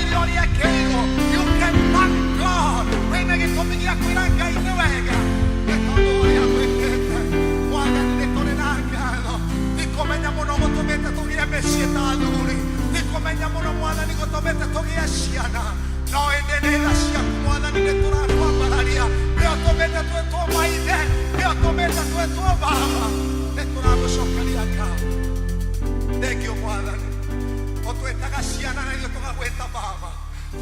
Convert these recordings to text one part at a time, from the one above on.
Ndũmenyeire ũrĩa ekĩirwo. You can thank God. Wĩna gĩtũmi gĩa kwĩra Ngai nĩ wega nĩ tondũ ũrĩa gwĩkĩte. Mwathani, nĩ tũrĩ na ngatho. Ti kũmenya mũno gũtũmĩte tũgĩe mĩciĩ ta athuri, ti kũmenya mũno, Mwathani, gũtũmĩte tũgĩe ciana, no ĩndĩ nĩ tha ciaku, Mwathani. Nĩ tũrakwambararia. Nĩ ũtũmĩte twĩtwo maithe, nĩ ũtũmĩte twĩtwo baba. Nĩ tũragũcokeria ngatho. Thengio, Mwathani. Ũtwĩtaga ciana na ithuĩ tũgagwĩta baba.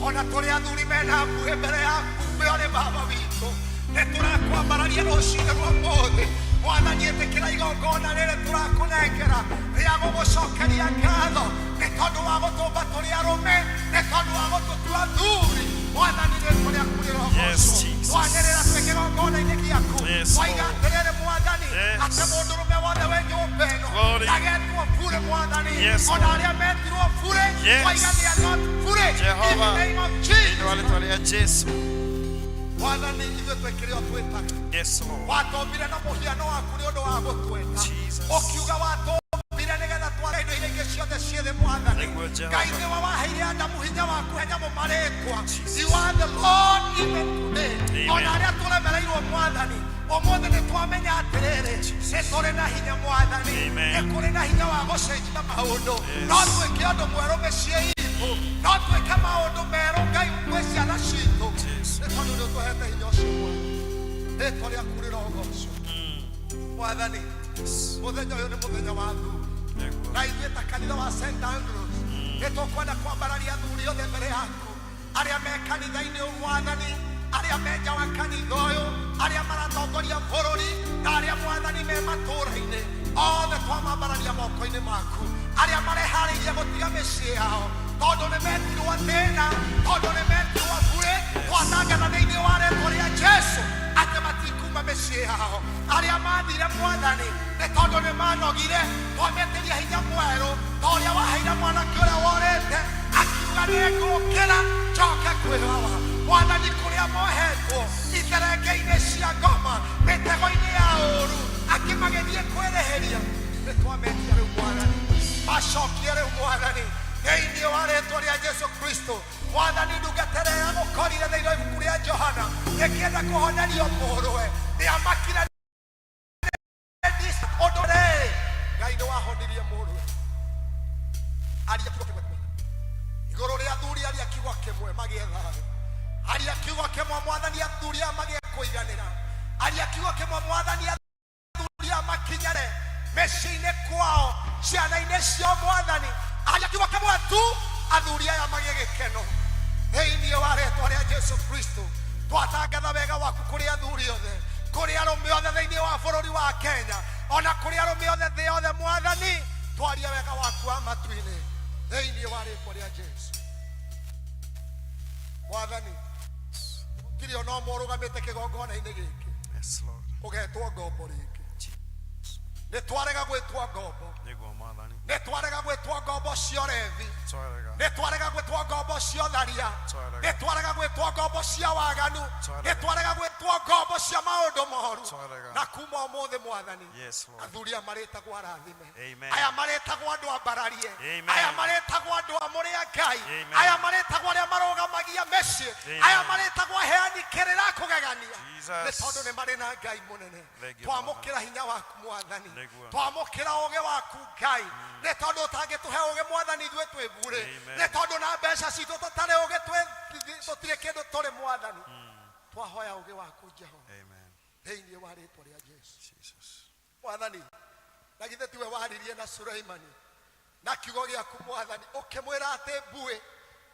Ona tũrĩ athuri mena mbuĩ mbere yaku, we ũrĩ baba witũ. Nĩ tũrakwambararia rũcinĩ rwa ũmũthĩ, Mwathani. Ĩtĩkĩra igongona rĩrĩ tũrakũnengera rĩa gũgũcokeria ngatho nĩ tondũ wa gũtũmba tũrĩ arũme, nĩ tondũ wa gũtũtua athuri. Mwathani, rĩtwa rĩaku rĩrogocwo. Jesus. Twanĩrĩra twĩ kĩgongona-inĩ gĩaku. Yes, Twaiga Lord. atĩrĩrĩ, Mwathani, atĩ mũndũrũme wothe wĩ nyũmba ĩno Glory. ndagetwo bure, Mwathani. Ona arĩa metirwo bure, twaiga they are not bure in the Jehovah. name of Thĩinĩ Jesus. wa rĩtwa rĩa Jesu. Mwathani, ithuĩ twĩkĩre o twĩtaga. Yes, Lord. Watũmbire na mũhiano waku nĩ ũndũ wa gũtweta. Jesus. Ũkiuga watũmbire nĩgetha tware indo iria ingĩ ciothe ciĩ thĩ, Mwathani. Nĩguo, Jehova. Ngai, nĩwe waheire Adamu hinya wa kũhe nyamũ marĩtwa. Jesus. You are the Lord even today. Amen. Ona arĩa tũremereirwo, Mwathani, ũmũthĩ nĩ twamenya atĩrĩrĩ, nĩ tũrĩ na hinya, Mwathani. Amen. Nĩ kũrĩ na hinya wa gũcenjia maũndũ. No twĩke ũndũ mwerũ mĩciĩ itũ, no twĩke maũndũ merũ, Ngai, gwĩ ciana citũ, Jesus. nĩ tondũ nĩ ũtũhete hinya ũcio, Mwathani. Rĩtwa rĩaku rĩrogocwo, Mwathani. Mũthenya ũyũ nĩ mũthenya wa athuri. Nĩguo. Na ithuĩ ta kanitha wa St Andrews nĩ tũkwenda kwambararia athuri othe mbere yaku, arĩa me kanitha-inĩ ũyũ, Mwathani, arĩa me nja wa kanitha ũyũ, arĩa maratongoria bũrũri, na arĩa, Mwathani, me matũũra-inĩ othe. Twamambararia moko-inĩ maku, arĩa mareharĩirie gũtiga mĩciĩ yao tondũ nĩ metirwo thĩna, tondũ nĩ metirwo burĩ. Twatangatha thĩinĩ wa rĩtwa rĩa Jesu atĩ matikuma mĩciĩ yao. Arĩa mathire, Mwathani, nĩ tondũ nĩ manogire, twametĩria hinya mwerũ ta ũrĩa waheire mwanake ũrĩa worĩte akiuga, "Nĩ ngũkĩra njoke kwĩrawa." Mwathani, kũrĩa mohetwo itherenge-inĩ cia ngoma, mĩtego-inĩ ya ũru, akĩmagĩthiĩ kwĩrĩhĩria, nĩ twametia rĩu, Mwathani, macokie rĩu, Mwathani, thĩinĩ wa rĩtwa rĩa Jesu Kristo. Mwathani, ndungata ĩrĩa yagũkorire thĩinĩ wa ibuku rĩa Johana ĩkĩenda kũhonerio mũrũwe nĩ amakire ũndũ rĩ, Ngai, nĩ wahonirie mũrũwe. Aria kiugo kĩmwe igũrũ rĩa athuri, aria kiugo kĩmwe magĩe thayũ, aria kiugo kĩmwe, Mwathani, athuri aya magĩe kũiganĩra, aria kiugo kĩmwe, Mwathani, athuri aya makinyane mĩciĩ-inĩ kwao, ciana-inĩ ciao. Mwathani, aria kiugo kĩmwe tu, athuri aya magĩe gĩkeno thĩinĩ wa rĩtwa rĩa Jesu Kristo. Twatangatha wega waku kũrĩ athuri othe, kũrĩ arũme othe thĩinĩ wa bũrũri wa Kenya, ona kũrĩ arũme othe thĩ yothe. Mwathani, twaria wega waku wa matu-inĩ thĩinĩ wa rĩtwa rĩa Jesu. Mwathani, gũtirĩ ona ũmwe ũrũgamĩte kĩgongona-inĩ gĩkĩ Yes, Lord. ũgetwo ngombo rĩngĩ. Nĩ twarega gwĩtwo ngombo. Nĩguo, Mwathani. Nĩ twarega gwĩtwo ngombo cia ũrevi. Twarega. Nĩ twarega gwĩtwo ngombo cia ũtharia. Twarega. Nĩ twarega gwĩtwo ngombo cia waganu. Twarega. Nĩ twarega gwĩtwo ngombo cia maũndũ moru. Twarega. Na kuma ũmũthĩ, Mwathani, Yes, Lord. athuri aya marĩtagwo arathime. Amen. Aya marĩtagwo andũ ambararie. Amen. Aya marĩtagwo andũ amũre a Ngai. Amen. Aya marĩtagwo arĩa marũgamagia mĩciĩ. Amen. Aya marĩtagwo aheani kĩrĩra kũgegania, Jesus. nĩ tondũ nĩ marĩ na Ngai mũnene. Thank you, Twamũkĩra hinya waku, Mwathani. Nĩguo. Twamũkĩra ũgĩ waku, Ngai, nĩ tondũ ũtangĩtũhe ũgĩ, Mwathani, ithuĩ twĩ burĩ. Amen. Nĩ tondũ na mbeca citũ tũtarĩ ũgĩ tũtirĩ kĩndũ tũrĩ. Mwathani, twahoya ũgĩ waku, Jehova, Amen. thĩinĩ wa rĩtwa rĩa Jesu. Jesus. Mwathani, na githĩ tiwe waririe na Suleimani na kiugo gĩaku, Mwathani, ũkĩmwĩra atĩ mbuĩ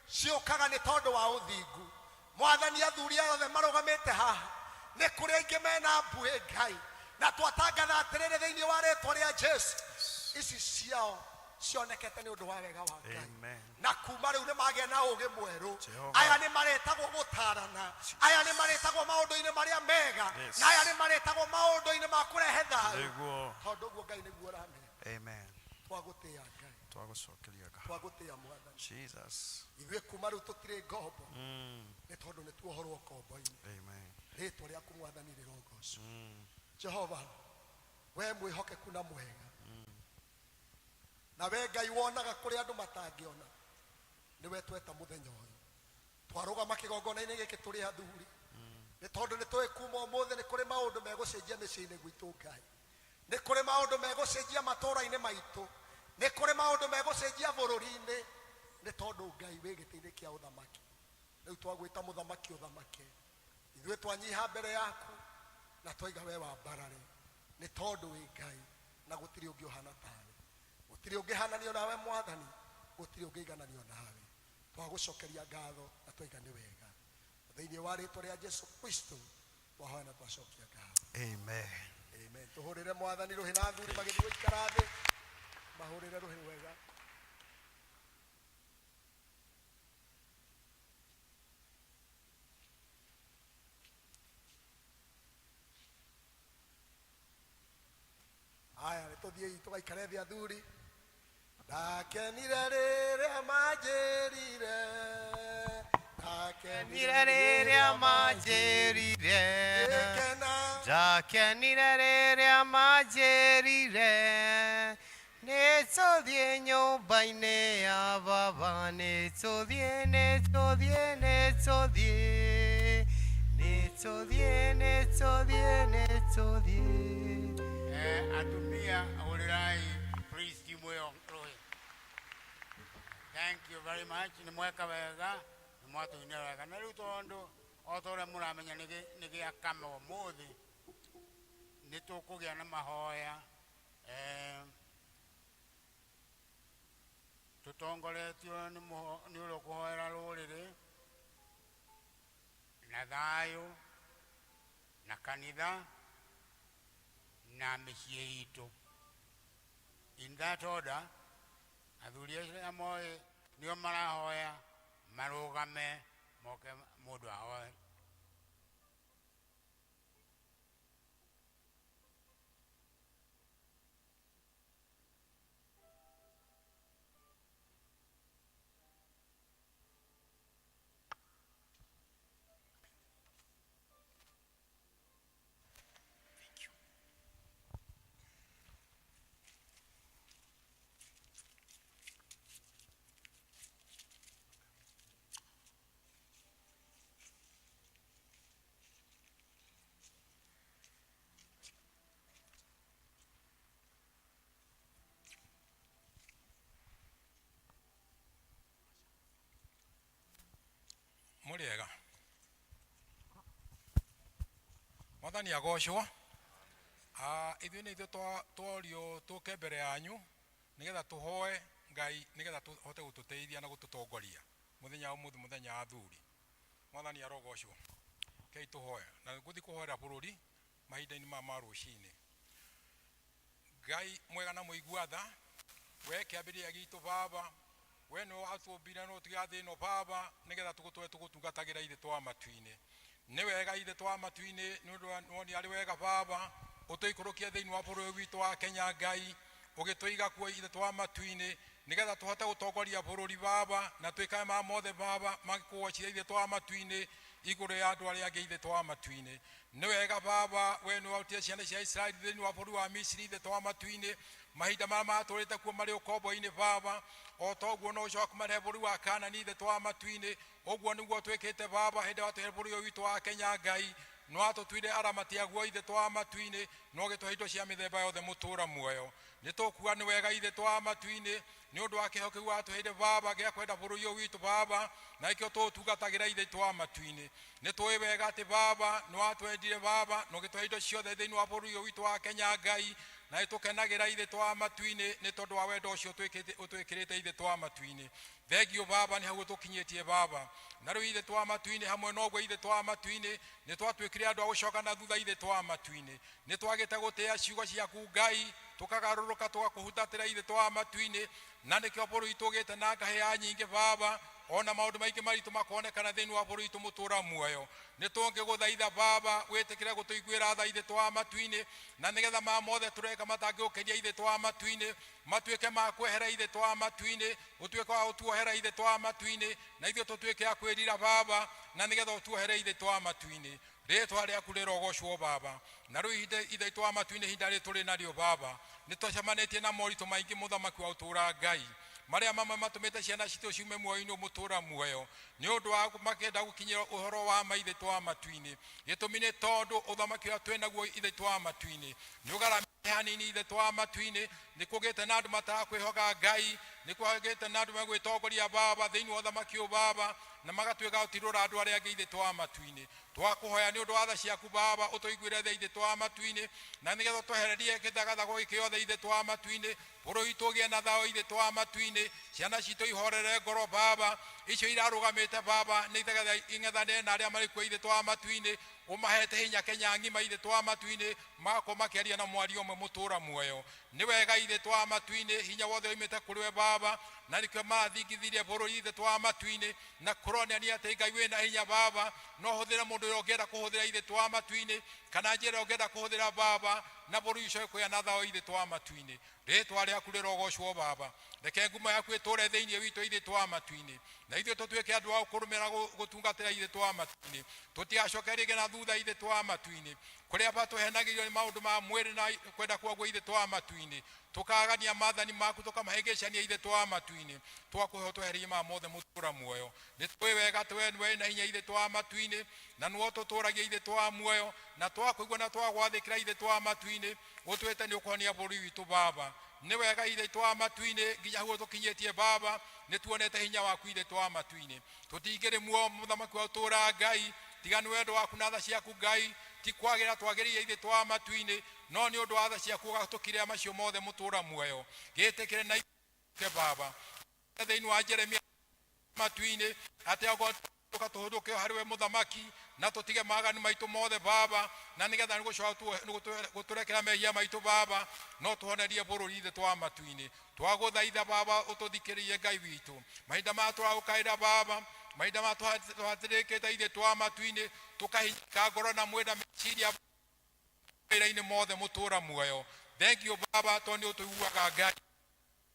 ciũkaga nĩ tondũ wa ũthingu? Mwathani, athuri aya othe marũgamĩte haha, nĩ kũrĩ aingĩ mena mbuĩ, Ngai, na twatangatha atĩrĩrĩ thĩinĩ wa rĩtwa rĩa Jesu, ici ciao cionekete nĩ ũndũ wa wega wa Ngai. Amen. Na kuma rĩu nĩ magĩa na ũgĩ mwerũ. Jehova. Aya nĩ marĩtagwo gũtarana, aya nĩ marĩtagwo maũndũ-inĩ marĩa mega, na aya nĩ marĩtagwo maũndũ-inĩ ma kũrehe thayũ, Nĩguo. tondũ ũguo, Ngai, nĩguo ũramera. Amen. Twagũtĩĩa, Ngai. Twagũcokeria ngatho. Twagũtĩĩa, Mwathani. Jesus. Ithuĩ kuma rĩu tũtirĩ ngombo, nĩ tondũ nĩ tuohorwo ngombo-inĩ. Amen. Rĩtwa rĩaku, Mwathani, rĩrogocwo. Jehova, we mwĩhokeku na mwega, na we Ngai wonaga kũrĩa andũ matangĩona, nĩwe tweta mũthenya ũyũ. Twarũgama kĩgongona-inĩ gĩkĩ tũrĩ athuri, nĩ tondũ nĩ tũĩ kuma ũmũthĩ nĩ kũrĩ maũndũ megũcenjia mĩciĩ-inĩ gwitũ Ngai, nĩ kũrĩ maũndũ megũcenjia matũũra-inĩ maitũ, nĩ kũrĩ maũndũ megũcenjia bũrũri-inĩ, nĩ tondũ Ngai wĩ gĩtĩ-inĩ kĩa ũthamaki. Rĩu twagwĩta mũthamaki ũthamake, ithuĩ twanyiha mbere yaku na twaiga we wambarare, nĩ tondũ wĩ Ngai na gũtirĩ ũngĩ ũhana tawe, gũtirĩ ũngĩhananio nawe Mwathani, gũtirĩ ũngĩigananio nawe. Twagũcokeria ngatho na twaiga nĩ wega, thĩinĩ wa rĩtwa rĩa Jesu Kristo twahoya na twacokia ngatho. Amen. Amen. Tũhũrĩre Mwathani rũhĩ na athuri magĩthiĩ gũikara thĩ, mahũrĩre rũhĩ wega. Aya, nĩ tũthiĩi tũgaikare thĩ athuri. Ndakenire rĩrĩa manjĩrire, ndakenire Ndakenire rĩrĩa manjĩrire, ngĩkena, ndakenire rĩrĩa manjĩrire, nĩtũthiĩ nyũmba-inĩ ya baba, nĩtũthiĩ, nĩtũthiĩ, nĩtũthiĩ, nĩtũthiĩ, nĩtũthiĩ, nĩtũthiĩ. Atumia hũrĩrai priest ĩyo rũhĩ. Thank you very much. Nĩ mweka wega, nĩ mwatũinĩra wega. Na rĩu tondũ o ta ũrĩa mũramenya nĩ gĩa kama ũmũthĩ, nĩ tũkũgĩa na mahoya, tũtongoretio nĩ ũrĩa ũkũhoera rũrĩrĩ na thayũ na kanitha na mĩciĩ itũ. In that order, athuri acio moĩ nĩo marahoya marũgame moke mũndũ ahoe. Mũrĩega, Mwathani agocwo. Ithuĩ nĩ ithuĩ tworio tũke mbere yanyu nĩgetha tũhoe Ngai nĩgetha tũhote gũtũteithia na gũtũtongoria mũthenya wa ũmũthĩ, mũthenya wa athuri. Mwathani arogocwo. Kei tũhoe na gũthiĩ kũhoera bũrũri mahinda-inĩ maya ma rũcinĩ. Ngai mwega na mũigua tha, we kĩambĩrĩria gitũ Baba, we nĩwe watũmbire na ũtũiga thĩ ĩno Baba, nĩgetha tũgũtũre tũgũtungatagĩra ithe twa matu-inĩ. Nĩ wega ithe twa matu-inĩ, nĩ ũndũ wa woni arĩ wega Baba, ũtũikũrũkie thĩinĩ wa bũrũri witũ wa Kenya Ngai, ũgĩtũiga kuo ithe twa matu-inĩ, nĩgetha tũhote gũtongoria bũrũri Baba, na twĩkage maya mothe Baba mangĩkũgocithia ithe twa matu-inĩ igũrũ ya andũ arĩa angĩ ithe twa matu-inĩ. Nĩ wega Baba, we nĩwe warutire ciana cia Isiraeli thĩinĩ wa bũrũri wa Misiri ithe twa matu-inĩ, mahinda marĩa matũrĩte kuo marĩ ũkombo-inĩ Baba, o ta ũguo no ũcoka kũmarehe bũrũri wa Kanani ithe twa matu-inĩ. Ũguo nĩguo twĩkĩte Baba hĩndĩ ĩrĩa watũhe bũrũri ũyũ witũ wa Kenya Ngai, nĩ watũtuire aramati aguo ithe twa matu-inĩ, na ũgĩtũhe indo cia mĩthemba yothe mũtũũra muoyo. Nĩ tũkuga nĩ wega ithe twa matu-inĩ, nĩ ũndũ wa kĩheo kĩu watũheire Baba gĩa kwenda bũrũri ũyũ witũ Baba, na nĩkĩo tũũtungatagĩra ithe twa matu-inĩ. Nĩ tũĩ wega atĩ Baba nĩ watwendire Baba, na ũgĩtũhe indo ciothe thĩinĩ wa bũrũri ũyũ witũ wa Kenya Ngai, na nĩ tũkenagĩra ithe twa matu-inĩ nĩ tondũ wa wendo ũcio ũtwĩkĩrĩte ithe twa matu-inĩ. Thengio Baba nĩ hau ũtũkinyĩtie Baba. Na rĩu ithe twa matu-inĩ hamwe na ũguo ithe twa matu-inĩ nĩ twatuĩkire andũ a gũcoka na thutha ithe twa matu-inĩ. Nĩ twagĩte gũtĩa ciugo ciaku Ngai, tũkagarũrũka tũgakũhutatĩra ithe twa matu-inĩ, na nĩkĩo bũrũri tũgĩte na ngahĩha nyingĩ Baba, ona maũndũ maingĩ maritũ makonekana thĩinĩ wa bũrũri witũ mũtũũra muoyo. Nĩ tũngĩgũthaitha Baba wĩtĩkĩre gũtũiguĩra tha ithe twa matu-inĩ, na nĩgetha maya mothe tũreka matangĩgũkenia ithe twa matu-inĩ matuĩke ma kwehera ithe twa matu-inĩ, ũtuĩke wa gũtuohera ithe twa matu-inĩ, na ithuĩ tũtuĩke a kwĩrira Baba, na nĩgetha ũtuohere ithe twa matu-inĩ. Rĩtwa rĩaku rĩrogocwo Baba. Na rĩu ihinda ithe twa matu-inĩ, ihinda rĩrĩ tũrĩ narĩo Baba, nĩ tũcemanĩtie na moritũ maingĩ mũthamaki wa ũtũũra Ngai. Marĩa mamwe matũmĩte ciana citũ ciume muoyo-inĩ mũtũra muoyo nĩ ũndũ wa makĩenda gũkinyĩra ũhoro wa ma Ithe wa matu-inĩ. Gĩtũmi nĩ tondũ ũthamaki ũrĩa twĩ naguo Ithe wa matu-inĩ nĩ ũgaramĩte hanini Ithe wa matu-inĩ. Nĩ kũgĩte na andũ matarakwĩhoka Ngai, nĩ kwagĩte na andũ megwĩtongoria Baba thĩinĩ wa ũthamaki ũyũ Baba, na magatuĩka gũtirũra andũ arĩa angĩ Ithe wa matu-inĩ. Twakũhoya nĩ ũndũ wa tha ciaku Baba, ũtũiguĩre tha Ithe wa matu-inĩ, na nĩgetha twehererie gĩthagathago gĩkĩ gĩothe Ithe wa matu-inĩ. Bũrũri witũ ũgĩe na thayũ Ithe wa matu-inĩ, ciana citũ ihorere ngoro Baba, icio irarũgamĩte Baba nĩ nĩgetha ing'ethanĩre na arĩa marĩ kuo Ithe wa matu-inĩ. Ũmahete hinya Kenya ng'ima Ithe wa matu-inĩ, magakorwo makĩaria na mwario ũmwe mũtũra muoyo. Nĩ wega Ithe wa matu-inĩ, hinya wothe oimĩte kũrĩ we Baba, na nĩkĩo mathingithirie bũrũri Ithe wa matu-inĩ, na kũronania atĩ Ngai wĩna hinya Baba, no hũthĩre mũndũ ũrĩa ũngĩenda kũhũthĩra Ithe wa matu-inĩ, kana njĩra ĩrĩa ũngĩenda kũhũthĩra Baba, na bũrũri ũcio kũgĩa na thayũ Ithe wa matu-inĩ. Rĩtwa rĩaku rĩrogocwo Baba, reke ngumo yaku ĩtũre thĩinĩ witũ Ithe wa matu-inĩ, na ithuĩ tũtuĩke andũ a kũrũmĩrĩra gũtungatĩra Ithe wa matu-inĩ. Tũtigacoke rĩngĩ na thutha Ithe wa matu-inĩ, kũrĩa ba tũhenagĩrio nĩ maũndũ ma mwĩrĩ na kwenda kwaguo Ithe wa matu-inĩ, tũkagania maathani maku tũkamahĩngĩcania Ithe wa matu-inĩ. Twakũhe ũtwehererie maya mothe mũtũra muoyo. Nĩ tũĩ wega atĩ we nĩwe wĩna hinya Ithe wa matu-inĩ, na nĩwe ũtũtũragia Ithe wa muoyo, na twakũigua na twagwathĩkĩra Ithe wa matu-inĩ, ũtwĩte nĩ ũkũhonia bũrũri witũ Baba. Nĩ wega Ithe wa matu-inĩ, nginya hau tũkinyĩtie Baba, nĩ tuonete hinya waku Ithe wa matu-inĩ. Tũtingĩrĩ muoyo mũthamaki wa ũtũũra Ngai, tiga nĩ wendo waku na tha ciaku Ngai, ti kwagĩra twagĩrĩire Ithe wa matu-inĩ, no nĩ ũndũ wa tha ciaku ũgatũkirĩra macio mothe mũtũũra muoyo. Gĩtĩkĩre na ike Baba thĩinĩ wa Jeremia matu-inĩ, atĩ okorwo tũhũndũke harĩ we mũthamaki, na tũtige maganu maitũ mothe Baba, na nĩgetha nĩgũcoka gũtũrekera mehia maitũ Baba, no tũhonerie bũrũri Ithe wa matu-inĩ. Twagũthaitha Baba ũtũthikĩrĩrie Ngai witũ, mahinda maya tũragũkaĩra Baba, mahinda maya tũhatĩrĩkĩte Ithe wa matu-inĩ, tũkahinyĩka ngoro na mwĩrĩ na meciria wĩra-inĩ mothe mũtũra muoyo. Thank you Baba, tondũ nĩ ũtũiguaga Ngai,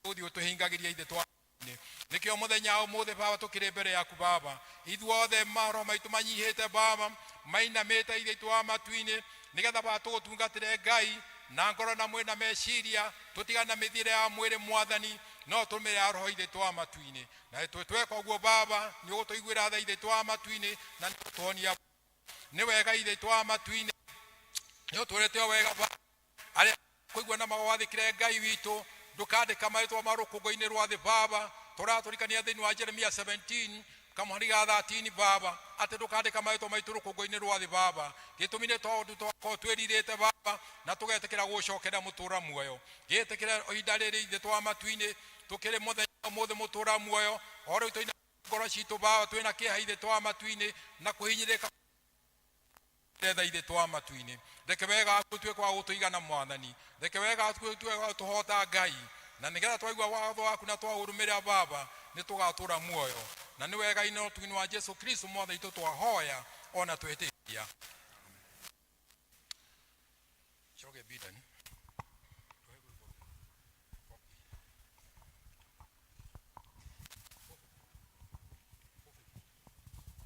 ũthiĩ ũtũhingagĩria Ithe wa matu-inĩ. Nĩkĩo mũthenya wa ũmũthĩ Baba tũkĩrĩ mbere yaku Baba, ithuothe maroho maitũ manyihĩte Baba, mainamĩte Ithe wa matu-inĩ, nĩgetha Baba tũgũtungatĩre Ngai na ngoro na mwĩrĩ na meciria, tũtigane na mĩthiĩre ya mwĩrĩ Mwathani, no tũrũmĩrĩre ya roho Ithe wa matu-inĩ. Na tweka ũguo Baba, nĩ ũgũtũiguĩra tha Ithe wa matu-inĩ, na nĩ ũgũtũhonia. Nĩ wega Ithe wa matu-inĩ, nĩ ũtwĩrĩte o wega Baba, arĩa kũigua na magwathĩkĩre Ngai witũ, ndũkandĩka marĩtwa ma rũkũngũ-inĩ rwa thĩ Baba. Tũratũrikania thĩinĩ wa Jeremia 17 kamũhari ga 13 Baba, atĩ ndũkandĩka marĩtwa maitũ rũkũngũ-inĩ rwa thĩ Baba. Gĩtũmi nĩ tondũ twakorwo twĩrirĩte Baba, na tũgetĩkĩra gũcokera mũtũra muoyo. Gĩtĩkĩre ihinda rĩrĩ Ithe wa matu-inĩ, tũkĩrĩ mũthenya ũmũthĩ mũtũra muoyo, o rĩu tũina ngoro citũ Baba, twĩna kĩeha Ithe wa matu-inĩ na kũhinyĩrĩka tha Ithe wa matu-inĩ. Reke wega waku ũtuĩke wa gũtũigana Mwathani, reke wega waku ũtuĩke wa gũtũhota Ngai, na nĩgetha twaigua watho waku na twaũrũmĩrĩra Baba, nĩ tũgatũra muoyo. Na nĩ wega ino ũtugi wa Jesu Kristo Mwathani witũ twahoya ona twĩtĩkia. Coge bidani.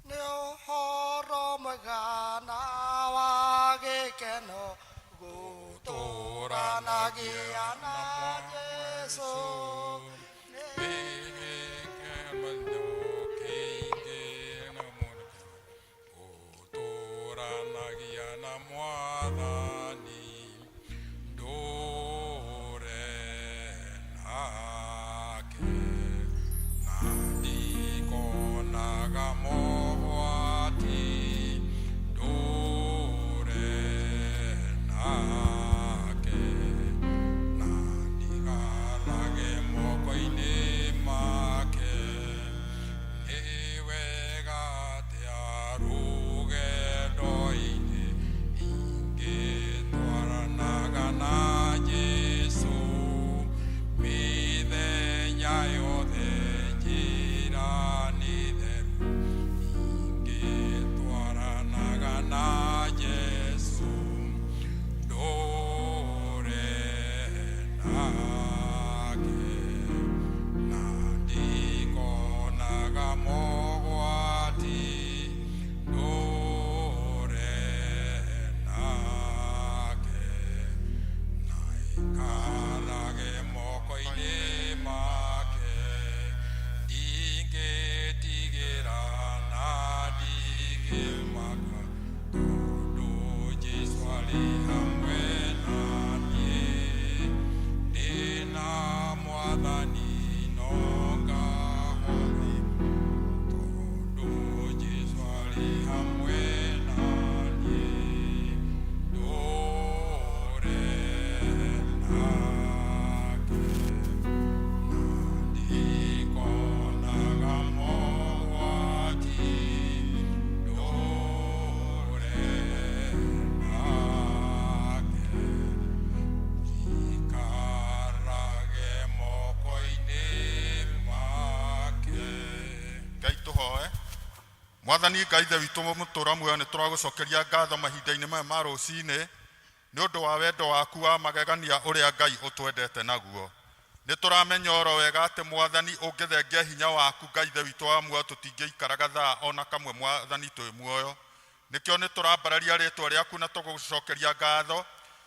Nĩ ũhoro mwega na wa gĩkeno gũtũũranagia na Jesũ. Gũtũũranagia na Mwathani ndũre nake, na ndikonaga mogwati ndũre nake, na ndigarage moko-inĩ make. Nĩ wega atĩa rũgendo-inĩ Mwathani no ngahona tondũ Jesũ arĩ hamwe na niĩ ndũre nake na ndikonaga mogwati ndũre nake ikarage moko-inĩ make. Ngai tũhoe. Mwathani Ngai ithe witũ mũtũra muoyo, nĩ tũragũcokeria ngatho mahinda-inĩ maya ma rũcinĩ nĩ ũndũ wa wendo waku wa magegania ũrĩa Ngai ũtwendete naguo. Nĩ tũramenya oro wega atĩ Mwathani ũngĩthengia hinya waku Ngai ithe witũ wa muoyo, tũtingĩikaraga thaa ona kamwe Mwathani twĩ muoyo. Nĩkĩo nĩ tũrambararia rĩtwa rĩaku na tũgũcokeria ngatho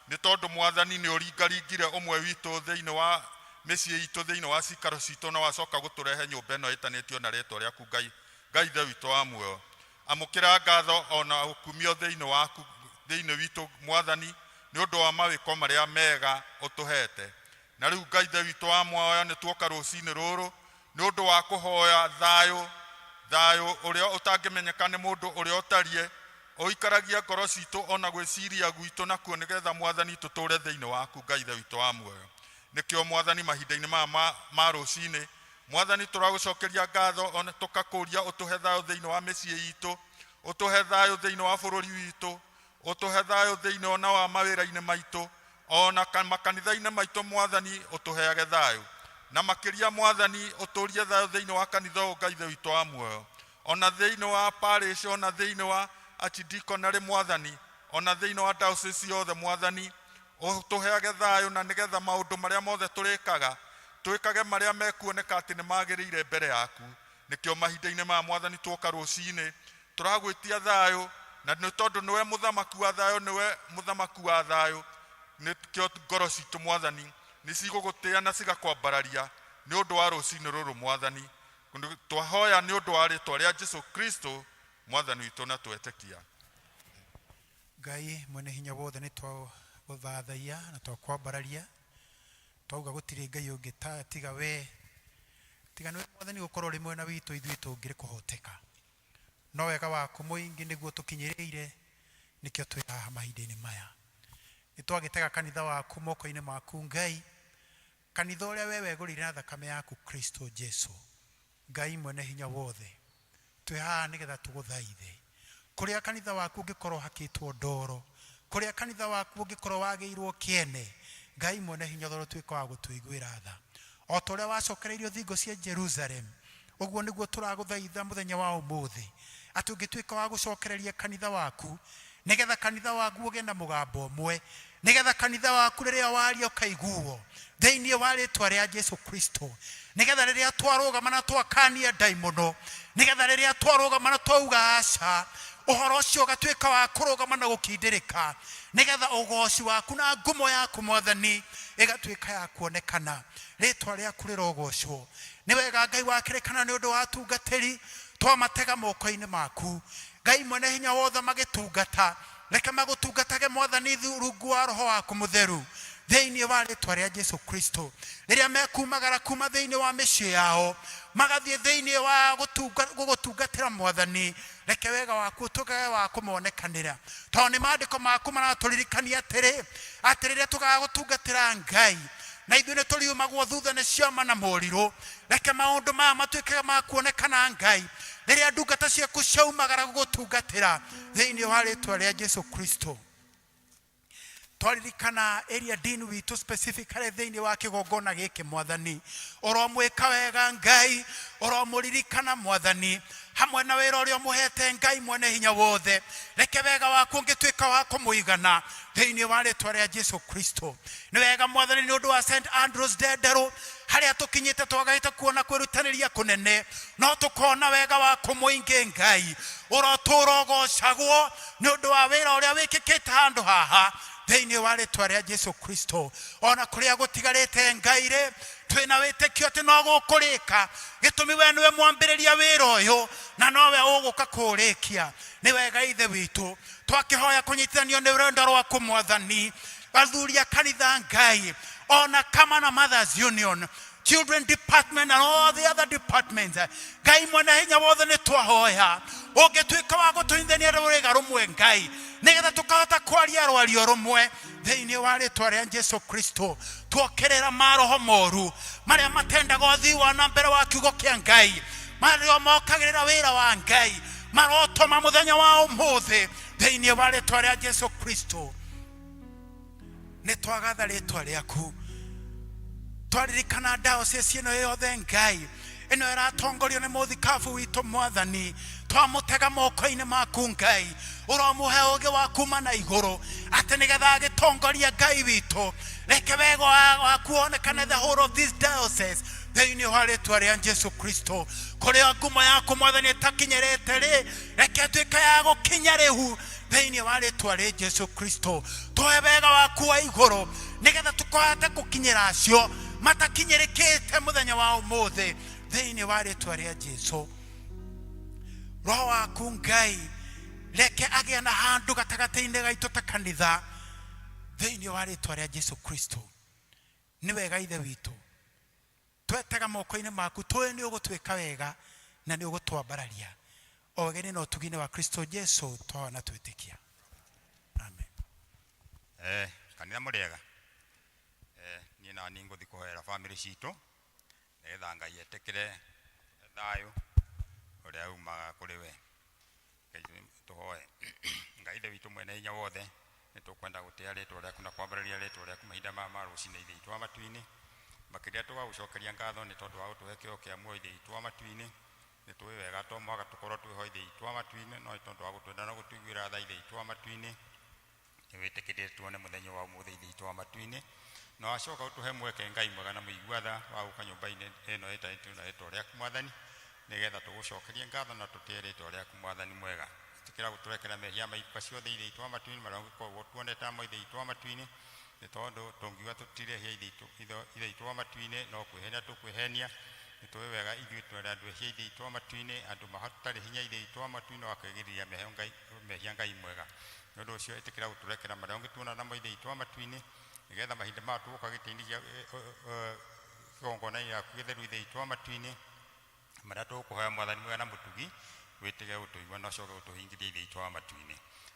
nĩ tondũ Mwathani nĩ ũringaringire ũmwe witũ thĩinĩ wa mĩciĩ itũ, thĩinĩ wa cikaro citũ, na wacoka gũtũrehe nyũmba ĩno ĩtanĩtio na rĩtwa rĩaku Ngai. Ngai ithe witũ wa muoyo, amũkĩra ngatho ona ũkumio thĩinĩ waku, thĩinĩ witũ Mwathani, nĩ ũndũ wa mawĩko marĩa mega ũtũhete. Na rĩu Ngai ithe witũ wa muoyo, nĩ tuoka rũcinĩ rũrũ nĩ ũndũ wa kũhoya thayũ, thayũ ũrĩa ũtangĩmenyeka nĩ mũndũ ũrĩa ũtariĩ, ũikaragia ngoro citũ ona gwĩciria gwitũ nakuo, nĩgetha Mwathani tũtũre thĩinĩ waku Ngai ithe witũ wa muoyo. Nĩkĩo Mwathani mahinda-inĩ maya ma rũcinĩ Mwathani tũragũcokeria ngatho ona tũkakũria ũtũhe thayũ thĩinĩ wa mĩciĩ itũ, ũtũhe thayũ thĩinĩ wa bũrũri witũ, ũtũhe thayũ thĩinĩ ona wa mawĩra-inĩ maitũ, ona makanitha-inĩ maitũ Mwathani ũtũheage thayũ, na makĩria Mwathani ũtũrie thayũ thĩinĩ wa kanitha ũyũ Ngai ithe witũ wa muoyo, ona thĩinĩ wa parish, ona thĩinĩ wa archdeaconry Mwathani, ona thĩinĩ wa diocese yothe Mwathani ũtũheage thayũ, na nĩgetha maũndũ marĩa mothe tũrĩkaga twĩkage marĩa mekuoneka atĩ nĩ magĩrĩire mbere yaku. Nĩkĩo mahinda-inĩ maya Mwathani tuoka rũcinĩ tũragwĩtia thayũ, na nĩ tondũ nĩwe mũthamaki wa thayũ, nĩwe mũthamaki wa thayũ, nĩkĩo ngoro citũ Mwathani nĩ cigũgũtĩa na cigakwambararia nĩ ũndũ wa rũcinĩ rũrũ Mwathani. Twahoya nĩ ũndũ wa rĩtwa rĩa Jesu Kristo Mwathani witũ na twetĩkia. Ngai mwene hinya wothe, nĩ twagũthathaia na twakwambararia, twauga gũtirĩ Ngai ũngĩ tiga we, tiga nĩwe Mwathani gũkorwo ũrĩ mwena witũ ithuĩ tũngĩrĩ kũhoteka, no wega waku mũingĩ nĩguo tũkinyĩrĩire, nĩkĩo twĩ haha mahinda-inĩ maya. Nĩ twagĩtega kanitha waku moko-inĩ maku Ngai, kanitha ũrĩa we wegũrĩire na thakame yaku Kristo Jesu. Ngai mwene hinya wothe, twĩ haha nĩgetha tũgũthaithe kũrĩa kanitha waku ũngĩkorwo hakĩtwo ndoro, kũrĩa kanitha waku ũngĩkorwo wagĩirwo kĩene. Ngai mwene hinya wothe, ũtuĩke wa gũtũiguĩra tha o ta ũrĩa wacokereirio thingo cia Jerusalem. Ũguo nĩguo tũragũthaitha mũthenya wa ũmũthĩ, atĩ ũngĩtuĩka wa gũcokereria kanitha waku, nĩgetha kanitha waku ũgĩe na mũgambo ũmwe, nĩgetha kanitha waku rĩrĩa waria ũkaiguo thĩinĩ wa rĩtwa rĩa Jesu Kristo, nĩgetha rĩrĩa twarũgama na twakania ndaimono, nĩgetha rĩrĩa twarũgama na twauga aca, ũhoro ũcio ũgatuĩka wa kũrũgama na gũkindĩrĩka, nĩgetha ũgoci waku na ngumo yaku Mwathani ĩgatuĩka ya kuonekana. Rĩtwa rĩaku rĩrogocwo. Nĩ wega Ngai wakĩrĩkana nĩ ũndũ wa atungatĩri, twamatega moko-inĩ maku Ngai mwene hinya wothe, magĩtungata reke magũtungatage Mwathani rungu wa roho waku mũtheru thĩinĩ wa rĩtwa rĩa Jesu Kristo. Rĩrĩa mekumagara kuma thĩinĩ wa mĩciĩ yao magathiĩ thĩinĩ wa gũgũtungatĩra Mwathani, reke wega waku ũtũgage wa kũmonekanĩra, tondũ nĩ maandĩko maku maratũririkania atĩrĩ, atĩ rĩrĩa tũgagũtungatĩra Ngai na ithuĩ nĩ tũriumagwo thutha nĩ ciama na morirũ. Reke maũndũ maya matuĩke ma kuonekana Ngai rĩrĩa ndungata ciaku ciaumagara gũgũtungatĩra thĩinĩ wa rĩtwa rĩa Jesu Kristo. Twaririkana area dean witũ specifically thĩinĩ wa kĩgongona gĩkĩ Mwathani, ũromwĩka wega Ngai, ũromũririkana Mwathani hamwe na wĩra ũrĩa ũmũhete. Ngai mwene hinya wothe, reke wega waku ũngĩtuĩka wa kũmũigana thĩinĩ wa rĩtwa rĩa Jesu Kristo. Nĩ wega Mwathani nĩ ũndũ wa St Andrews Ndenderũ, harĩa tũkinyĩte twagĩte kuona kwĩrutanĩria kũnene, no tũkona wega waku mũingĩ. Ngai ũrotũra ũgocagwo nĩ ũndũ wa wĩra ũrĩa wĩkĩkĩte handũ haha thĩinĩ wa rĩtwa rĩa Jesu Kristo. Ona kũrĩa gũtigarĩte Ngai rĩ, twĩna wĩtĩkio atĩ no gũkũrĩka, gĩtũmi we nĩwe mwambĩrĩria wĩra ũyũ na nowe ũgũka kũũrĩkia. Nĩ wega ithe witũ, twakĩhoya kũnyitithanio nĩ rwendo rwaku Mwathani, athuri a kanitha Ngai, ona kama na Mothers Union. Children department and all the other departments. Ngai mwene hinya wothe nĩ twahoya ũngĩtuĩka wa gũtũnyithania rũrĩga rũmwe Ngai, nĩgetha tũkahota kwaria rwario rũmwe thĩinĩ wa rĩtwa rĩa Jesu Kristo. Tuokerera maroho moru marĩa matendaga ũthii wa na mbere wa kiugo kĩa Ngai, marĩa mokagĩrĩra wĩra wa Ngai, marotoma mũthenya wa ũmũthĩ thĩinĩ wa rĩtwa rĩa Jesu Kristo. Nĩ twagatha rĩtwa rĩaku, twaririkana diocese ĩno yothe Ngai, ĩno ĩratongorio nĩ mũthikabu witũ Mwathani, twamũtega moko-inĩ maku Ngai, ũromũhe ũgĩ wa kuma na igũrũ atĩ nĩgetha agĩtongoria Ngai witũ, reke wega waku wonekane the whole of this diocese thĩinĩ wa rĩtwa rĩa Jesu Kristo. Kũrĩa ngumo yaku Mwathani ĩtakinyĩrĩte rĩ, reke ĩtuĩke ya gũkinya rĩu thĩinĩ wa rĩtwa rĩa Jesu Kristo. Tũhe wega waku wa igũrũ nĩgetha tũkahota gũkinyĩra acio matakinyĩrĩkĩte mũthenya wa ũmũthĩ thĩinĩ wa rĩtwa rĩa Jesu. Roho waku Ngai reke agĩe na handũ gatagatĩ-inĩ gaitũ ta kanitha thĩinĩ wa rĩtwa rĩa Jesu Kristo. Nĩ wega Ithe witũ, twetega moko-inĩ maku, tũĩ nĩ ũgũtwĩka wega na nĩ ũgũtwambararia o wega-inĩ na ũtugi-inĩ wa Kristo Jesu twahoya na twĩtĩkia, amen. Kanitha mũrĩega. Niĩ na niĩ ngũthiĩ kũhoera bamĩrĩ citũ nĩgetha Ngai etĩkĩre thayũ ũrĩa umaga kũrĩ we. Ngai, tũhoe. Ngai Ithe witũ mwene hinya wothe, nĩ tũkwenda gũtĩa rĩtwa rĩaku na kwambararia rĩtwa rĩaku mahinda maya ma rũcinĩ, Ithe witũ wa matu-inĩ. Makĩria tũgagũcokeria ngatho nĩ tondũ wa gũtũhe kĩo kĩa muoyo, Ithe witũ wa matu-inĩ. Nĩ tũĩ wega to mũhaka tũkorwo twĩho, Ithe witũ wa matu-inĩ, no nĩ tondũ wa gũtwenda na gũtũiguĩra tha, Ithe witũ wa matu-inĩ, nĩ wĩtĩkĩrire tuone mũthenya wa ũmũthĩ, Ithe witũ wa matu-inĩ, na wacoka ũtũhe mweke, Ngai mwega na mũigua tha, wa gũka nyũmba-inĩ ĩno ĩtanĩtio na rĩtwa rĩaku Mwathani, nĩgetha tũgũcokerie ngatho na tũtĩe rĩtwa rĩaku Mwathani mwega. Ĩtĩkĩra gũtũrekera mehia maitũ ciothe, Ithe witũ wa matu-inĩ, marĩa ũngĩkorwo tuonete namo, Ithe witũ wa matu-inĩ, nĩ tondũ tũngiuga tũtirehia, Ithe witũ wa matu-inĩ, no kwĩhenia tũkwĩhenia. Nĩ tũĩ wega ithuĩ tũrĩ andũ ehia, Ithe witũ wa matu-inĩ, andũ matarĩ hinya, Ithe witũ wa matu-inĩ, wa kwĩgirĩrĩria mehia, Ngai mwega. Nĩ ũndũ ũcio ĩtĩkĩra gũtũrekera marĩa ũngĩtuona namo, Ithe witũ wa matu-inĩ, nĩgetha mahinda maya tũgũka gĩtĩ-inĩ gĩa kĩgongona-inĩ gĩaku gĩtheru, Ithe witũ wa matu-inĩ, marĩa tũgũkũhoya Mwathani mwega na mũtugi, wĩtĩge gũtũigua na ũcoke gũtũhingĩria, Ithe witũ wa matu-inĩ.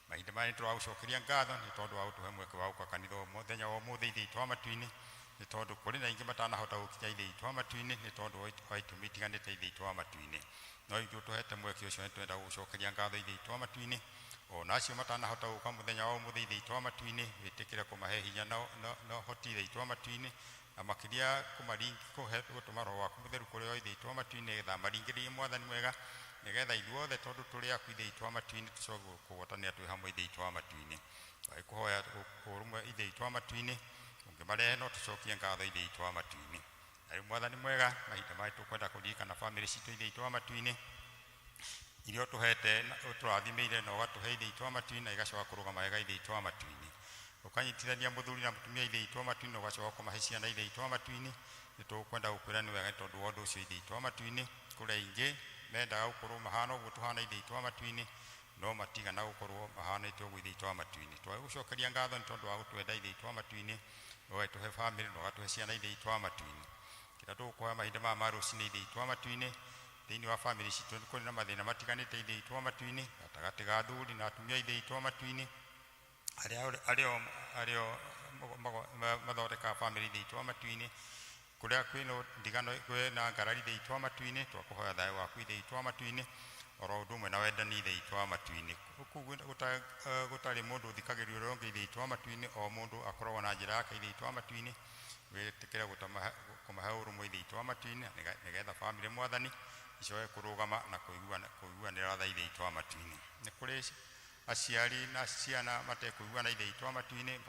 Mahinda maya nĩ tũragũcokeria ngatho nĩ tondũ wa gũtũhe mweke wa gũka kanitha mũthenya wa ũmũthĩ, Ithe witũ wa matu-inĩ, nĩ tondũ kũrĩ na aingĩ matanahota gũkinya, Ithe witũ wa matu-inĩ, nĩ tondũ wa itũmi itiganĩte, Ithe witũ wa matu-inĩ. No ithuĩ ũtũhete mweke ũcio, nĩ twenda gũgũcokeria ngatho, Ithe witũ wa matu-inĩ. Ona acio matanahota gũka mũthenya wa ũmũthĩ, Ithe witũ wa matu-inĩ, wĩtĩkĩre kũmahe hinya na ũhoti, Ithe witũ wa matu-inĩ, na makĩria kũhe gũtũma Roho waku Mũtheru kũrĩ o, Ithe witũ wa matu-inĩ, nĩgetha maringĩrĩrie, Mwathani mwega, nĩgetha ithuothe tondũ tũrĩ aku, Ithe witũ wa matu-inĩ, tũcoke kũgwatanĩra twĩ hamwe, Ithe witũ wa matu-inĩ. Twagĩkũhoya ũrũmwe, Ithe witũ wa matu-inĩ, ũngĩmarehe no tũcokie ngatho, Ithe witũ wa matu-inĩ. Na rĩu Mwathani mwega, mahinda maya tũkwenda kũririkana bamĩrĩ citũ, Ithe witũ wa matu-inĩ, iria ũtũhete na ũtũrathimĩire na ũgatũhe, Ithe witũ wa matu-inĩ, na igacoka kũrũgama wega, Ithe witũ wa matu-inĩ, ũkanyitithania mũthuri na mũtumia, Ithe witũ wa matu-inĩ, na ũgacoka kũmahe ciana, Ithe witũ wa matu-inĩ. Nĩ tũkwenda gũkwĩra nĩ wega nĩ tondũ wa ũndũ ũcio, Ithe witũ wa matu-inĩ. Kũrĩ aingĩ mendaga gũkorwo mahana ũguo tũhana, Ithe witũ wa matu-inĩ, no matigana gũkorwo mahanĩte ũguo, Ithe witũ wa matu-inĩ. Twagũcokeria ngatho nĩ tondũ wa gũtwenda, Ithe witũ wa matu-inĩ, ũgagĩtũhe bamĩrĩ na ũgatũhe ciana, Ithe witũ wa matu-inĩ. Kĩrĩa tũgũkũhoya mahinda maya ma rũcinĩ, Ithe witũ wa matu-inĩ, thĩinĩ wa bamĩrĩ citũ kũrĩ na mathĩna matiganĩte, Ithe witũ wa matu-inĩ, gatagatĩ ga athuri na atumia, Ithe witũ wa matu-inĩ, arĩa arĩo mathondekaga bamĩrĩ, Ithe witũ wa matu-inĩ, kũrĩa kwĩna ndigano, kwĩna ngarari, Ithe witũ wa matu-inĩ, twakũhoya thayũ waku, Ithe witũ wa matu-inĩ, oro ũndũ ũmwe na wendani, Ithe witũ wa matu-inĩ. Kũu gũtarĩ mũndũ ũthikagĩrĩria ũrĩa ũngĩ, Ithe witũ wa matu-inĩ, o mũndũ akoragwo na njĩra yake, Ithe witũ wa matu-inĩ, wĩtĩkĩre kũmahe ũrũmwe, Ithe witũ wa matu-inĩ, nĩgetha bamĩrĩ, Mwathani, icoke kũrũgama na kũiguanĩra tha, Ithe witũ wa matu-inĩ. Nĩ kũrĩ aciari na ciana matekũiguana, Ithe witũ wa matu-inĩ,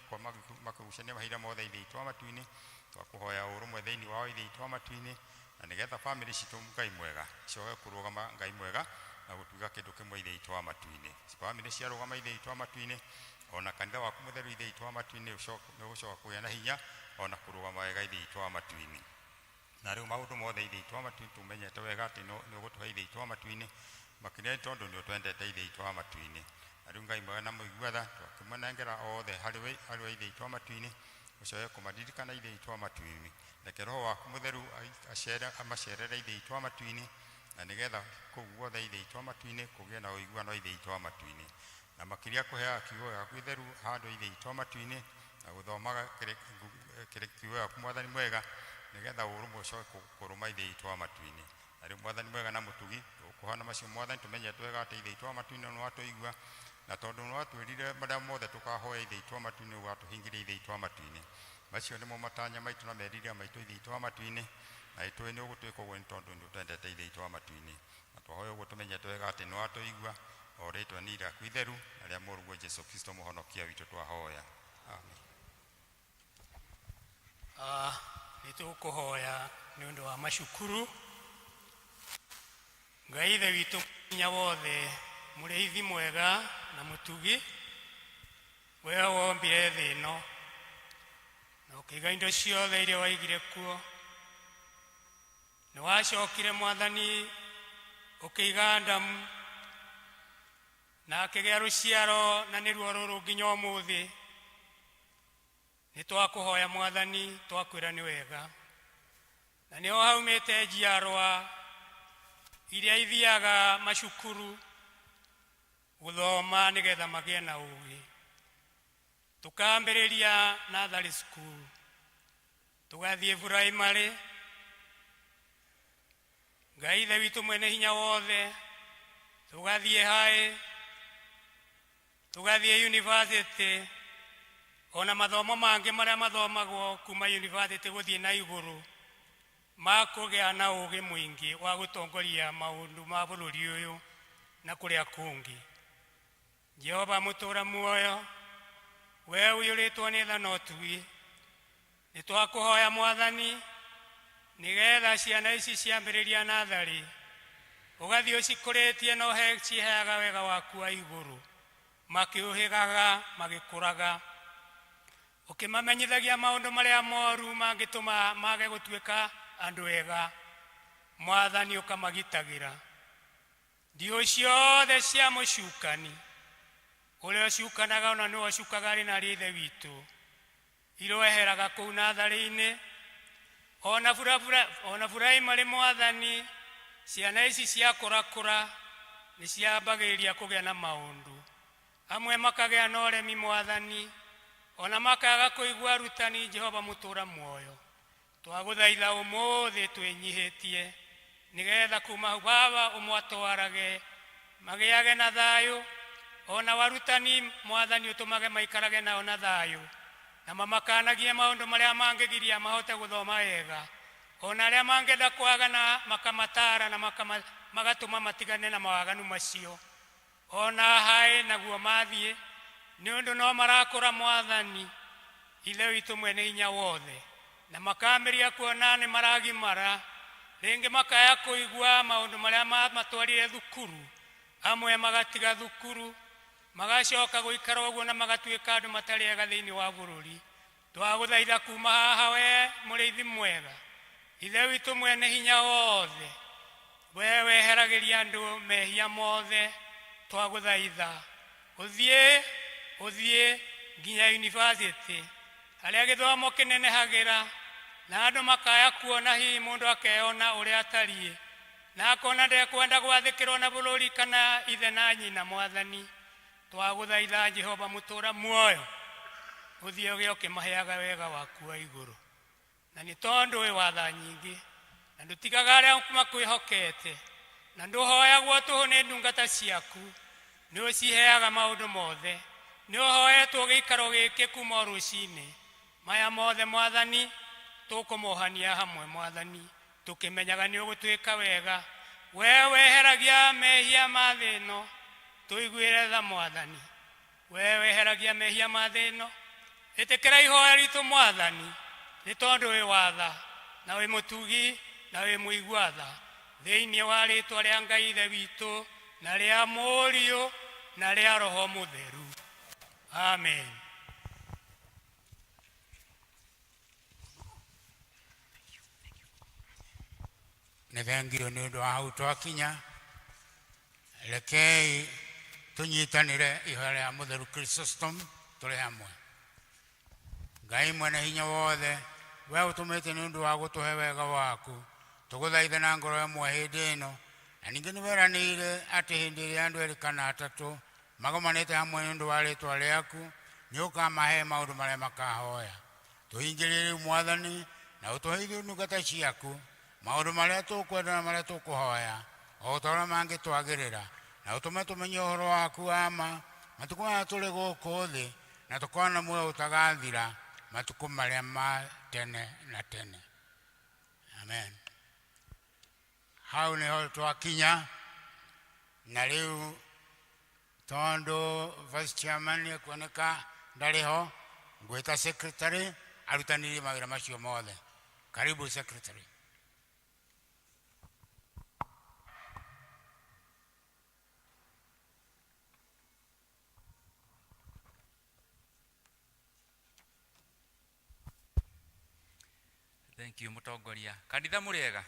makĩgucania mahinda mothe, Ithe witũ wa matu-inĩ, twakũhoya ũrũmwe thĩinĩ wao, Ithe witũ wa matu-inĩ, na nĩgetha bamĩrĩ citũ, Ngai mwega, icoke kũrũgama, Ngai mwega, na gũtuĩka kĩndũ kĩmwe, Ithe witũ wa matu-inĩ. Bamĩrĩ ciarũgama, Ithe witũ wa matu-inĩ, ona kanitha waku mũtheru, Ithe witũ wa matu-inĩ, nĩ ũgũcoka kũgĩa na hinya ona kũrũgama wega, Ithe witũ wa matu-inĩ. Na rĩu maũndũ mothe, Ithe witũ wa matu-inĩ, tũmenyete wega atĩ nĩ ũgũtũhe, Ithe witũ wa matu-inĩ, makĩria nĩ tondũ nĩ ũtwendete, Ithe witũ wa matu-inĩ. Na rĩu Ngai mwega na mũigua tha, twakĩmanengera othe harĩ we, Ithe witũ wa matu-inĩ. Ũcoke kũmaririkana Ithe witũ wa matu-inĩ. Reke Roho waku Mũtheru amacerere Ithe witũ wa matu-inĩ, na nĩgetha kũu guothe Ithe witũ wa matu-inĩ kũgĩe na ũiguano Ithe witũ wa matu-inĩ. Na makĩria kũheaga kiugo gĩaku gĩtheru handũ Ithe witũ wa matu-inĩ, na gũthomaga kiugo gĩaku Mwathani mwega, nĩgetha ũrũmwe ũcoke kũrũma Ithe witũ wa matu-inĩ. Na rĩu Mwathani mwega na mũtugi, tũkũhana macio Mwathani, tũmenyete wega atĩ Ithe witũ wa matu-inĩ nĩ watũigua, na tondũ nĩ watwĩrire marĩa mothe tũkahoya Ithe witũ wa matu-inĩ, ũgatũhingĩria Ithe witũ wa matu-inĩ. Macio nĩmo matanya maitũ na merirĩria maitũ Ithe witũ wa matu-inĩ, na nĩtũĩ nĩ ũgũtwĩka ũguo nĩ tondũ nĩ ũtwendete Ithe witũ wa matu-inĩ. Na twahoya ũguo tũmenyete wega atĩ nĩ watũigua, o rĩĩtwa nĩ rĩaku itheru na rĩa Mũrũguo Jesũ Kristo Mũhonokia witũ twahoya. Amen. Nĩ tũkũhoya nĩ ũndũ wa macukuru. Ngai Ithe witũ hinya wothe, mũrĩithi mwega na mũtugi, we wombire thĩ ĩno na ũkĩiga indo ciothe iria waigire kuo. Nĩ wacokire Mwathani ũkĩiga Adamu na akĩgĩa rũciaro, na nĩruo rũrũ nginya ũmũthĩ. Nĩ twakũhoya Mwathani, twakwĩra nĩ wega, na nĩho haumĩte njiarwa iria ithiaga macukuru gũthoma nĩgetha magĩe na ũgĩ. Tũkambĩrĩria nursery school, tũgathiĩ primary. Ngai Ithe witũ mwene hinya wothe, tũgathiĩ high, tũgathiĩ university, ona mathomo mangĩ marĩa mathomagwo kuma university gũthiĩ na igũrũ, ma kũgĩa na ũgĩ mũingĩ wa gũtongoria maũndũ ma bũrũri ũyũ na kũrĩa kũngĩ. Jehova mũtũũra muoyo, we ũiyũrĩtwo nĩ tha na ũtugi, nĩ twakũhoya Mwathani nĩgetha ciana ici ciambĩrĩria natharĩ ũgathiĩ ũcikũrĩtie na ũhe ciheaga wega waku wa igũrũ, makĩũhĩgaga magĩkũraga, ũkĩmamenyithagia maũndũ marĩa moru mangĩtũma mage gũtuĩka andũ ega. Mwathani ũkamagitagĩra ndiũ ciothe cia mũcukani ũrĩa ũcukanaga, ona nĩwe ũcukaga arĩ na arĩ Ithe witũ, iroeheraga kũu natharĩ-inĩ ona burabura ona primary. Mwathani, ciana ici ciakũrakũra nĩ ciambagĩrĩria kũgĩa na maũndũ amwe, makagĩa na ũremi Mwathani, ona makaga kũigua arutani. Jehova mũtũũra muoyo, twagũthaitha ũmũthĩ twĩnyihĩtie nĩgetha kuma hau Baba ũmwatwarage magĩage na thayũ, ona warutani Mwathani ũtũmage maikarage nao na thayũ, na mamakanagie maũndũ marĩa mangĩgiria mahote gũthoma wega, ona arĩa mangĩenda kwagana makamatara na magatũma matigane na mawaganu macio, ona haĩ naguo mathiĩ nĩ ũndũ no marakũra. Mwathani Ithe witũ mwene hinya wothe, na makambĩrĩria kuona nĩ maragimara rĩngĩ, makaya kũigua maũndũ marĩa matwarire thukuru, amwe magatiga thukuru, magacoka gũikara ũguo na magatuĩka andũ matarĩ ega thĩinĩ wa bũrũri. Twagũthaitha kuma haha, we mũrĩithi mwega, Ithe witũ mwene hinya wothe, we weheragĩria andũ mehia mothe, twagũthaitha ũthiĩ ũthiĩ nginya university harĩa gĩthomo kĩnenehagĩra na andũ makaya kuona, hihi mũndũ akeyona ũrĩa atariĩ na akona ndekwenda gwathĩkĩrwo na bũrũri kana ithe na nyina. Mwathani, twagũthaitha Jehova mũtũũra muoyo, ũthiĩ ũgĩe ũkĩmaheaga wega waku wa igũrũ, na nĩ tondũ wĩ watha nyingĩ na ndũtigaga arĩa makwĩhokete, na ndũhoyagwo tũhũ nĩ ndungata ciaku, nĩ ũciheaga maũndũ mothe. Nĩ ũhoetwo gĩikaro gĩkĩ kuma o rũcinĩ. Maya mothe Mwathani tũkũmohania hamwe, Mwathani, tũkĩmenyaga nĩ ũgũtwĩka wega. We weheragia mehia ma thĩ ĩno, tũiguĩre tha Mwathani. We weheragia mehia ma thĩ ĩno, ĩtĩkĩra ihoya ritũ Mwathani, nĩ tondũ wĩ watha na wĩ mũtugi na wĩ mũigua tha. Thĩinĩ wa rĩtwa rĩa Ngai Ithe witũ na rĩa Mũriũ na rĩa Roho Mũtheru, amen. Nĩ thengio nĩ ũndũ wa hau twakinya. Rekei tũnyitanĩre ihoya rĩa Mũtheru Chrysostom tũrĩ hamwe. Ngai mwene hinya wothe, we ũtũmĩte nĩ ũndũ wa gũtũhe wega waku, tũgũthaithe na ngoro ĩmwe hĩndĩ ĩno, na ningĩ nĩ weranĩire atĩ hĩndĩ ĩrĩa andũ erĩ kana atatũ magomanĩte hamwe nĩ ũndũ wa rĩtwa rĩaku, nĩ ũkamahe maũndũ marĩa makahoya. Tũhingĩrie rĩu Mwathani, na ũtũhe ithuĩ ndungata ciaku maũndũ marĩa tũkwenda na marĩa tũkũhoya, o ta ũrĩa mangĩtwagĩrĩra, na ũtũme tũmenye ũhoro waku wa ma matukũ maya tũrĩ gũkũ thĩ, na tũkorwo na muoyo ũtagathira matukũ marĩa ma tene na tene. Amen. Hau nĩho twakinya, na rĩu tondũ vice chairman nĩekuoneka ndarĩ ho, ngwĩta secretary arutanirie mawĩra macio mothe. Karibu secretary. Thank you mutongoria. Kanitha muriega.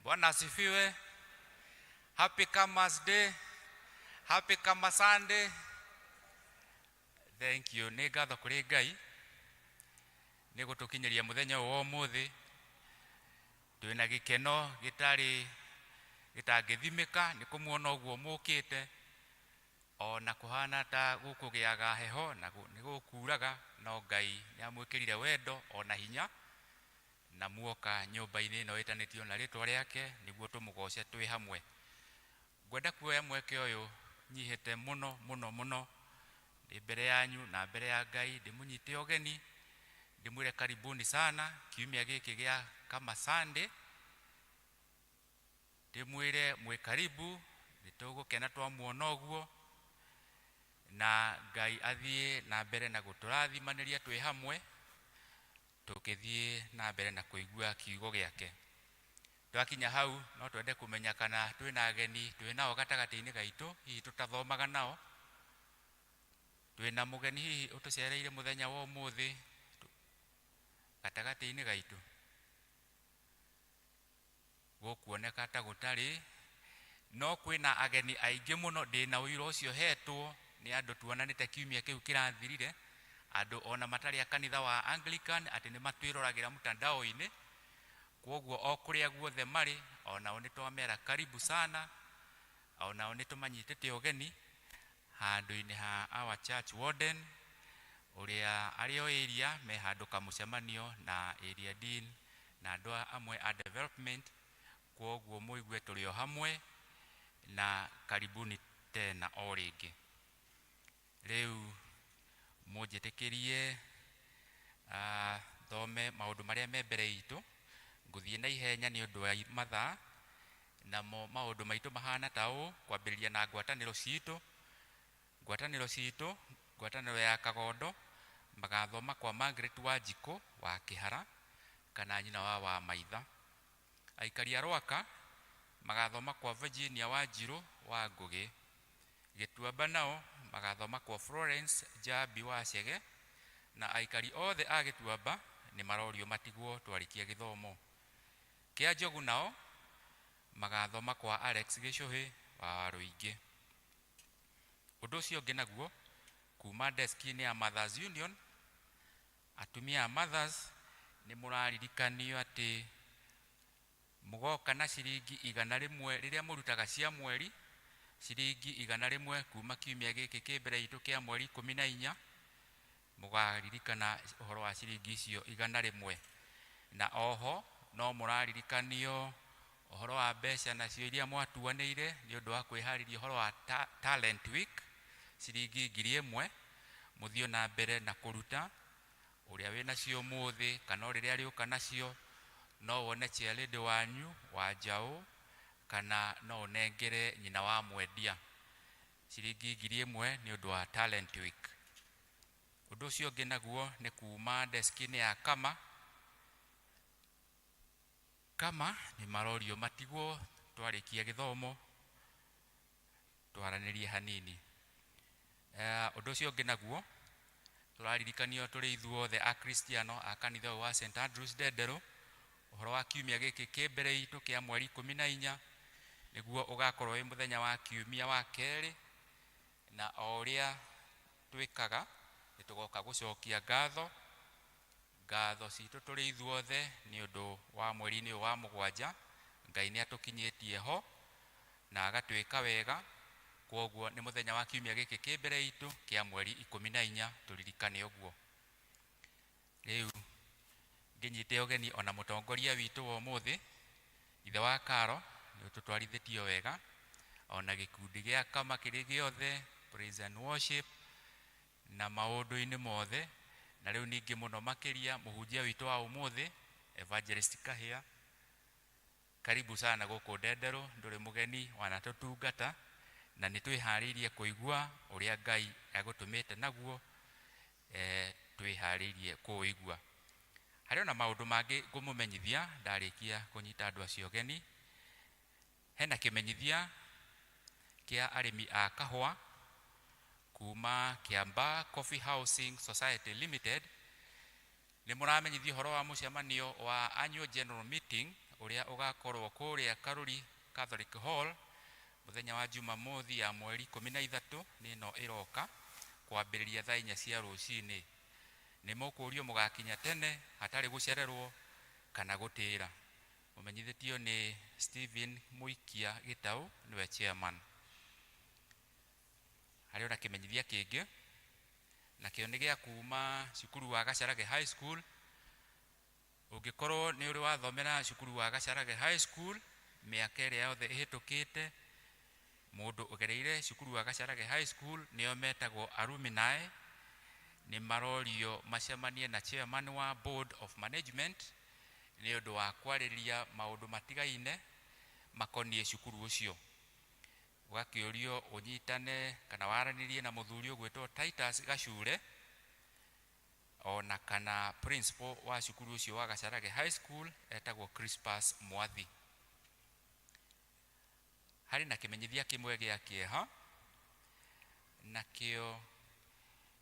Bwana asifiwe. Happy Kamas Day. Happy Kama Sunday. Thank you. Nĩ ngatho kũrĩ Ngai nĩ gũtũkinyĩria mũthenya ũyũ wa ũmũthĩ. Twĩna gĩkeno gĩtarĩ gĩtangĩthimĩka nĩ kũmuona ũguo mũkĩte, ona kũhana ta gũkũgĩaga heho na nĩ gũkuraga, no Ngai nĩ amwĩkĩrire wendo ona hinya na muoka nyũmba-inĩ ĩno ĩtanĩtio na rĩtwa rĩake nĩguo tũmũgoce twĩ hamwe. Ngwenda kuoya mweke ũyũ nyihĩte mũno mũno mũno ndĩ mbere yanyu na mbere ya Ngai, ndĩmũnyite ũgeni, ndĩmwĩre karibuni sana kiumia gĩkĩ gĩa Kama Sunday, ndĩmwĩre mwĩ karibu, nĩtũgũkena twamuona ũguo, na Ngai athiĩ na mbere na gũtũrathimanĩria twĩ hamwe tũkĩthiĩ na mbere na kũigua kiugo gĩake. Twakinya hau no twende kũmenya kana twĩna ageni twĩ nao gatagatĩ-inĩ gaitũ, hihi tũtathomaga nao. Twĩna mũgeni hihi ũtũcereire mũthenya wa ũmũthĩ gatagatĩ-inĩ gaitũ. Gũkuoneka ta gũtarĩ, no kwĩna ageni aingĩ mũno. Ndĩna ũira ũcio hetwo nĩ andũ tuonanĩte kiumia kĩu kĩrathirire, andũ ona matarĩ a kanitha wa Anglican atĩ nĩ matwĩroragĩra mtandao-inĩ. Kwoguo o kũrĩa guothe marĩ, onao nĩ twamera karibu sana, onao nĩ tũmanyitĩte ũgeni handũ-inĩ ha our church warden ũrĩa arĩ o area me handũ kamũcemanio na area dean na andũ amwe a development. Kwoguo mũigue tũrĩ o hamwe na karibuni tena o rĩngĩ. Rĩu mũnjĩtĩkĩrie thome maũndũ marĩa me mbere itũ. Ngũthiĩ na ihenya nĩ ũndũ wa mathaa, namo maũndũ maitũ mahana ta ũũ: kwambĩrĩria na ngwatanĩro citũ. Ngwatanĩro citũ, ngwatanĩro ya Kagondo magathoma kwa Margaret Wanjikũ wa Kĩhara kana nyina wa Wamaitha. Aikari a Rwaka magathoma kwa Virginia Wanjirũ wa Ngũgĩ. Gĩtuamba nao magathoma kwa Florence Njambi wa Chege, na aikari othe a Gĩtuamba nĩ marorio matigwo twarĩkia gĩthomo. Kĩa Njogu nao magathoma kwa Alex Gĩcũhĩ wa Warũingĩ. Ũndũ ũcio ũngĩ naguo, kuma deski-inĩ ya Mothers Union, atumia a Mothers nĩ mũraririkanio atĩ mũgoka na ciringi 100 rĩrĩa mũrutaga cia mweri, ciringi 100 kuma kiumia gĩkĩ kĩ mbere itũ kĩa mweri 14, mũgaririkana ũhoro wa ciringi icio 100. Na oho no mũraririkanio ũhoro wa mbeca nacio iria mwatuanĩire nĩ ũndũ wa kwĩharĩria ũhoro wa Talent Week, ciringi 1000, mũthiĩ na mbere na kũruta. Ũrĩa wĩnacio ũmũthĩ kana o rĩrĩa arĩũka nacio, no wone chairlady wanyu wa njaũ kana no ũnengere nyina wa mwendia ciringi 1000 nĩ ũndũ wa Talent Week. Ũndũ ũcio ũngĩ naguo nĩ kuma deski-inĩ ya Kama. Kama nĩ marorio matigwo twarĩkia gĩthomo twaranĩrie hanini. Ũndũ ũcio ũngĩ naguo tũraririkanio tũrĩ ithuothe Akristiano a kanitha ũyũ wa St Andrews Ndenderũ ũhoro wa kiumia gĩkĩ kĩ mbere itũ kĩa mweri 14, nĩguo ũgakorwo wĩ mũthenya wa kiumia wa kerĩ, na o ũrĩa twĩkaga nĩ tũgoka gũcokia ngatho Ngatho citũ tũrĩ ithuothe nĩ ũndũ wa mweri-inĩ ũyũ wa mũgwanja, Ngai nĩ atũkinyĩtie ho na agatwĩka wega. Kwoguo nĩ mũthenya wa kiumia gĩkĩ kĩ mbere itũ kĩa mweri 14, tũririkane ũguo. Rĩu ngĩnyite ũgeni ona mũtongoria witũ wa ũmũthĩ, ithe wa Karo, nĩ ũtũtwarithĩtio wega, ona gĩkundi gĩa Kama kĩrĩ gĩothe, praise and worship na maũndũ-inĩ mothe. Na rĩu ningĩ mũno makĩria mũhunjia witũ wa ũmũthĩ, Evangelist Kahĩa, karibu sana gũkũ Ndenderũ, ndũrĩ mũgeni wanatũtungata, na nĩ twĩharĩirie kũigua ũrĩa Ngai agũtũmĩte naguo, twĩharĩirie kũũigua. Harĩ ona maũndũ mangĩ ngũmũmenyithia ndarĩkia kũnyita andũ acio ũgeni. Hena kĩmenyithia kĩa arĩmi a kahũa kuma Kiambaa Coffee Housing Society Limited. Nĩ mũramenyithio ũhoro wa mũcemanio wa annual general meeting ũrĩa ũgakorwo kũrĩa Karuri Catholic Hall mũthenya wa Jumamothi ya mweri 13, nĩ ĩno ĩroka, kwambĩrĩria thaa 4 cia rũcinĩ. Nĩ mũkũrio mũgakinya tene hatarĩ gũcererwo kana gũtĩra. Mũmenyithĩtio nĩ Stephen Muikia Gĩtaũ, nĩwe chairman. Harĩ ona kĩmenyithia kĩngĩ, nakĩo nĩ gĩa kuma cukuru wa Gacharage High School. Ũngĩkorwo nĩ ũrĩ wathomera cukuru wa Gacharage High School mĩaka ĩrĩa yothe ĩhĩtũkĩte, mũndũ ũgereire cukuru wa Gacharage High School nĩo metagwo alumni, nĩ marorio macemanie na chairman wa board of management nĩ ũndũ wa kwarĩrĩria maũndũ matigaine makoniĩ cukuru ũcio. Ũgakĩũrio ũnyitane kana waranĩrie na mũthuri ũgwĩtwo Titus Gacure, ona kana principal wa cukuru ũcio wa Gacharage High School etagwo Crispus Mwathi. Harĩ na kĩmenyithia kĩmwe gĩa kĩeha, nakĩo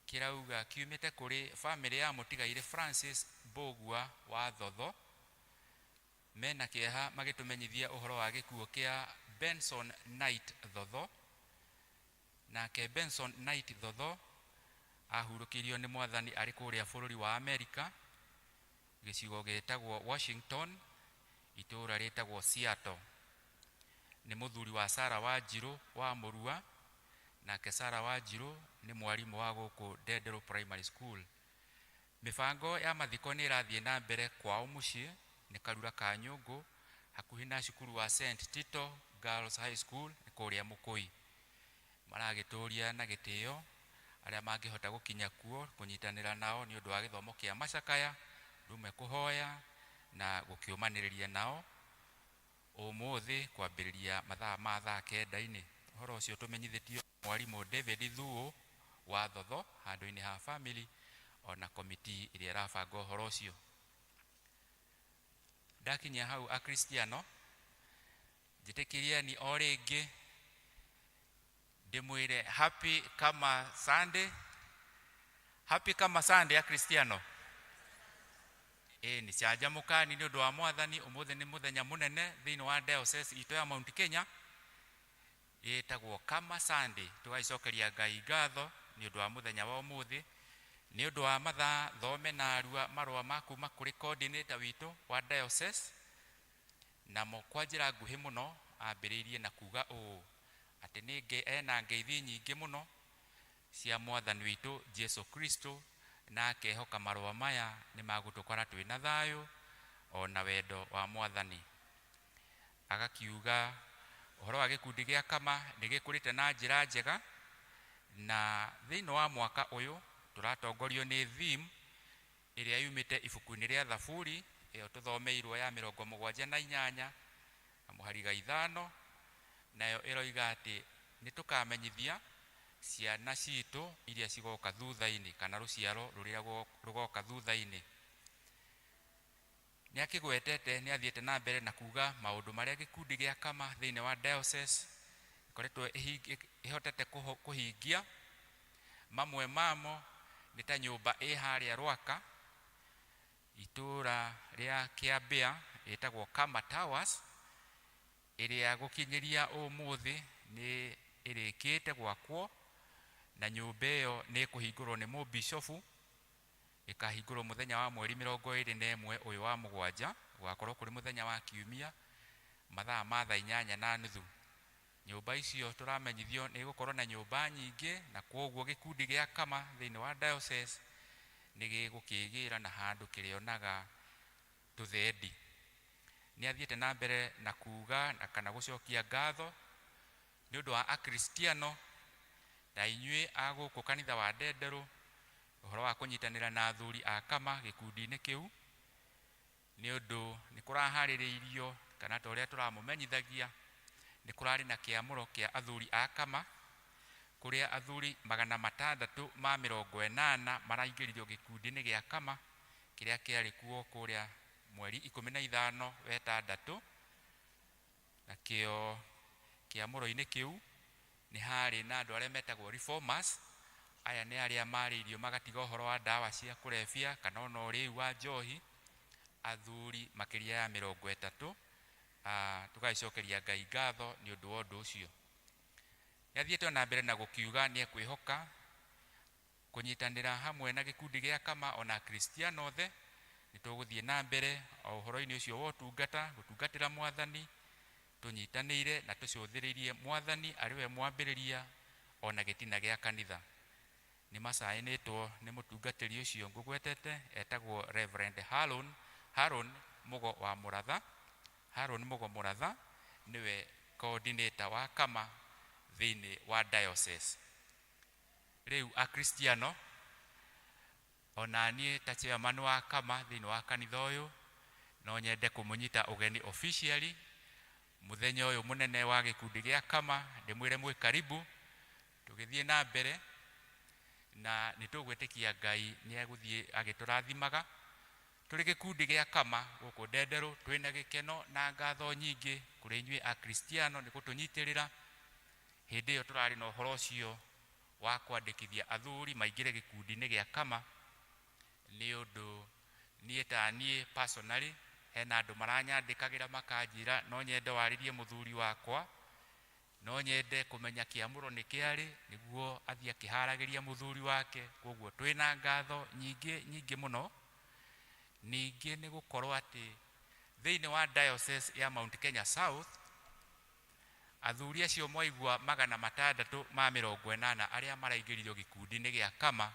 kĩrauga kiumĩte kũrĩ bamĩrĩ ya mũtigairĩ Francis Mbũgua wa Thotho. Mena kĩeha magĩtũmenyithia ũhoro wa gĩkuũ kĩa Benson Knight Thotho. Nake Benson Knight Thotho ahurũkĩirio nĩ mwathani arĩ kũrĩa bũrũri wa Amerika, gĩcigo gĩtagwo Washington, itũũra rĩtagwo Seattle. Nĩ mũthuri wa Sarah Wanjirũ wa Mũrua, nake Sarah Wanjirũ nĩ mwarimũ wa gũkũ Ndenderũ Primary School. Mĩbango ya mathiko nĩ ĩrathiĩ na mbere kwao mũciĩ, nĩ Karura ka Nyũngũ, hakuhĩ na cukuru wa St Tito Girls High School, nĩ kũrĩa Mũkũi. Maragĩtũria na gĩtĩo arĩa mangĩhota gũkinya kuo kũnyitanĩra nao nĩ ũndũ wa gĩthomo kĩa macakaya, rume kũhoya na gũkĩũmanĩrĩria nao ũmũthĩ kwambĩrĩria mathaa ma thaa 9-inĩ. Ũhoro ũcio tũmenyithĩtio mwarimũ David Thuo wa Thotho handũ-inĩ ha family ona komiti ĩrĩa ĩrabanga ũhoro ũcio. Ndakinya hau akristiano, njĩtĩkĩrieni o rĩngĩ ndĩmwĩre happy kama Sunday, happy kama Sunday akristiano. Ĩ nĩ canjamũkani nĩ ũndũ wa mwathani. Ũmũthĩ nĩ mũthenya mũnene thĩinĩ wa diocese itũ ya Mount Kenya, ĩtagwo Kama Sunday. Tũgagĩcokeria Ngai ngatho nĩ ũndũ wa mũthenya wa ũmũthĩ. Nĩ ũndũ wa mathaa, thome na arua marũa ma kuma kũrĩ coordinator witũ wa diocese, namo kwa njĩra nguhĩ mũno ambĩrĩirie na kuga ũũ atĩ nĩ ena ngeithi nyingĩ mũno cia mwathani witũ Jesu Kristo, na akehoka marũa maya nĩ magũtũkora twĩna thayũ ona wendo wa mwathani. Agakiuga ũhoro wa gĩkundi gĩa Kama nĩ gĩkũrĩte na njĩra njega, na thĩinĩ wa mwaka ũyũ tũratongorio nĩ theme ĩrĩa yumĩte ibuku-inĩ rĩa Thaburi ĩyo tũthomeirwo ya 78 na mũhariga 5, nayo ĩroiga atĩ nĩ tũkamenyithia ciana citũ iria cigoka thutha-inĩ, kana rũciaro rũrĩa rũgoka thutha-inĩ. Nĩ akĩgwetete, nĩ athiĩte na mbere na kuga maũndũ marĩa gĩkundi gĩa Kama thĩinĩ wa diocese ĩkoretwo ĩhotete kũhingia. Mamwe mamo nĩ ta nyũmba ĩ harĩa Rwaka, itũũra rĩa Kĩambĩa, ĩtagwo Kama Towers, ĩrĩa gũkinyĩria ũmũthĩ nĩ ĩrĩkĩte gwakwo, na nyũmba ĩyo nĩ ĩkũhingũrwo nĩ mũbishofu. Ĩkahingũrwo mũthenya wa mweri 21 ũyũ wa mũgwanja, gũgakorwo kũrĩ mũthenya wa kiumia, mathaa ma thaa 8:30. Nyũmba icio tũramenyithio nĩ igũkorwo na nyũmba nyingĩ, na kwoguo gĩkundi gĩa Kama thĩinĩ wa diocese nĩ gĩgũkĩgĩra na handũ kĩrĩonaga tũthendi. Nĩ athiĩte na mbere na kuga na kana gũcokia ngatho nĩ ũndũ wa akristiano ta inyuĩ a gũkũ kanitha wa Ndenderũ, ũhoro wa kũnyitanĩra na athuri a Kama gĩkundi-inĩ kĩu, nĩ ũndũ nĩ kũraharĩrĩirio kana ta ũrĩa tũramũmenyithagia, nĩ kũrarĩ na kĩamũro kĩa athuri a Kama, kũrĩa athuri 680 maraingĩririo gĩkundi-inĩ gĩa Kama kĩrĩa kĩarĩ kuo kũrĩa mweri 15 wetandatũ. Nakĩo kĩamũro-inĩ kĩu nĩ harĩ na andũ arĩa metagwo reformers. Aya nĩ arĩa marĩirio magatiga ũhoro wa ndawa cia kũrebia kana ona ũrĩu wa njohi, athuri makĩria ya 30. Tũgagĩcokeria Ngai ngatho nĩ ũndũ wa ũndũ ũcio. Nĩ athiĩte na mbere na gũkiuga nĩ ekwĩhoka kũnyitanĩra hamwe na gĩkundi gĩa Kama ona akristiano othe nĩ tũgũthiĩ na mbere o ũhoro-inĩ ũcio wa ũtungata, gũtungatĩra Mwathani tũnyitanĩire na tũcũthĩrĩirie Mwathani arĩ we mwambĩrĩria ona gĩtina gĩa kanitha. Nĩ macaĩnĩtwo nĩ mũtungatĩri ũcio ngũgwetete, etagwo Reverend Haron Mugo wa Mũratha. Haron Mugo Mũratha nĩwe coordinator wa Kama thĩinĩ wa diocese. Rĩu akristiano, ona niĩ ta chairman wa Kama thĩinĩ wa kanitha ũyũ, no nyende kũmũnyita ũgeni officially mũthenya ũyũ mũnene wa gĩkundi gĩa Kama, ndĩmwĩre mwĩ karibu, tũgĩthiĩ na mbere na nĩ tũgwĩtĩkia Ngai nĩ egũthiĩ agĩtũrathimaga. Tũrĩ gĩkundi gĩa Kama gũkũ Ndenderũ, twĩna gĩkeno na ngatho nyingĩ kũrĩ inyuĩ akristiano nĩ gũtũnyitĩrĩra hĩndĩ ĩyo tũrarĩ na ũhoro ũcio wa kwandĩkithia athuri maingĩre gĩkundi-inĩ gĩa Kama. Nĩ ũndũ niĩ ta niĩ personally hena andũ maranyandĩkagĩra makanjĩra no nyende warĩrie mũthuri wakwa, no nyende kũmenya kĩamũro nĩ kĩarĩ nĩguo athiĩ akĩharagĩria mũthuri wake. Koguo twĩna ngatho nyingĩ nyingĩ mũno. Ningĩ nĩ gũkorwo atĩ thĩinĩ wa diocese ya Mount Kenya South athuri acio mwaigua 680 arĩa maraingĩririo gĩkundi-inĩ gĩa Kama,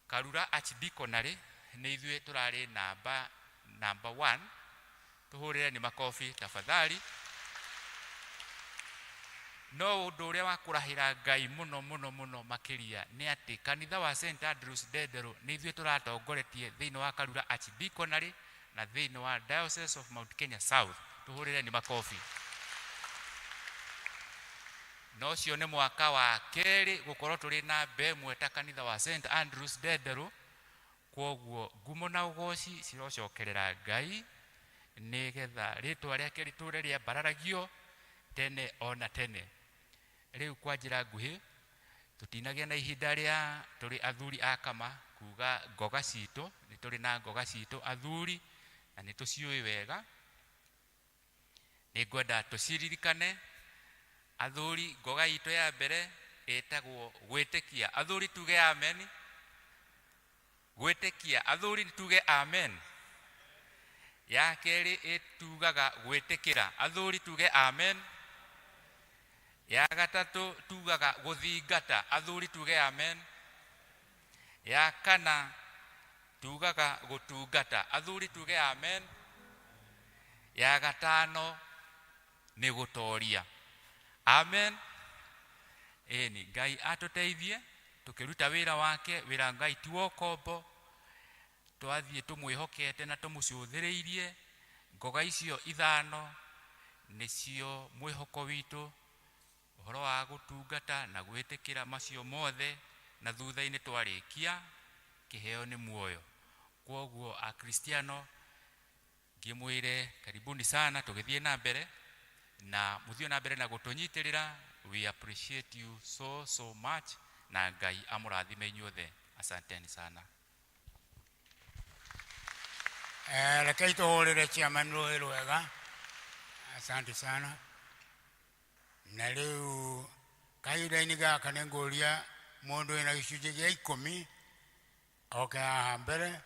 Karura Archdeaconry nĩ ithuĩ tũrarĩ namba 1. Tũhũrĩre nĩ makobi tafadhali. No ũndũ ũrĩa wa kũrahĩra Ngai mũno mũno mũno makĩria nĩ atĩ kanitha wa St Andrews Ndenderũ nĩ ithuĩ tũratongoretie thĩinĩ wa Karura Archdeaconry na thĩinĩ wa Diocese of Mount Kenya South. Tũhũrĩre nĩ makobi. Na ũcio nĩ mwaka wa kerĩ gũkorwo tũrĩ namba ĩmwe ta kanitha wa St Andrews Ndenderũ. Kwoguo ngumo na ũgoci cirocokerera Ngai nĩgetha rĩtwa rĩake rĩtũre rĩambararagio tene ona tene. Rĩu kwa njĩra nguhĩ tũtinagĩa na ihinda rĩa tũrĩ athuri a Kama kuga ngoga citũ, nĩ tũrĩ na ngoga citũ athuri na nĩ tũciũĩ wega. Nĩ ngwenda tũciririkane. Athuri, ngoga itũ ya mbere ĩtagwo gwĩtĩkia. Athuri tuge amen. Gwĩtĩkia, athuri tuge amen. Ya kerĩ ĩtugaga gwĩtĩkĩra, athuri tuge amen. Ya gatatũ tugaga gũthingata, athuri tuge amen. Ya kana tugaga gũtungata, athuri tuge amen. Ya gatano nĩ gũtoria, amen. Ĩni Ngai atũteithie tũkĩruta wĩra wake. Wĩra Ngai ti wa ũkombo, twathiĩ tũmwĩhokete na tũmũcũthĩrĩirie. Ngoga icio ithano nĩcio mwĩhoko witũ, ũhoro wa gũtungata na gwĩtĩkĩra macio mothe, na thutha-inĩ twarĩkia kĩheo nĩ muoyo. Kwoguo akristiano ngĩmwĩre karibuni sana, tũgĩthiĩ na mbere na mũthiĩ na mbere na gũtũnyitĩrĩra. We appreciate you so so much, na Ngai amũrathime inyuothe. Asanteni sana. Rekei tũhũrĩre chairman rũĩ rwega. Asante sana. Na rĩu kahinda-inĩ gaka nĩ ngũria mũndũ wĩna gĩcunjĩ gĩa ikũmi. Oke haha mbere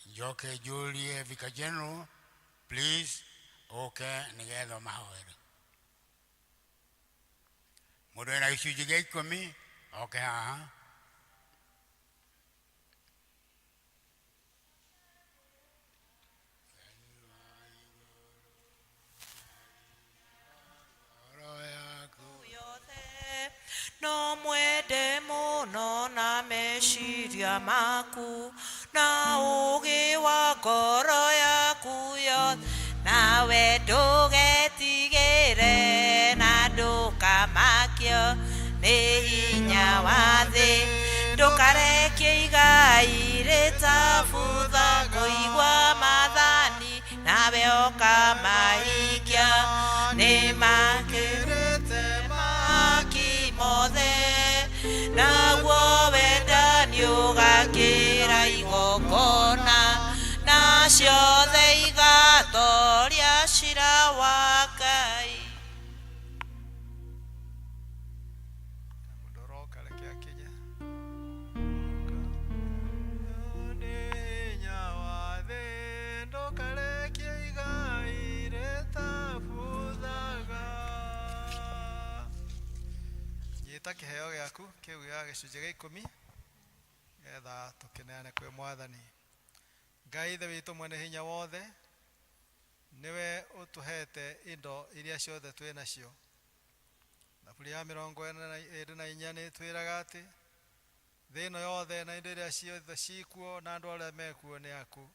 njoke njũrie Vicar General please ũke nĩgetha ũmahoere. Mũndũ wĩna gĩcunjĩ gĩa ikũmi oke haha. No mwende mũno na meciria maku na ũũgĩ wa ngoro yaku yothe, nawe ndũgetigĩre na ndũkamakio nĩ hinya wa thĩ. Ndũkarekie igai rĩtabutha kũigua maathani, nawe ũkamahingia. Nĩ makĩrĩte maki mothe, naguo wendani ũgakĩra igongona, na ciothe igatoria cira wa Ngai. Mũndũ ũroka reke akinye. Nĩ hinya wa thĩ, ndũkarekie igai rĩtabuthaga. Nyita kĩheo gĩaku kĩu gĩa gĩcunjĩ gĩa ikũmi getha tũkĩneane kwĩ Mwathani. Ngai Ithe witũ mwene hinya wothe, nĩwe ũtũhete indo iria ciothe twĩ nacio. Thaburi ya 44 nĩ ĩtwĩraga atĩ thĩ ĩno yothe na indo iria ciothe cikuo na andũ arĩa mekuo nĩ aku.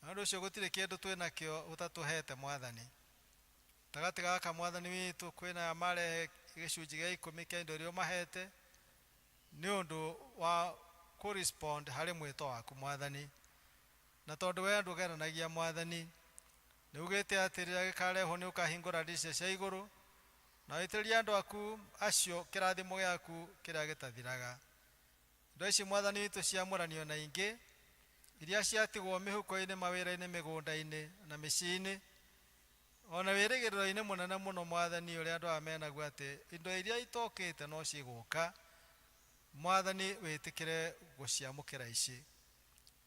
Na ũndũ ũcio gũtirĩ kĩndũ twĩ nakĩo ũtatũhete Mwathani. Gatagatĩ gaka Mwathani witũ kwĩna aya marehe gĩcunjĩ gĩa ikũmi kĩa indo iria ũmahete nĩ ũndũ wa kũ-respond harĩ mwĩto waku Mwathani. Na tondũ we ndũgeranagia Mwathani, nĩ ugĩte atĩ rĩrĩa gĩkarehwo nĩ ũkahingũra ndirica cia igũrũ na ũitĩrĩrie andũ aku acio kĩrathimo gĩaku kĩrĩa gĩtathiraga. Indo ici Mwathani witũ ciamũranio na ingĩ iria ciatigwo mĩhuko-inĩ, mawĩra-inĩ, mĩgũnda-inĩ na mĩciĩ-inĩ, ona wĩrĩgĩrĩro-inĩ mũnene mũno Mwathani ũrĩa andũ aya menaguo atĩ indo iria itokĩte no cigũka. Mwathani wĩtĩkĩre gũciamũkĩra ici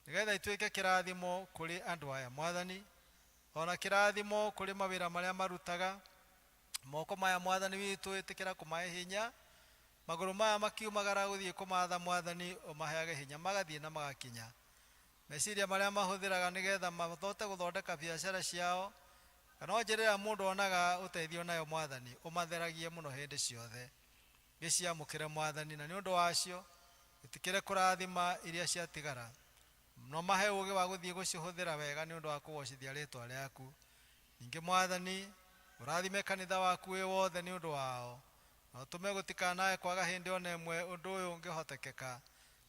nĩgetha ituĩke kĩrathimo kũrĩ andũ aya Mwathani, ona kĩrathimo kũrĩ mawĩra marĩa marutaga. Moko maya Mwathani witũ ĩtĩkĩra kũmahe hinya, magũrũ maya makiumagara gũthiĩ kũmatha Mwathani ũmaheage hinya magathiĩ na magakinya. Meciria marĩa mahũthĩraga nĩgetha mahote gũthondeka biacara ciao kana o njĩra ĩrĩa mũndũ onaga ũteithio nayo Mwathani ũmatheragie mũno hĩndĩ ciothe. Gĩciamũkĩre Mwathani, na nĩ ũndũ wacio ĩtĩkĩre kũrathima iria ciatigara, no mahe ũũgĩ wa gũthiĩ gũcihũthĩra wega nĩ ũndũ wa kũgocithia rĩtwa rĩaku. Ningĩ Mwathani ũrathime kanitha waku wĩ wothe nĩ ũndũ wao, na ũtũme gũtikanae kwaga hĩndĩ ona ĩmwe ũndũ ũyũ ũngĩhotekeka,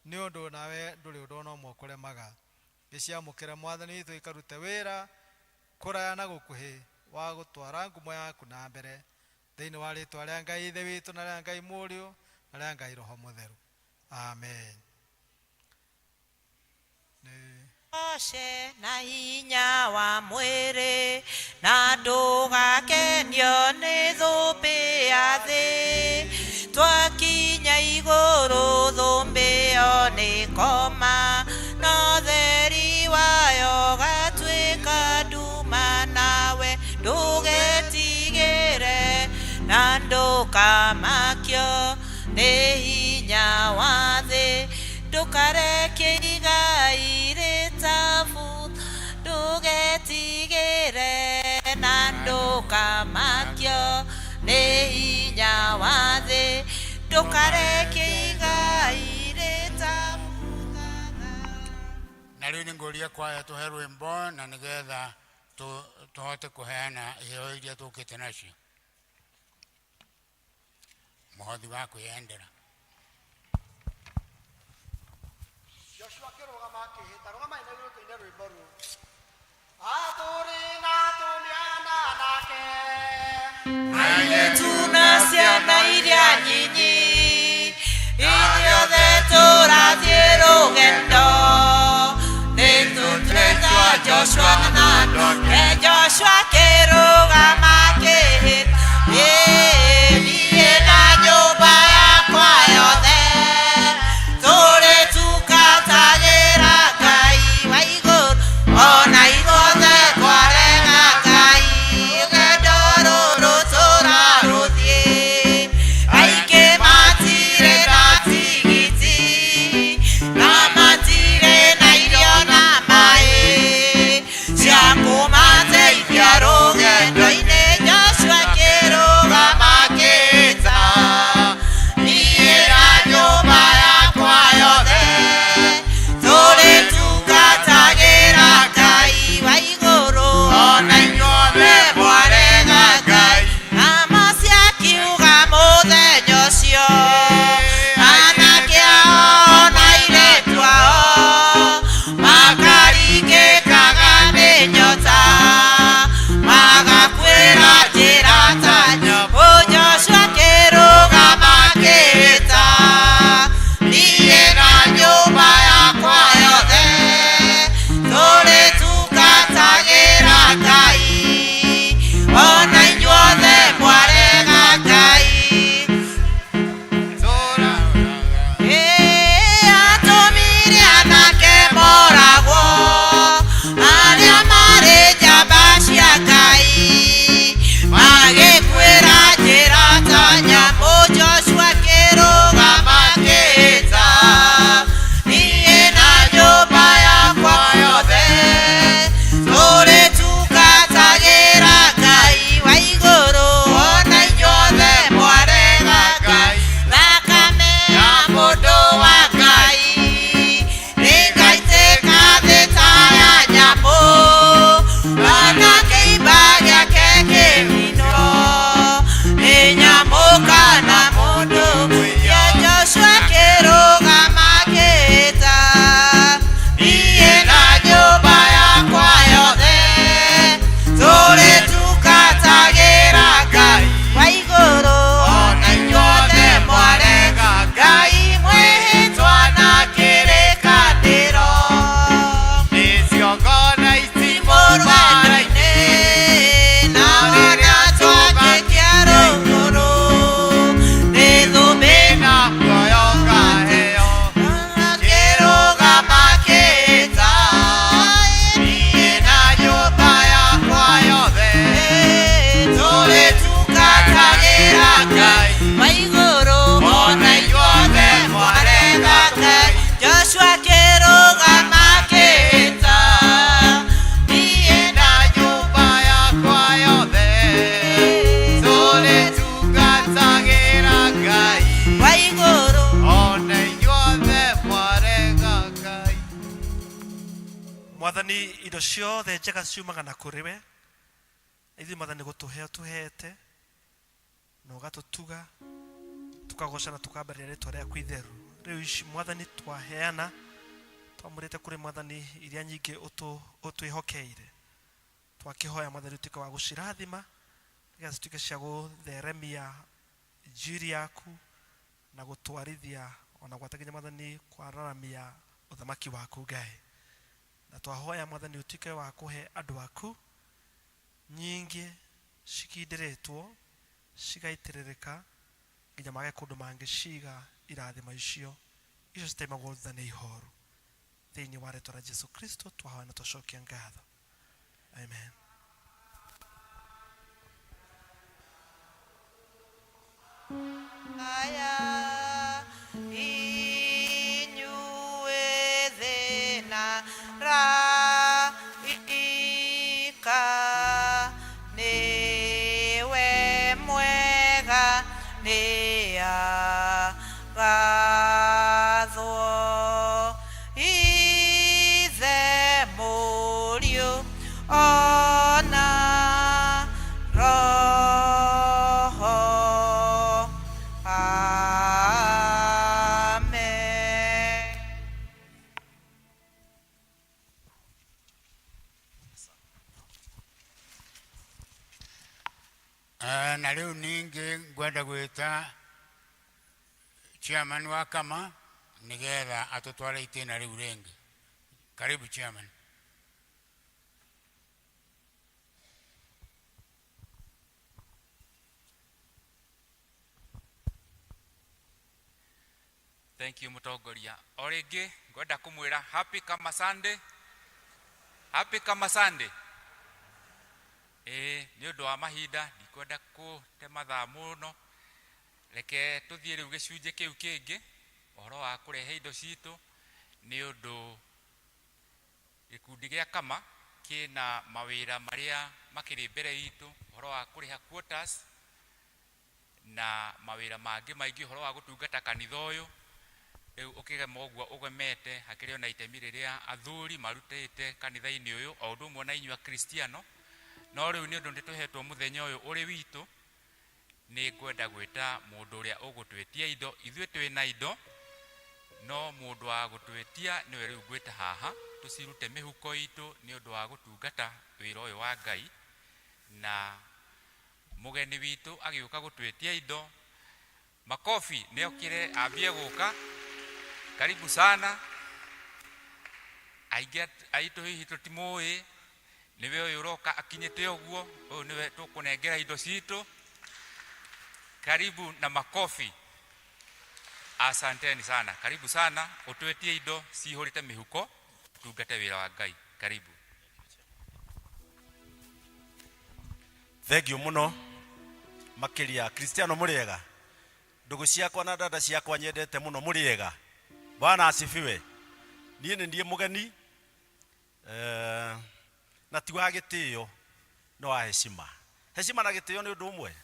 nĩ ũndũ nawe ndũrĩ ũndũ ona ũmwe ũkũremaga. Gĩciamũkĩre Mwathani witũ ikarute wĩra kũraya na gũkuhĩ wa gũtwara ngumo yaku na mbere, thĩinĩ wa rĩtwa rĩa Ngai Ithe witũ na rĩa Ngai Mũriũ na rĩa Ngai Roho Mũtheru. Amen. Oce na hinya wa mwĩrĩ, na ndũgakenio nĩ thũmbĩ ya thĩ. Twakinya igũrũ thũmbĩ ĩyo nĩ koma, no theri wayo gatuĩka nduma. Nawe ndũgetigĩre na ndũkamakio nĩ hinya wa thĩ. Ndũkarekie igai rĩtabutha, ndũgetigĩre na ndũkamakio nĩ hinya wa thĩ. Ndũkarekie igai rĩtabutha. Na rĩu nĩ ngũria kwaya tũhe rwĩmbo na nĩgetha tũhote kũheana iheo iria tũkĩte nacio. Mũhothi wa kwĩyendera. Joshua akĩrũgama akĩĩhĩta, rũgamai na igũrũ tũine rwĩmbo rũu. Athuri na atumia na anake, airĩtu na ciana iria nyinyi, ithuothe tũrathiĩ rũgendo, nĩ tũtuĩka Joshua na andũ ake. Joshua akĩrũgama akĩĩhĩta, ĩĩ niĩ na nyũmba yakwa yothe tũrĩtungatagĩra Indo ciothe njega ciumaga na kũrĩ we. Na ithuĩ Mwathani gũtũhe ũtũhete na ũgatũtuga, tukagoca na tukambaria rĩtwa rĩaku itheru. Rĩu ici Mwathani twaheana, twamũrĩte kũrĩ Mwathani iria nyingĩ ũtwĩhokeire. Twakĩhoya Mwathani ũtuĩke wa gũcirathima nĩgetha cituĩke cia gũtheremia injiri yaku na gũtwarithia ona gwata nginya Mwathani kwararamia ũthamaki waku Ngai. Na twahoya Mwathani ũtuĩke wa kũhe andũ aku nyingĩ cikindĩrĩtwo cigaitĩrĩrĩka nginya mage kũndũ mangĩciga irathimo icio icio citaimagwo thutha nĩ ihoru. Thĩinĩ wa rĩtwa rĩa Jesu Kristo twahoya na twacokia ngatho. Amen. Aya inyuĩ thĩna raika nĩwe mwega nĩagathwo. Ithe Mũriũ ona Roho. Amen. Na rĩu ningĩ ngwenda gwĩta chairman wa kama nĩgetha atũtware itĩna rĩu rĩngĩ. Karibu chairman. Thank you mũtongoria. O rĩngĩ ngwenda kũmwĩra happy Kama Sunday. Happy Kama Sunday. Ĩĩ nĩ ũndũ wa mahinda ndikwenda kũte mathaa mũno. Reke tũthiĩ rĩu gĩcunjĩ kĩu kĩngĩ ũhoro wa kũrehe indo citũ nĩ ũndũ gĩkundi gĩa Kama kĩna mawĩra marĩa makĩrĩ mbere itũ, ũhoro wa kũrĩha quotas na mawĩra mangĩ maingĩ, ũhoro wa gũtungata kanitha ũyũ. Rĩu ũkĩgema ũguo ũgemete, hakĩrĩ ona itemi rĩrĩa athuri marutĩte kanitha-inĩ ũyũ o ũndũ ũmwe na inyuĩ akristiano. No rĩu nĩ ũndũ nĩtũhetwo mũthenya ũyũ ũrĩ witũ, nĩ ngwenda gwĩta mũndũ ũrĩa ũgũtwĩtia indo. Ithuĩ twĩna indo, no mũndũ wa gũtwĩtia nĩwe rĩu ngwĩta haha tũcirute mĩhuko itũ nĩ ũndũ wa gũtungata wĩra ũyũ wa Ngai. Na mũgeni witũ agĩũka gũtwĩtia indo, makofi nĩokire ambie gũka. Karibu sana. Aingĩ aitũ hihi tũtimũĩ, nĩwe ũyũ ũroka akinyĩte ũguo, ũyũ nĩwe tũkũnengera indo citũ. Karibu na makofi. Asanteni sana. Karibu sana, ũtwĩtie indo cihũrĩte mĩhuko, tungate wĩra wa Ngai. Karibu. Thank you muno makiria Kristiano mũrĩega, ndũgũ ciakwa na dada ciakwa nyendete mũno mũrĩega. Bwana asifiwe. Niĩ nĩ niĩ mũgeni na ti wa gĩtĩo no wa heshima. Heshima na gĩtĩo nĩ ũndũ ũmwe?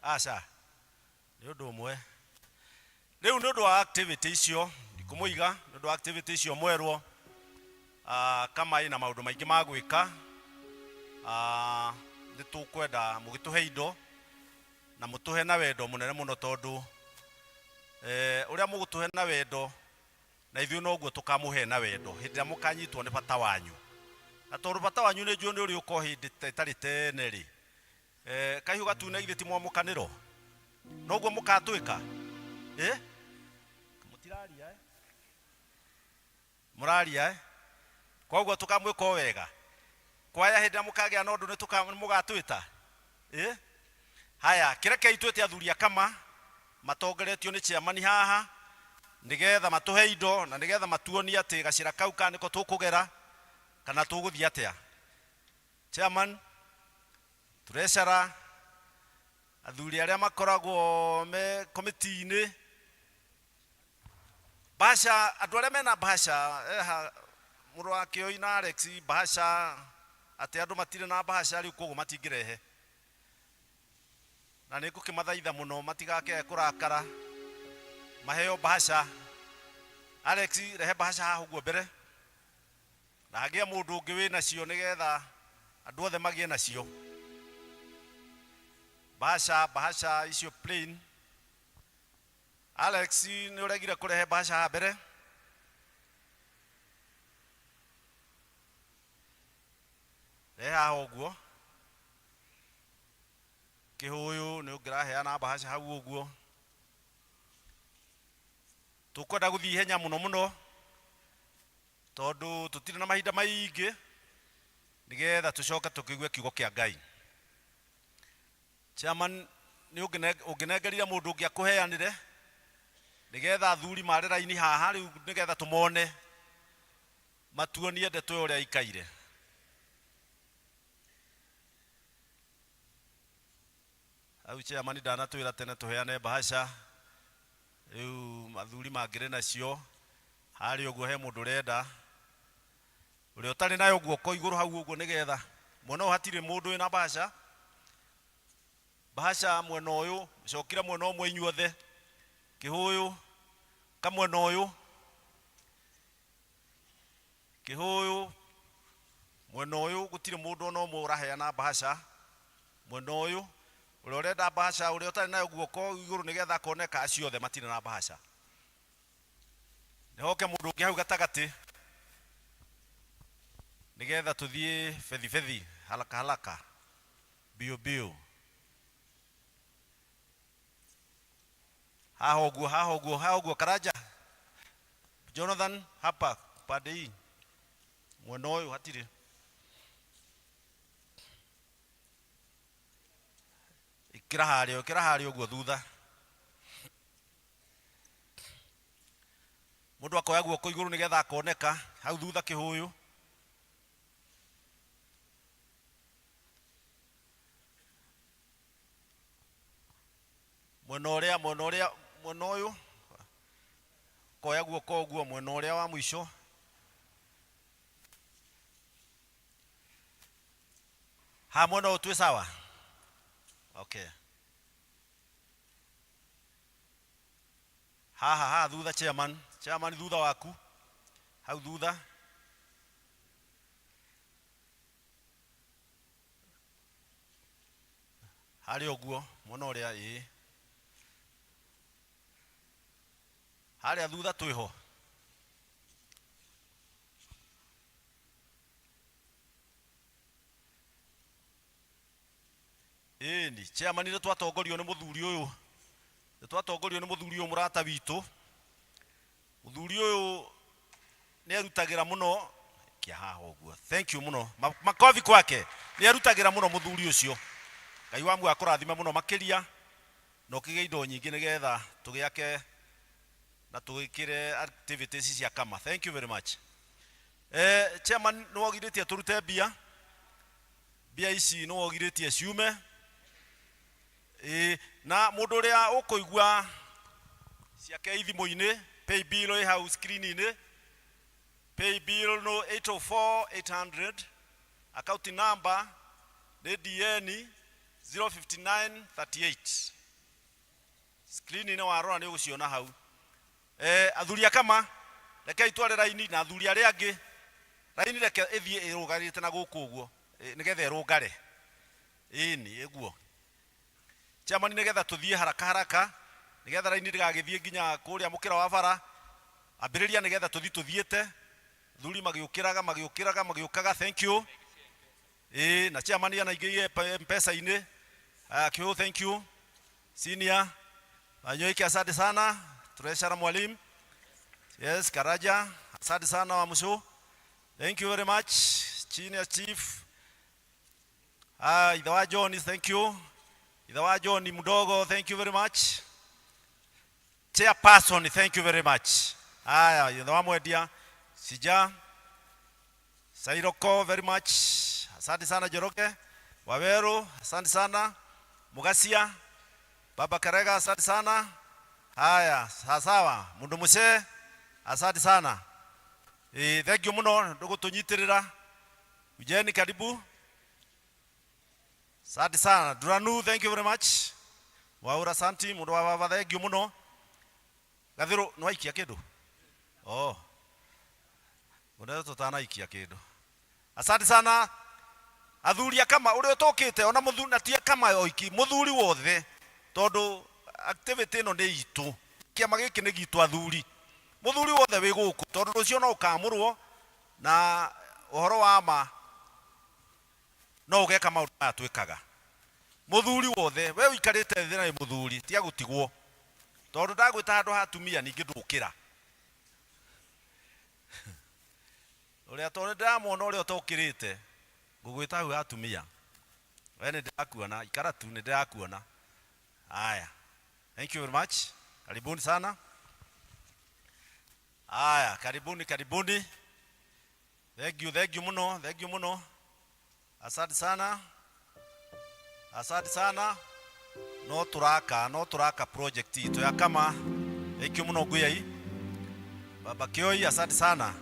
Aca, nĩ ũndũ ũmwe. Rĩu nĩ ũndũ wa activity icio ndikũmũiga, nĩ ũndũ wa activity icio mwerwo kama ĩna maũndũ maingĩ ma gwĩka, nĩ tũkwenda mũgĩtũhe indo na mũtũhe na wendo mũnene mũno, tondũ ũrĩa mũgũtũhe na wendo na ithuĩ noguo tũkamũhe na wendo hĩndĩ ĩrĩa mũkanyitwo nĩ bata wanyu. Na tondũ bata wanyu nĩ njũĩ nĩ ũrĩũka o hĩndĩ ĩtarĩ tene rĩ, kahiũ gatune githĩ ti mwamũkanĩro noguo mũkatwĩka? Mũtiraria Mũraria Koguo tũkamwĩka o wega. Kwaya hĩndĩ ĩrĩa mũkagĩa na ũndũ nĩ mũgatwĩta? Haya, kĩrekei twĩte athuri a Kama matongoretio nĩ chairman haha nĩgetha matũhe indo na nĩgetha matuonie atĩ gacĩra kau kana nĩko tũkũgera kana tũgũthiĩ atĩa. Chairman, treasurer, athuri arĩa makoragwo me komiti-inĩ, bahasha, andũ arĩa mena bahasha, eha mũrũ wa Kĩoi na Alex bahasha, atĩ andũ matirĩ na bahasha rĩu koguo matingĩrehe. Na nĩ ngũkĩmathaitha mũno matigakĩae kũrakara, maheo bahasha. Alex rehe bahasha haha ũguo mbere na hagĩe mũndũ ũngĩ wĩ nacio nĩgetha andũ othe magĩe nacio. Bahasha, bahasha icio plain. Alex nĩ ũregire kũrehe bahasha haha mbere. Rehe haha ũguo. Kĩhũyũ nĩ ũngĩraheana bahasha hau ũguo. Tũkwenda gũthiĩ ihenya mũno mũno tondũ tũtirĩ na mahinda maingĩ nĩgetha tũcoke tũkĩigue kiugo kĩa Ngai. Chairman, nĩ ũngĩnengerire mũndũ ũngĩ akũheanĩre nĩgetha athuri mare raini haha rĩu nĩgetha tũmone matuonie ndeto ĩyo ũrĩa ikaire. Hau chairman ndanatwĩra tene tũheane bahasha rĩu athuri mangĩrĩ nacio harĩa ũguo he mũndũ ũrenda ũrĩa ũtarĩ nayo guoko igũrũ hau ũguo nĩgetha mwena ũyũ hatirĩ mũndũ wĩna bahasha. Bahasha mwena ũyũ cokire mwena ũmwe inyuothe kĩhũyũ ka mwena ũyũ kĩhũyũ mwena ũyũ gũtirĩ mũndũ ona ũmwe ũraheana bahasha mwena ũyũ ũrĩa ũrenda bahasha ũrĩa ũtarĩ nayo guoko igũrũ nĩgetha akoneka acio othe matirĩ na bahasha. Nĩhoke mũndũ ũngĩ hau gatagatĩ nĩgetha tũthiĩ bethi bethi haraka haraka bio bio haha ũguo haha ũguo haha ũguo Karanja Jonathan hapa pande hii mwena ũyũ hatirĩ. Ĩkĩra harĩa ĩkĩra harĩa ũguo thutha mũndũ akoya guoko igũrũ nĩgetha akoneka hau thutha kĩhũyũ. Mwena ũrĩa mwena ũrĩa mwena ũyũ koya guoko ũguo mwena ũrĩa wa mũico. Ha mwena ũyũ twĩ sawa? Okay. Haha haha thutha chairman, chairman thutha waku hau thutha. Harĩa ũguo mwena ũrĩa ĩĩ harĩa thutha twĩho. Ĩni chairman nĩ twatongorio nĩ mũthuri ũyũ, nĩ twatongorio nĩ mũthuri ũyũ mũrata witũ. Mũthuri ũyũ nĩ erutagĩra mũno kia haha ũguo. Thank you mũno. Makobi kwake. Nĩ erutagĩra mũno mũthuri ũcio. Ngai wa muoyo akũrathime mũno makĩria na ũkĩgĩe indo nyingĩ nĩgetha tũgĩake na tũgĩkĩre activities cia kama. Thank you very much. Chairman nĩ wogirĩtie tũrute mbia. Mbia ici nĩ wogirĩtie ciume. Na mũndũ ũrĩa ũkũigua ciake ithimũ-inĩ, pay bill ĩ hau screen-inĩ. Pay bill no 804800, account number nĩ DN 05938. Screen-inĩ warora nĩ ũgũciona hau. Athuri a kama rekei tware raini na athuri arĩa angĩ raini reke ĩthiĩ ĩrũgarĩte na gũkũ ũguo nĩgetha ĩrũngare. Ĩni ĩguo. Chairman nĩgetha tũthiĩ haraka haraka nĩgetha raini ndĩgagĩthiĩ nginya kũrĩa mũkĩra wa bara. Ambĩrĩria nĩgetha tũthiĩ tũthiĩte. Athuri magĩũkĩraga magĩũkĩraga magĩũkaga. Thank you. Na chairman anaingĩire M-Pesa-inĩ. Kĩũ, thank you. Senior Wanyoike, asante sana. Treasurer mwalimu. Yes, Karaja, asante sana wa Mushu. Thank you very much. Senior Chief. Ithe wa John, thank you. Ithe wa John mdogo, thank you very much. Chairperson, thank you very much. Haya, ithe wa Mwendia, Sija, Sairoko, very much. Asante sana Joroge. Waweru, asante sana. Mugasia, Baba Karega, asante sana. Haya, sawa. Mundu muse, asante sana. Thank you muno ndugutunyitirira. Ujeni karibu. Asante sana. Duranu, thank you very much. Waura santi, mundu wa baba, thank you muno. Gathiru, no aikia kindu? Oh. Ngũnethe tũtanaikia kĩndũ. Asante sana athuri akama ũrĩa ũtũkĩte ona mũthuri na ti akama oiki mũthuri wothe tondũ activity ĩno nĩ itũ kĩama gĩkĩ nĩ gitũ athuri mũthuri wothe wĩ gũkũ tondũ rũciũ no ũkamũrwo na ũhoro wa ma no ũgeka maũndũ maya twĩkaga mũthuri wothe we ũikarĩte thĩ na wĩ mũthuri tiga gũtigwo tondũ ndagwĩta handũ ha atumia ningĩ ndũkĩra ũrĩa tondũ ndĩramwona ũrĩa ũtokĩrĩte ngũgwĩta hau atumia we nĩ ndĩrakuona ikara tu nĩ ndĩrakuona haya thank you very much karibuni sana haya karibuni karibuni thank you thank you muno thank you muno asante sana asante sana no turaka no turaka project itu ya kama thank you muno nguyai baba Kioi asante sana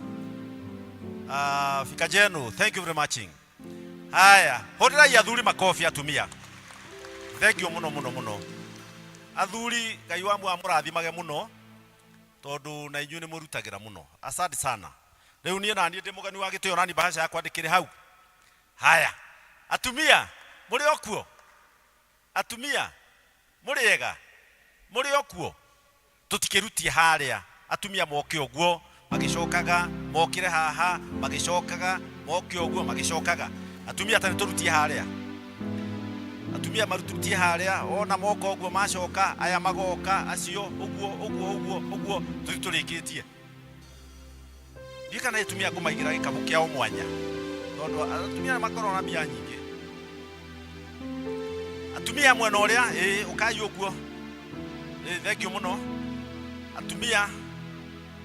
fika jenu thank you very much haya hũrĩrai athuri makobi atumia thank you muno muno muno athuri ngai wa amũrathimage mũno tondũ na inyuĩ nĩ mũrutagĩra mũno asante sana rĩu niĩ naniĩ ndĩ mũgeni wa gĩtĩo nani bahasha yakwa ndĩkĩrĩ hau haya atumia mũrĩ o kuo atumia mũrĩ ega mũrĩ o kuo tũtikĩrutie harĩa atumia moke ũguo magĩcokaga mokĩre haha magĩcokaga moke ũguo magĩcokaga atumia ta nĩtũrutie harĩa atumia marutie harĩa ona moka ũguo macoka aya magoka acio ũguo ũguo ũguo ũguo tũthiĩ tũrĩkĩtie ndiĩ kana atumia ngũmaigĩra gĩkabũ kĩao mwanya tondũ atumia nĩ makoragwo na mbia nyingĩ atumia mwena ũrĩa ĩĩ ũkai ũguo ĩĩ thank you mũno atumia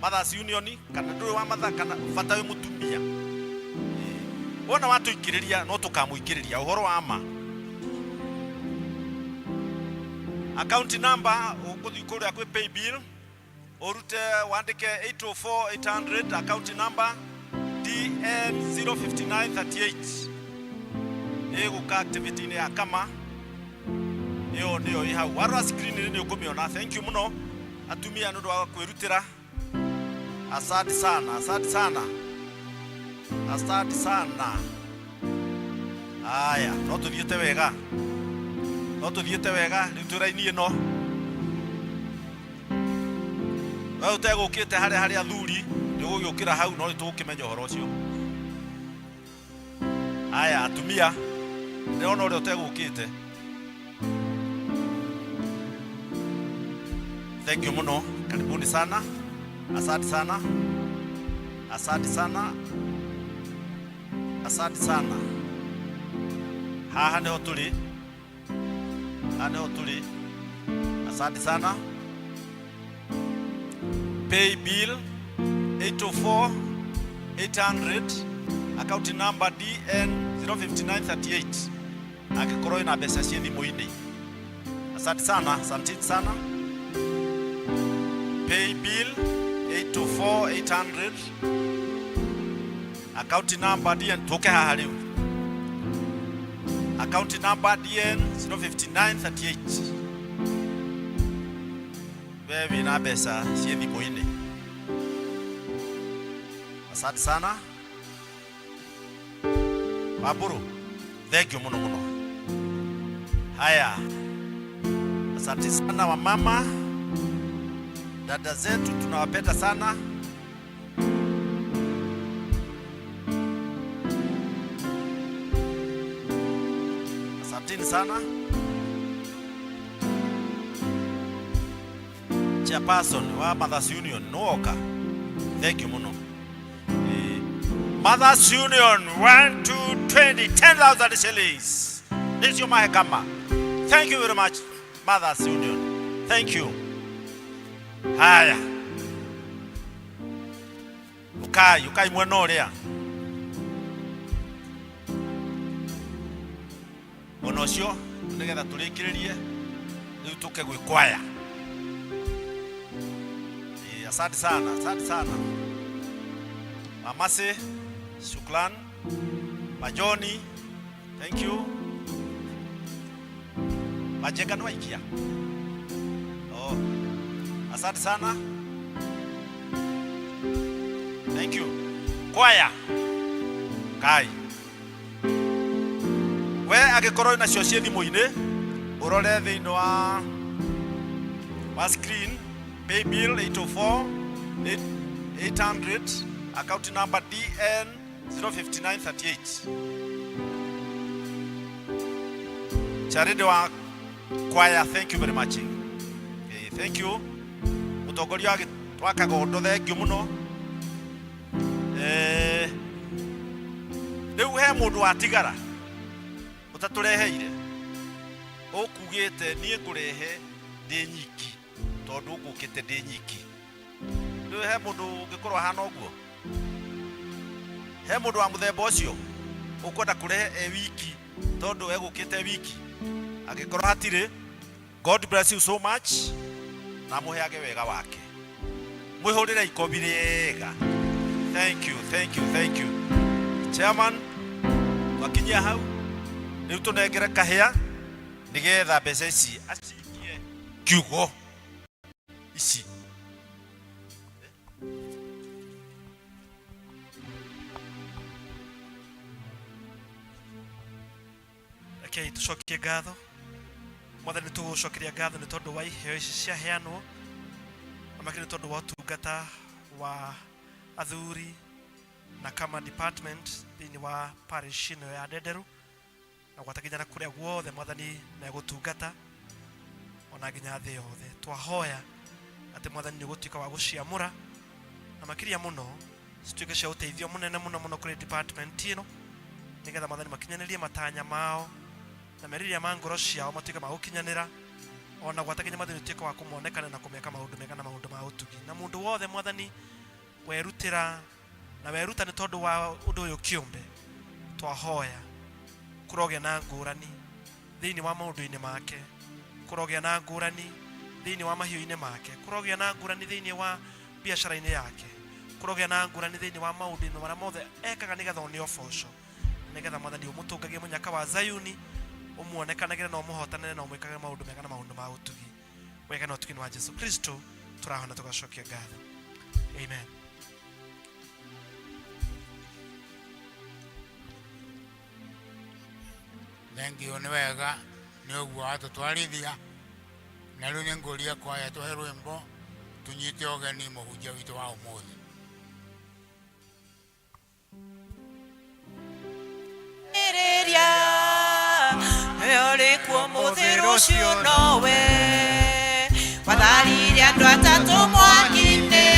Mothers Union kana ndũrĩ wa matha kana bata wĩ mũtumia Ĩĩ. wona watũikĩrĩria no tũkamũikĩrĩria ũhoro wa ma account number ũgũthiĩ kũrĩa kwĩ pay bill ũrute wandĩke 804800 account number DN 05938 ĩgũka activity-inĩ ya kama ĩyo nĩyo ĩ hau warora screen nĩ ũkũmĩona thank you mũno atumia nĩ ũndũ wa kwĩrutĩra asante sana asante sana asante sana haya no tũthiĩte wega no tũthiĩte wega rĩu twĩ raini ĩno we ũtegũkĩte harĩa harĩ athuri nĩ ũgũgĩũkĩra hau no nĩtũgũkĩmenya ũhoro ũcio haya atumia ndĩrona ũrĩa ũtegũkĩte thank you muno karibuni sana asante sana asante sana asante sana haha niho tũrĩ haha niho tũrĩ asante sana pay bill 804 800 account number DN 05938 angĩkorwo wĩna mbeca ciĩ thimũ-inĩ asante sana asante sana pay bill 824 800 account number DN tuke haha rĩu account number DN 05938 we wĩna mbeca ciĩ thimũ-inĩ asante sana Wambũrũ thank you muno muno haya asante sana wamama dada zetu tunawapenda sana asanteni sana chairperson wa Mothers Union nwoka thank you muno Mothers Union 1 2 20 10,000 shillings nĩcio mahe kama thank you very much Mothers Union thank you haya ukai ukai mwena ũrĩa ona ũcio nĩgetha tũrĩkĩrĩrie rĩu tũke gwĩ kwaya Eh, asante sana asante sana Mamase shukran Majoni thank you Majenga nĩ waikia oh. Asante sana Thank you. Kwaya. Kai. We angĩkorwo nacio ciĩ thimũ-inĩ ũrore thĩinĩ wa screen pay bill 804 800 account number DN 05938. Charity wa kwaya, thank you very much. Thank you. Mũtongoria wa Kagondo, thank you mũno. Rĩu he mũndũ watigara ũtatũreheire ũkugĩte niĩ ngũrehe ndĩ nyiki tondũ ngũkĩte ndĩ nyiki. Rĩu he mũndũ ũngĩkorwo ahana ũguo? He mũndũ wa mũthemba ũcio ũkwenda kũrehe e wiki tondũ egũkĩte wiki? Angĩkorwo hatirĩ, God bless you so much na mũheage wega wake. Mwĩhũrĩre ikobi rĩega. Thank you, thank you, thank you. Chairman, twakinyia hau rĩu tũnengere kahĩa nĩgetha mbeca ici acikie kiugo ici. Rekei tũcokie ngatho. Mwathani, tũgũcokeria ngatho nĩ tondũ wa iheo ici ciaheanwo, na makĩria nĩ tondũ wa ũtungata wa athuri na kama department thĩinĩ wa parish ĩno ya Ndenderu, na gwata nginya na kũrĩa guothe Mwathani megũtungata, ona nginya thĩ yothe. Twahoya atĩ Mwathani nĩ ũgũtuĩka wa gũciamũra, na makĩria mũno cituĩke cia ũteithio mũnene mũno mũno kũrĩ department ĩno, nĩgetha Mwathani makinyanĩrie matanya mao na merirĩria ma ngoro ciao matuĩke ma gũkinyanĩra, ona gwata nginya Mwathani ũtuĩke wa kũmonekana na kũmeka maũndũ mega na maũndũ ma ũtugi. Na mũndũ wothe Mwathani werutĩra na weruta nĩ tondũ wa ũndũ ũyũ kĩũmbe, twahoya kũrogĩa na ngũrani thĩinĩ wa maũndũ-inĩ make, kũrogĩa na ngũrani thĩinĩ wa mahiũ-inĩ make, kũrogĩa na ngũrani thĩinĩ wa biacara-inĩ yake, kũrogĩa na ngũrani thĩinĩ wa maũndũ-inĩ marĩa mothe ekaga nĩgetha one ũboco, nĩgetha Mwathani ũmũtũngagie mũnyaka wa Zayuni, ũmuonekanagĩre na ũmũhotanĩre na ũmwĩkagĩre maũndũ mega na maũndũ ma ũtugi. Wega na ũtugi wa Jesu Kristo tũrahona tũgacokia ngatho. Amen. Thank you, nĩ wega nĩ ũguo watũtwarithia. Na rĩu nĩ ngũria kwaya tũhe rwĩmbo tũnyite ũgeni mũhunjia witũ wa ũmũthĩ. Rĩrĩa ũrĩ kuo mũthĩ rũciũ nowe watharirie andũ atatũ mwaki-inĩ,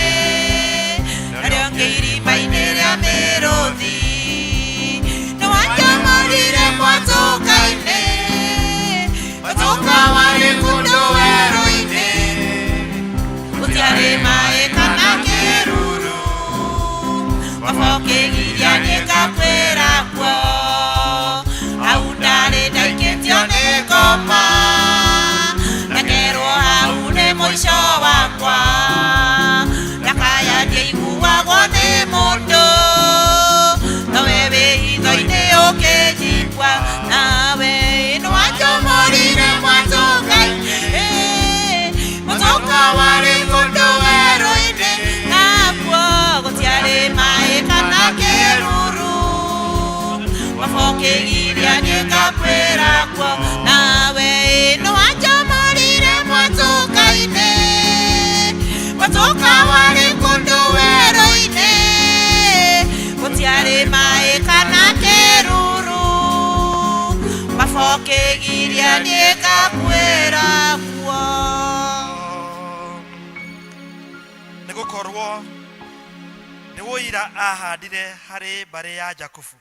narĩo ngĩ irima-inĩ rĩa mĩrũthi, nĩ wanjamũrire mwatũka-inĩ, mwatũka warĩ kũndũ werũ-inĩ, gũtiarĩ maĩ kana kĩruru, mabokĩgiria nĩngakwĩra kuo, hau ndarĩ ndaikĩtio nĩ ngoma, na ngerwo hau nĩ mũico wakwa, ndakaya ndiaiguagwo nĩ mũndũ, nowe wĩ hitho-inĩ ũkĩnjigua, nawe nĩwanjũmũrire mwatũka-inĩ, mwatũka warĩ kũndũ werũ-inĩ, nakuo gũtiarĩ maĩ kana kĩruru, mabokĩgiria nĩngakwĩra kuo, nawe nĩwanjũmũrire mwatũka-inĩ, mwatũka warĩ kũndũ werũ-inĩ, gũtiarĩ maĩ kana kĩruru, mabokĩgiria nĩngakwĩra kuo. Nĩ gũkorwo nĩ ũira ahandire harĩ mbarĩ ya Jakubu,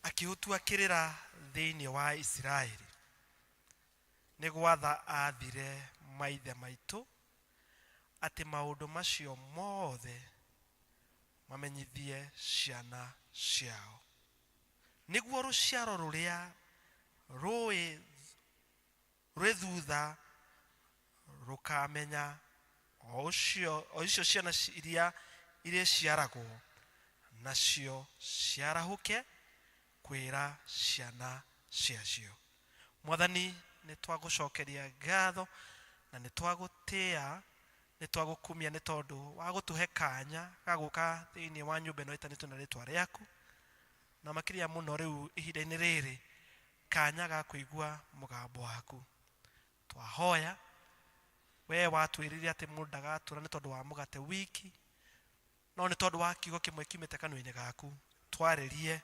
akĩũtua kĩrĩra thĩinĩ wa Isiraeli, nĩ gwatha aathire maithe maitũ atĩ maũndũ macio mothe mamenyithie ciana ciao, nĩguo rũciaro rũrĩa rwĩ thutha rũkamenya o icio ciana iria irĩciaragwo nacio ciarahũke kwĩra ciana ciacio. Mwathani, nĩ twagũcokeria ngatho na nĩ twagũtĩa Nĩ twagũkumia nĩ tondũ wa gũtũhe kanya ga gũka thĩinĩ wa nyũmba ĩno ĩtanĩtio na rĩtwa rĩaku, na makĩria mũno rĩu ihinda-inĩ rĩrĩ kanya ga kũigua mũgambo waku. Twahoya we watwĩrire atĩ mũndũ ndagatũra nĩ tondũ wa mũgate wiki, no nĩ tondũ wa kiugo kĩmwe kiumĩte kanua-inĩ gaku. Twarĩrie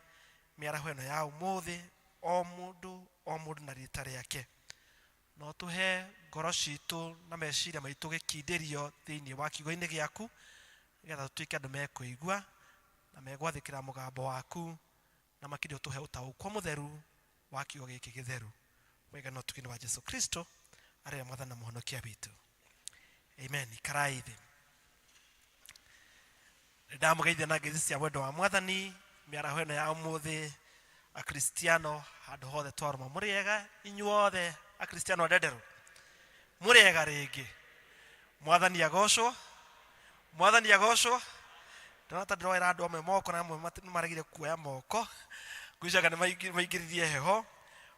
mĩaraho ĩno ya ũmũthĩ, o mũndũ o mũndũ na rĩta rĩake. No tũhe ngoro citũ na meciria maitũ gĩkindĩrio thĩinĩ wa kiugo-inĩ gĩaku, nĩgetha tũtuĩke andũ mekũigua na megwathĩkĩra mũgambo waku, na makĩria ũtũhe ũtaũkwo mũtheru wa kiugo gĩkĩ gĩtheru. Wega na ũtugi wa Jesu Kristo arĩa Mwathani na Mũhonokia witũ. Amen. Ikarai thĩ. Ndamũgeithia na ngeithi cia wendo wa Mwathani mĩaraho ĩno ya ũmũthĩ. Akristiano handũ hothe twarũma, mũrĩega inyuothe Akristiano a Ndenderũ, mũrĩega rĩngĩ. Mwathani agocwo, Mwathani agocwo. Ndĩrona ta ndĩroera andũ amwe moko na amwe nĩmaregire kuoya moko, ngwĩciria nĩ maingĩririe heho,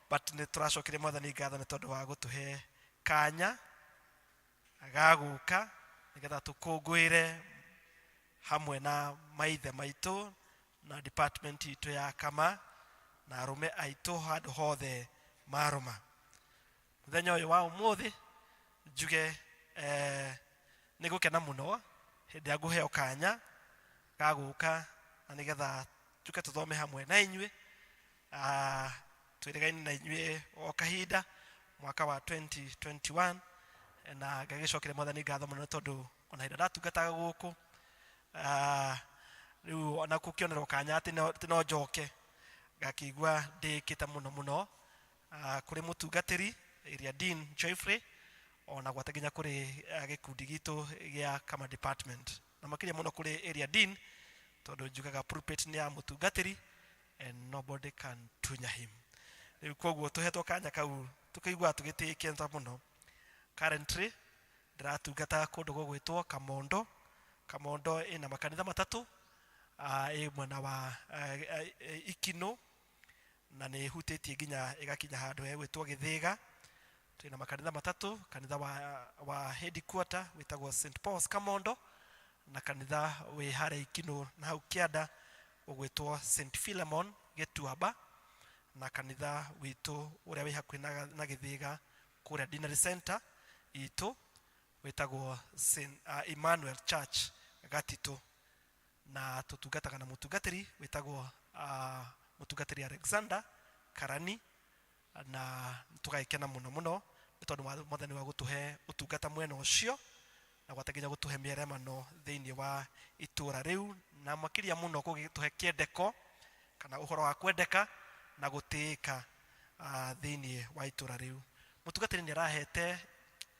but nĩ tũracokeria Mwathani ngatho nĩ tondũ wa gũtũhe kanya ga gũka nĩgetha tũkũngũĩre hamwe na maithe maitũ na department itũ ya kama na arũme aitũ handũ hothe marũma. Mũthenya ũyũ wa ũmũthĩ njuge nĩ gũkena mũno hĩndĩ ĩrĩa ngũheo kanya ga gũka na nĩgetha tũke tũthome hamwe na inyuĩ. Twĩrĩgaine na inyuĩ o kahinda mwaka wa 2021, na ngagĩcokeria Mwathani ngatho mũno tondũ ona hĩndĩ ndatungataga gũkũ, rĩu ona gũkĩonerwo kanya atĩ no njoke ngakĩigua ndĩkĩte mũno mũno, kũrĩ mũtungatĩri area Dean Joyfrey, ona gwata nginya kũrĩ gĩkundi gitũ gĩa Kama department, na makĩria mũno kũrĩ area Dean, tondũ njugaga pulpit nĩ ya mũtungatĩri and nobody can tunya him. Rĩu koguo tũhetwo kanya kau tũkaigua tũgĩtĩkĩte mũno. Currently ndĩratungata kũndũ gũgwĩtwo Kamondo. Kamondo ĩna makanitha matatũ, ĩ mwena wa Ikinũ, na nĩ ĩhutĩtie nginya ĩgakinya handũ hegwĩtwo Gĩthĩga. Twĩna makanitha matatũ, kanitha wa headquarter wĩtagwo St Paul's Kamondo, na kanitha wĩ harĩa Ikinũ na hau kĩanda ũgwĩtwo St Philemon Gĩtuamba, na kanitha witũ ũrĩa wĩ hakuhĩ na Gĩthĩga kũrĩa Deanery Center itũ wĩtagwo St Emmanuel Church Gatitũ. Na tũtungataga na mũtungatĩri wĩtagwo mũtungatĩri Alexander Karani, na tũgagĩkena mũno mũno nĩ tondũ wa Mwathani wa gũtũhe ũtungata mwena ũcio, na gwata nginya gũtũhe mĩaremano thĩinĩ wa itũra rĩu, na makĩria mũno gũgĩtũhe kĩendeko kana ũhoro wa kwendeka na gũtĩĩka thĩinĩ wa itũra rĩu. Mũtungatĩri nĩ arahete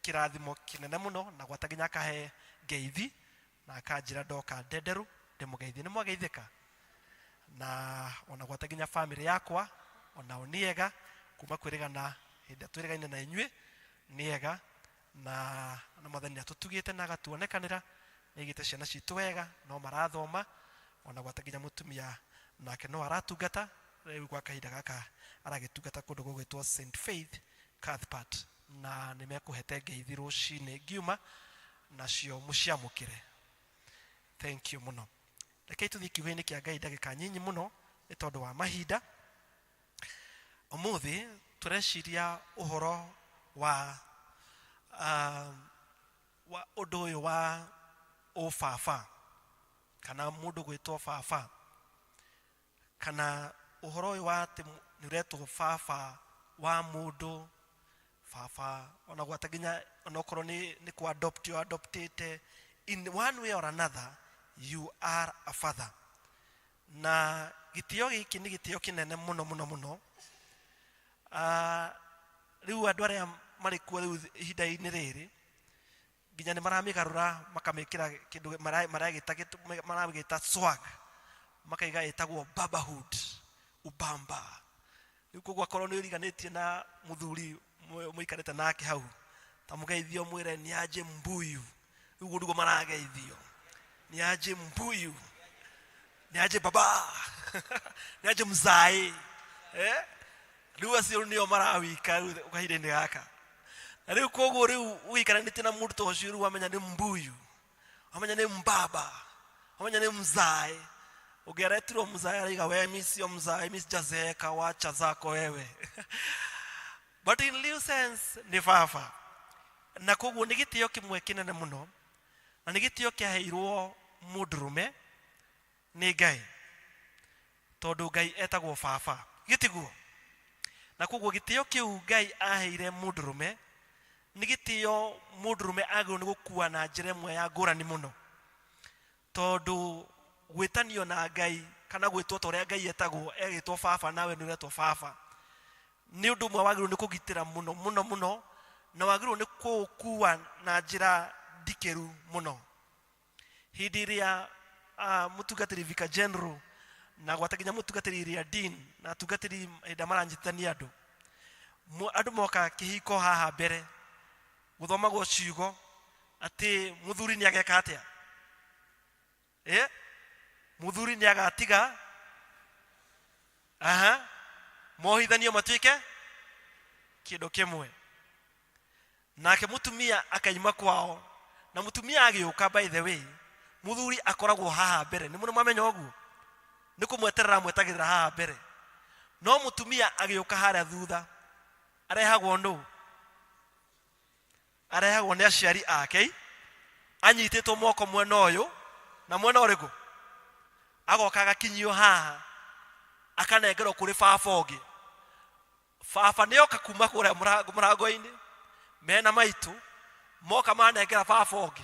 kĩrathimo kĩnene mũno, na gwata nginya akahe ngeithi na akanjĩra ndoka Ndenderũ ndĩmũgeithie. Nĩ mwageithĩka? Na ona gwata nginya family yakwa onao nĩ ega, kuma kwĩrĩgana hĩndĩ ĩrĩa twĩrĩgaine na inyuĩ nĩ ega, na Mwathani nĩ atũtugĩte na agatuonekanĩra, nĩ aigĩte ciana citũ wega, no marathoma, ona gwata nginya mũtumia nake no aratungata rĩu gwa kahinda gaka aragĩtungata kũndũ gũgwĩtwo St Faith Cuthbert, na nĩ mekũhete ngeithi rũcinĩ ngiuma nacio mũciamũkĩre. Thank you mũno. Rekei tũthiĩ kiugo-inĩ kĩa Ngai ndagĩka nyinyi mũno nĩ tondũ wa mahinda. Ũmũthĩ tũreciria ũhoro wa ũndũ ũyũ wa ũbaba, kana mũndũ gwĩtwo baba, kana ũhoro ũyũ wa atĩ nĩ ũretwo baba wa mũndũ, baba ona gwata nginya onokorwo nĩ kũ adopt you adoptĩte, in one way or another you are a father. Na gĩtĩo gĩkĩ nĩ gĩtĩo kĩnene mũno mũno mũno. Rĩu andũ arĩa marĩ kuo rĩu ihinda-inĩ rĩrĩ nginya nĩ maramĩgarũra makamĩkĩra kĩndũ maragĩta swag, makaiga ĩtagwo babahood, ubamba. Rĩu koguo akorwo nĩ ũriganĩtie na mũthuri mũikarĩte nake hau, ta mũgeithio mwĩre nĩ aje mbuyu. Rĩu ũguo nĩguo marageithio, nĩ aje mbuyu, nĩ aje baba, nĩ aje mzae. Rĩu acio nĩo marawika rĩu kahinda-inĩ gaka. Rĩu koguo rĩu ũikaranĩtie na mũndũ ta ũcio, rĩu wamenya nĩ mbuyu, wamenya nĩ mbaba, wamenya nĩ mzae. Ũngĩaretirwo mzae araiga we mi sio mzae, mi sijazeeka, wacha zako wewe. But in real sense nĩ baba. Na koguo nĩ gĩtĩo kĩmwe kĩnene mũno, na nĩ gĩtĩo kĩaheirwo mũndũrũme nĩ Ngai, tondũ Ngai etagwo baba, gĩtiguo? Na koguo gĩtĩo kĩu Ngai aheire mũndũrũme nĩ gĩtĩo mũndũrũme agĩrĩirwo nĩ gũkua na njĩra ĩmwe ya ngũrani mũno, tondũ gwĩtanio na Ngai kana gwĩtwo ta ũrĩa Ngai etagwo, egĩtwo baba nawe nĩ ũretwo baba, nĩ ũndũ ũmwe wagĩrĩirwo nĩ kũgitĩra mũno mũno mũno, na wagĩrĩirwo nĩ kũũkua na njĩra ndikĩru mũno. Hĩndĩ ĩrĩa mũtungatĩri Vicar General na gwata nginya mũtungatĩri ĩrĩa Dean na atungatĩri hĩndĩ ĩrĩa maranyitithania andũ, andũ moka kĩhiko haha mbere gũthomagwo ciugo atĩ mũthuri nĩ ageka atĩa? Mũthuri nĩ agatiga, aha, mohithanio matuĩke kĩndũ kĩmwe, nake mũtumia akaima kwao. Na mũtumia agĩũka, by the way, mũthuri akoragwo haha mbere, nĩ mũno mwamenya ũguo, nĩ kũmweterera amwetagĩrĩra haha mbere. No mũtumia agĩũka harĩa thutha arehagwo nũ? Arehagwo nĩ aciari ake, anyitĩtwo moko mwena ũyũ na mwena ũrĩkũ, agoka agakinyio haha, akanengerwo kũrĩ baba ũngĩ. Baba nĩoka kuma kũrĩa mũrango-inĩ mena maitũ, moka manengera baba ũngĩ.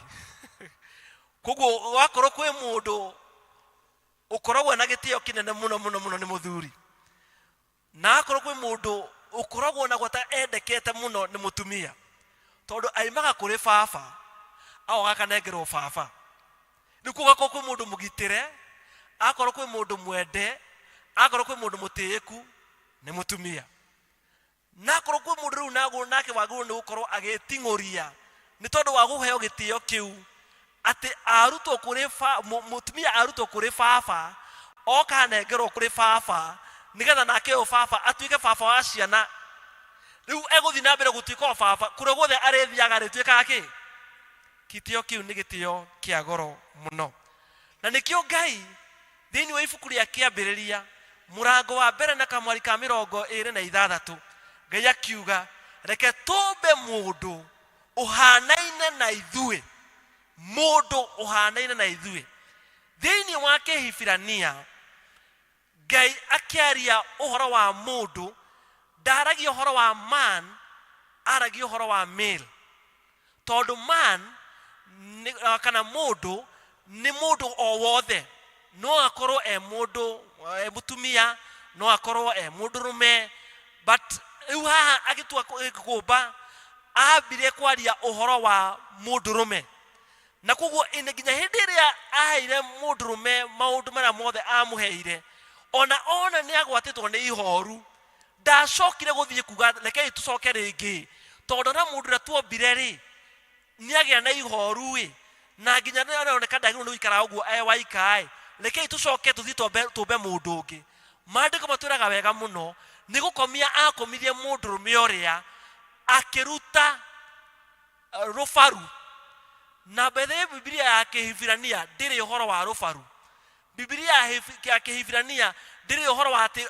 Koguo wakorwo kwĩ mũndũ ũkoragwo na gĩtĩo kĩnene mũno mũno mũno nĩ mũthuri, na akorwo kwĩ mũndũ ũkoragwo na gwata endekete mũno nĩ mũtumia, tondũ aimaga kũrĩ baba agoka akanengerwo baba. Rĩu koguo akorwo kwĩ mũndũ mũgitĩre, akorwo kwĩ mũndũ mwende, akorwo kwĩ mũndũ mũtĩĩku nĩ mũtumia. Na akorwo kwĩ mũndũ rĩu naguo nake wagĩrĩirwo nĩ gũkorwo agĩting'ũria nĩ tondũ wa kũheo gĩtĩo kĩu, atĩ arutwo kũrĩ mũtumia arutwo kũrĩ baba, oka anengerwo kũrĩ baba, nĩgetha nake ũyũ baba atuĩke baba wa ciana. Rĩu egũthiĩ na mbere gũtuĩka o baba kũrĩa guothe arĩthiaga, arĩtuĩkaga kĩ? Gĩtĩo kĩu nĩ gĩtĩo kĩa goro mũno, na nĩkĩo Ngai thĩinĩ wa ibuku rĩa Kĩambĩrĩria mũrango wa mbere na kamwari ka 26, Ngai akiuga, reke tũmbe mũndũ ũhanaine na ithuĩ. Mũndũ ũhanaine na ithuĩ. Thĩinĩ wa Kĩhibirania, Ngai akĩaria ũhoro wa mũndũ ndaragia ũhoro wa man, aragia ũhoro wa male, tondũ man nĩ, kana mũndũ nĩ mũndũ o wothe, no akorwo e mũndũ e mũtumia, no akorwo e mũndũrũme. But rĩu haha agĩtua kũmba ambire kwaria ũhoro wa mũndũrũme, na koguo ĩnĩ nginya hĩndĩ ĩrĩa aheire mũndũrũme maũndũ marĩa mothe amũheire, ona ona nĩ agwatĩtwo nĩ ihoru, ndacokire gũthiĩ kuga rekei tũcoke rĩngĩ, tondũ na mũndũ ũrĩa tuombire rĩ nĩ agĩa na ihoru ĩ, na nginya nĩ aroneka ndagĩrĩirwo nĩ gũikara ũguo e waika ĩ, rekei tũcoke tũthiĩ tũmbe mũndũ ũngĩ. Maandĩko matwĩraga wega mũno nĩ gũkomia akomirie mũndũrũme ũrĩa akĩruta rũbaru. Na mbere Bibilia ya Kĩhibirania ndĩrĩ ũhoro wa rũbaru. Bibilia ya Kĩhibirania ndĩrĩ ũhoro wa atĩ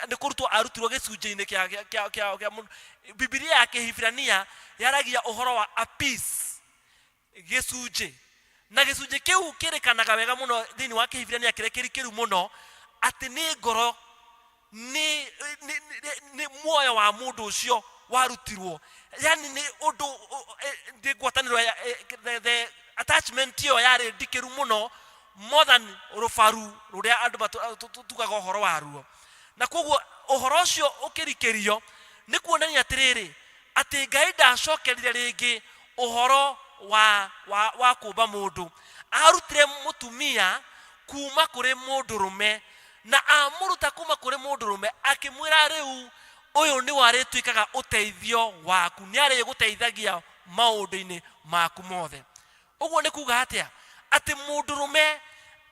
nĩ kũrutwo arutirwo gĩcunjĩ-inĩ kĩa Bibilia ya Kĩhibirania yaragia ũhoro wa a piece, gĩcunjĩ. Na gĩcunjĩ kĩu kĩrĩkanaga wega mũno thĩinĩ wa Kĩhibirania kĩrĩa kĩrikĩru mũno atĩ nĩ ngoro, nĩ muoyo wa mũndũ ũcio warutirwo, yani nĩ ũndũ nĩ ngwatanĩro ya the attachment ĩyo yarĩ ndikĩru mũno more than rũbaru rũrĩa andũ tugaga ũhoro waruo. Na koguo ũhoro ũcio ũkĩrikĩrio nĩ kuonania atĩrĩrĩ, atĩ Ngai ndacokerire rĩngĩ ũhoro wa kũmba mũndũ. Arutire mũtumia kuma kũrĩ mũndũrũme, na amũruta kuma kũrĩ mũndũrũme akĩmwĩra rĩu ũyũ nĩwe arĩtuĩkaga ũteithio waku, nĩ arĩgũteithagia maũndũ-inĩ maku mothe. Ũguo nĩ kuga atĩa? Atĩ mũndũrũme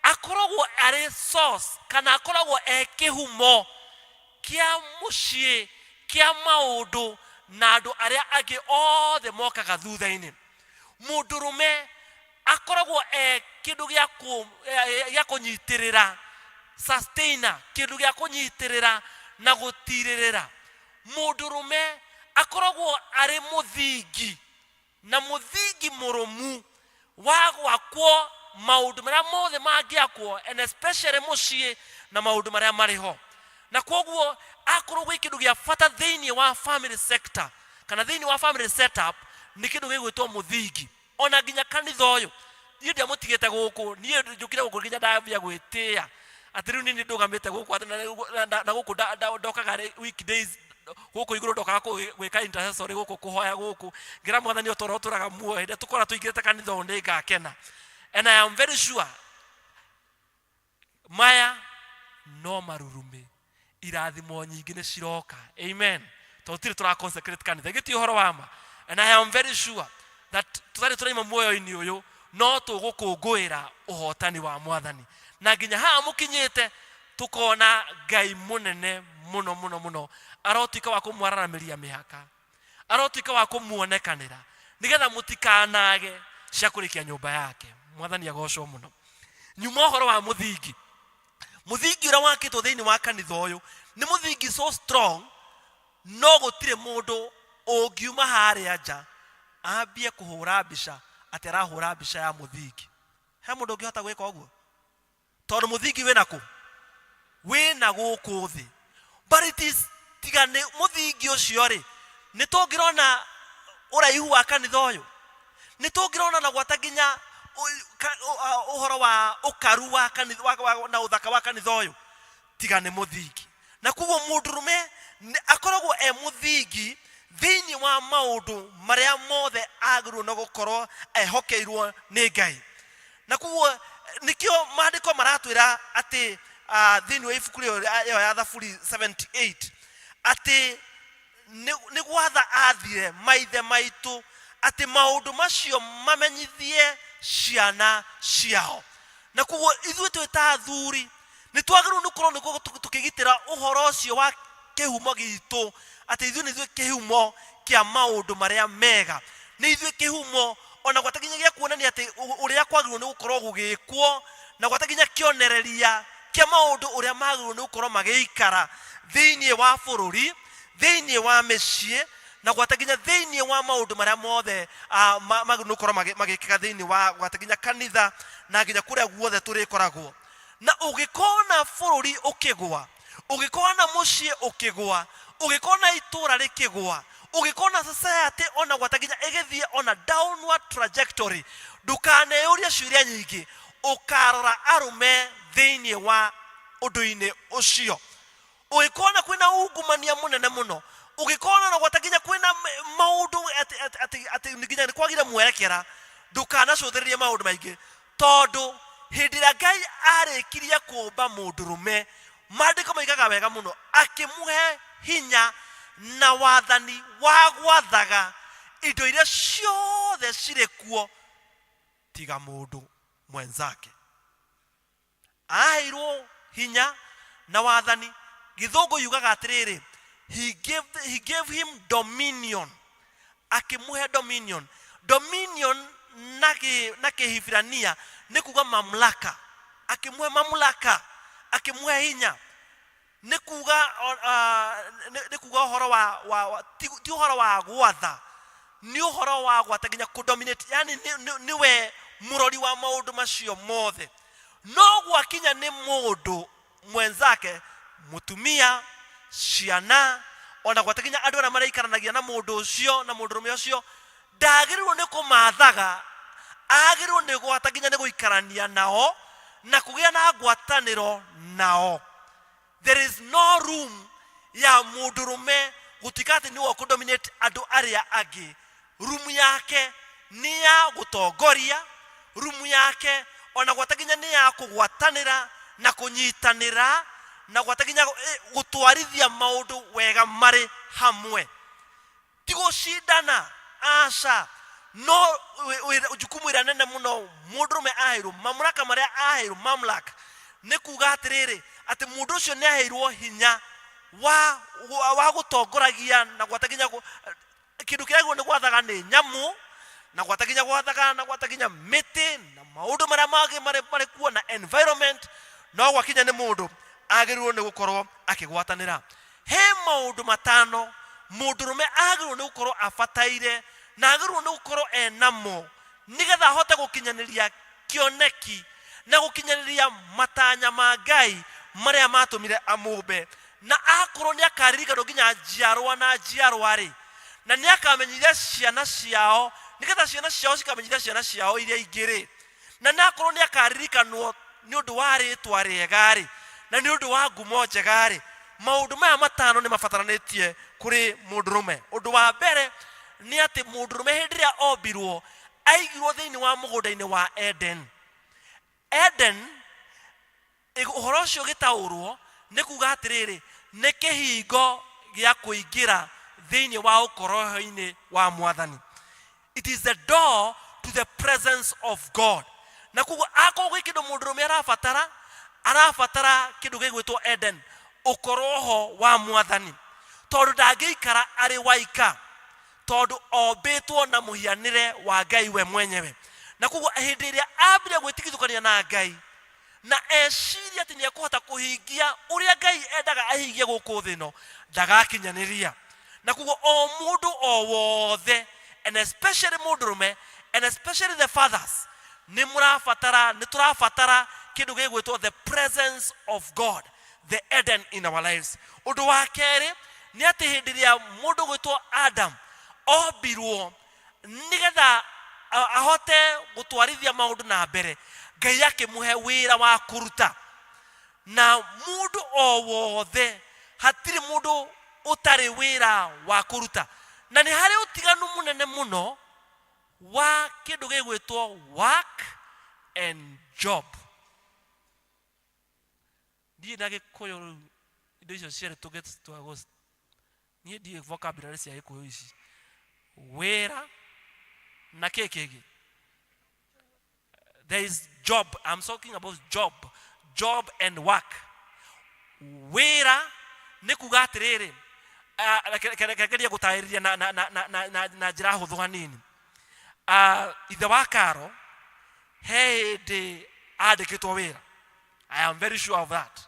akoragwo arĩ source, kana akoragwo e kĩhumo kĩa mũciĩ, kĩa maũndũ Na andũ arĩa angĩ othe mokaga thutha-inĩ. Mũndũrũme akoragwo e kĩndũ gĩa kũ- gĩa kũnyitĩrĩra, sustainer, kĩndũ gĩa kũnyitĩrĩra na gũtirĩrĩra. Mũndũrũme akoragwo arĩ mũthingi, na mũthingi mũrũmu wa gwakwo maũndũ marĩa mothe mangĩakwo, and especially mũciĩ na maũndũ marĩa marĩ ho. Na koguo akorwo gwĩ kĩndũ gĩa bata thĩinĩ wa family sector kana thĩinĩ wa family setup, nĩ kĩndũ gĩgwĩtwo mũthingi. Ona nginya kanitha ũyũ niĩ ndiamũtigĩte gũkũ, niĩ njũkire gũkũ nginya ndambia gwĩtĩĩa atĩ rĩu niĩ nĩ ndũgamĩte gũkũ atĩ na gũkũ ndokaga weekdays gũkũ igũrũ, ndokaga gwĩka intercessory gũkũ, kũhoya gũkũ, ngĩra Mwathani ũtũra ũtũraga muoyo, hĩndĩ ĩrĩa tũkora tũingĩrĩte kanitha ũyũ nĩ ngakena. And I am very sure maya no marurumĩ, irathimo nyingĩ nĩ ciroka. Amen. Tondũ tirĩ tũra consecrate kanitha gĩti ũhoro wa ma. And I am very sure that tũtarĩ tũraima muoyo-inĩ ũyũ no tũgũkũngũĩra ũhotani wa Mwathani, na nginya haha mũkinyĩte tũkona Ngai mũnene mũno mũno mũno arotuĩka wa kũmwararamĩria mĩhaka, arotuĩka wa kũmuonekanĩra, nĩgetha mũtikanage cia kũrĩkia nyũmba yake. Mwathani agocwo mũno. Nyuma ũhoro wa mũthingi, mũthingi ũrĩa wakĩtwo thĩinĩ wa kanitha ũyũ nĩ mũthingi so strong, no gũtirĩ mũndũ ũngiuma harĩa nja ambie kũhũra mbica atĩ arahũra mbica ya mũthingi. He mũndũ ũngĩhota gwĩka ũguo? Tondũ mũthingi wĩna kũ? Wĩna gũkũ thĩ. But it is tiga nĩ mũthingi ũcio rĩ, nĩ tũngĩrona ũraihu wa kanitha ũyũ, nĩ tũngĩrona na gwata nginya ũhoro wa ũkaru wa kanitha na ũthaka wa kanitha ũyũ, tiga nĩ mũthingi. Na koguo mũndũrũme akoragwo e mũthingi thĩinĩ wa maũndũ marĩa mothe agĩrĩirwo nĩ gũkorwo ehokeirwo nĩ Ngai. Na koguo nĩkĩo maandĩko maratwĩra atĩ thĩinĩ wa ibuku ĩyo ya Thaburi 78 atĩ nĩ gwatha athire maithe maitũ atĩ maũndũ macio mamenyithie ciana ciao. Na koguo ithuĩ twĩ ta athuri nĩ twagĩrĩirwo nĩ gũkorwo nĩguo tũkĩgitĩra ũhoro ũcio wa kĩhumo gitũ, atĩ ithuĩ nĩ ithuĩ kĩhumo kĩa maũndũ marĩa mega, nĩ ithuĩ kĩhumo ona gwata nginya gĩa kuonania atĩ ũrĩa kwagĩrĩirwo nĩ gũkorwo gũgĩkwo, na gwata nginya kĩonereria kĩa maũndũ ũrĩa magĩrĩirwo nĩ gũkorwo magĩikara thĩinĩ wa bũrũri, thĩinĩ wa mĩciĩ, na gwata nginya thĩinĩ wa maũndũ marĩa mothe magĩrĩirwo nĩ gũkorwo magĩkĩka thĩinĩ wa gwata nginya kanitha na nginya kũrĩa guothe tũrĩkoragwo. Na ũngĩkona bũrũri ũkĩgwa, ũngĩkona mũciĩ ũkĩgwa, ũngĩkona itũũra rĩkĩgwa, ũngĩkona society ona gwata nginya ĩgĩthiĩ ona downward trajectory, ndũkaneyũrie ciũria nyingĩ, ũkarora arũme thĩinĩ wa ũndũ-inĩ ũcio. Ũngĩkona kwĩna ungumania mũnene mũno, ũngĩkona na gwata nginya kwĩna maũndũ atĩ nginya nĩ kwagire mwerekera, ndũkanacũthĩrĩrie maũndũ maingĩ, tondũ hĩndĩ ĩrĩa Ngai arĩkirie kũmba mũndũrũme, maandĩko moigaga wega mũno, akĩmũhe hinya na wathani wa gwathaga indo iria ciothe cirĩ kuo tiga mũndũ mwenzake. Aheirwo hinya na wathani. Gĩthũngũ yugaga atĩrĩrĩ, he gave him dominion, akĩmũhe dominion. Dominion na Kĩhibirania nĩ kuga mamlaka. Akĩmũhe mamlaka, akĩmũhe hinya, nĩ kuga nĩ kuga ũhoro wa, wa, wa ti, ti ũhoro wa gwatha, nĩ ũhoro wa gwata nginya kũdominate, yani nĩwe mũrori wa maũndũ macio mothe. No gwakinya nĩ mũndũ mwenzake, mũtumia, ciana, ona gwata nginya andũ arĩa maraikaranagia na mũndũ ũcio na mũndũrũme ũcio, ndagĩrĩirwo nĩ kũmathaga, agĩrĩirwo nĩ gwata nginya nĩ gũikarania nao na kũgĩa na ngwatanĩro nao. There is no room ya mũndũrũme gũtuĩka atĩ nĩwe ũkũdominate andũ arĩa angĩ. Rumu yake nĩ ya gũtongoria, rumu yake ona gwata nginya nĩ ya kũgwatanĩra na kũnyitanĩra na gwata nginya gũtwarithia maũndũ wega marĩ hamwe, ti gũcindana, aca. No jukumu ĩrĩa nene mũno mũndũrũme aheirwo, mamlaka marĩa aheirwo, mamlaka nĩ kuga atĩrĩrĩ, atĩ mũndũ ũcio nĩ aheirwo hinya wa gũtongoragia na gwata nginya Kĩndũ kĩragĩrĩirwo nĩ gwathaga nĩ nyamũ, na gwata nginya gwathaga, na gwata nginya mĩtĩ na maũndũ marĩa mangĩ marĩ kuo na environment, no gwakinya nĩ mũndũ agĩrĩirwo nĩ gũkorwo akĩgwatanĩra. He maũndũ matano mũndũrũme agĩrĩirwo nĩ gũkorwo abataire na agĩrĩirwo nĩ gũkorwo enamo nĩgetha ahote gũkinyanĩria kĩoneki na gũkinyanĩria matanya ma Ngai marĩa matũmire amũmbe, na akorwo nĩ akaririkanwo nginya njiarwa na njiarwa rĩ, na nĩ akamenyithia ciana ciao nĩgetha ciana ciao cikamenyithia ciana ciao iria ingĩ rĩ, na nĩ akorwo nĩ akaririkanwo nĩ ũndũ wa rĩtwa rĩega rĩ, na nĩ ũndũ wa ngumo njega rĩ. Maũndũ maya matano nĩ mabataranĩtie kũrĩ mũndũrũme. Ũndũ wa mbere nĩ atĩ mũndũrũme hĩndĩ ĩrĩa ombirwo aigirwo thĩinĩ wa mũgũnda-inĩ wa Eden. Eden, ũhoro ũcio ũgĩtaũrwo nĩ kuga atĩrĩrĩ, nĩ kĩhingo gĩa kũingĩra thĩinĩ wa ũkoroho-inĩ wa Mwathani. It is the door to the presence of God. Na koguo akorwo gwĩ kĩndũ mũndũrũme arabatara, arabatara kĩndũ gĩgwĩtwo Eden, ũkoroho wa Mwathani, tondũ ndangĩikara arĩ waika, tondũ ombĩtwo na mũhianĩre wa Ngai we mwenyewe. Na koguo hĩndĩ ĩrĩa ambire gwĩtigithũkania na Ngai na eciria atĩ nĩ ekũhota kũhingia ũrĩa Ngai endaga ahingie gũkũ thĩ ĩno, ndagakinyanĩria. Na koguo o mũndũ o wothe, and especially mũndũrũme, and especially the fathers, nĩ mũrabatara, nĩ tũrabatara kĩndũ gĩgwĩtwo the presence of God, the Eden in our lives. Ũndũ wa kerĩ nĩ atĩ hĩndĩ ĩrĩa mũndũ gwĩtwo Adam ombirwo nĩgetha ahote gũtwarithia maũndũ na mbere, Ngai akĩmũhe wĩra wa kũruta. Na mũndũ o wothe, hatirĩ mũndũ ũtarĩ wĩra wa kũruta. Na nĩ harĩ ũtiganu mũnene mũno wa kĩndũ gĩgwĩtwo work and job. Ndiĩ na Gĩkũyũ rĩu indo icio cierĩ tũngĩtua niĩ ndiũĩ vocabulary cia Gĩkũyũ ici. Wĩra na kĩ kĩngĩ? There is job. I'm talking about job. Job and work. Wĩra nĩ kuga atĩrĩrĩ, reke ngerie gũtarĩria na njĩra hũthũ hanini. Ithe wa Karo he hĩndĩ andĩkĩtwo wĩra. I am very sure of that.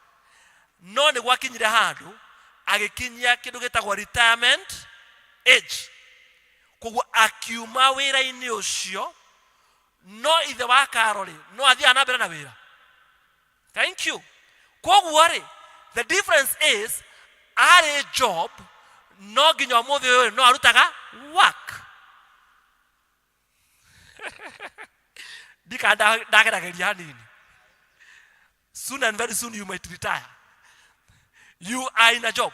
No nĩ gwakinyire handũ agĩkinyia kĩndũ gĩtagwo retirement age. Koguo akiuma wĩra-inĩ ũcio, no ithe wa Karo rĩ, no athiaga na mbere na wĩra. Thank you. Koguo rĩ, the difference is arĩ job, no nginya ũmũthĩ ũyũ no arutaga work. Ndika ndagerageria hanini. Soon and very soon you might retire. You are in a job,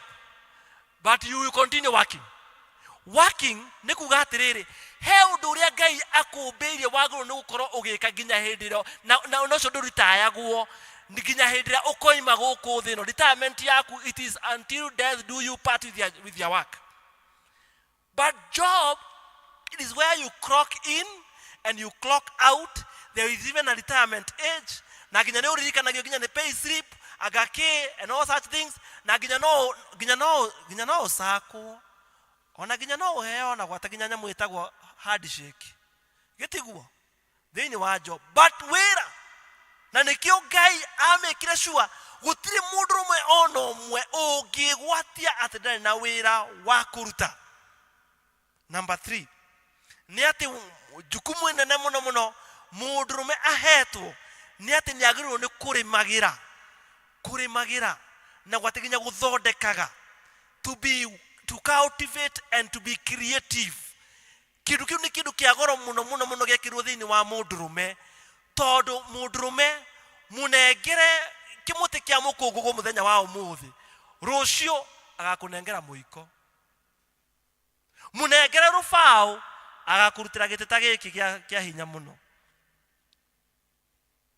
but you will continue working. Working nĩ kuga atĩrĩrĩ, he ũndũ ũrĩa Ngai akũmbĩirie wagĩrĩirwo nĩ gũkorwo ũgĩka nginya hĩndĩ ĩrĩa, na ũcio ndũritayagwo nginya hĩndĩ ĩrĩa ũkoima gũkũ thĩ ĩno. Retirement yaku, it is until death do you part with your work. But job, it is where you clock in and you clock out. There is even a retirement age. Na nginya nĩ ũririkanagio nginya nĩ pay slip, anga kĩ, and all such things. Na nginya no ũcakwo. Ona nginya no ũheo na gwata nginya nyamũ ĩtagwo handshake. Gĩtiguo? Thĩinĩ wa job. But wĩra. Na nĩkĩo Ngai amĩkire sure gũtirĩ mũndũrũme ona ũmwe ũngĩgwatia atĩ ndarĩ na wĩra wa kũruta. Number 3, nĩ atĩ jukumu inene mũno mũno mũndũrũme ahetwo nĩ atĩ nĩ agĩrĩirwo nĩ kũrĩmagĩra, kũrĩmagĩra na gwatĩ nginya gũthondekaga, to cultivate and to be creative. Kĩndũ kĩu nĩ kĩndũ kĩa goro mũno mũno mũno gĩekĩrirwo thĩinĩ wa mũndũrũme, tondũ mũndũrũme mũnengere kĩmũtĩ kĩa mũkũngũgũ mũthenya wa ũmũthĩ, rũciũ agakũnengera mũiko. Mũnengere rũbaũ agakũrutĩra gĩtĩ ta gĩkĩ kĩa hinya mũno.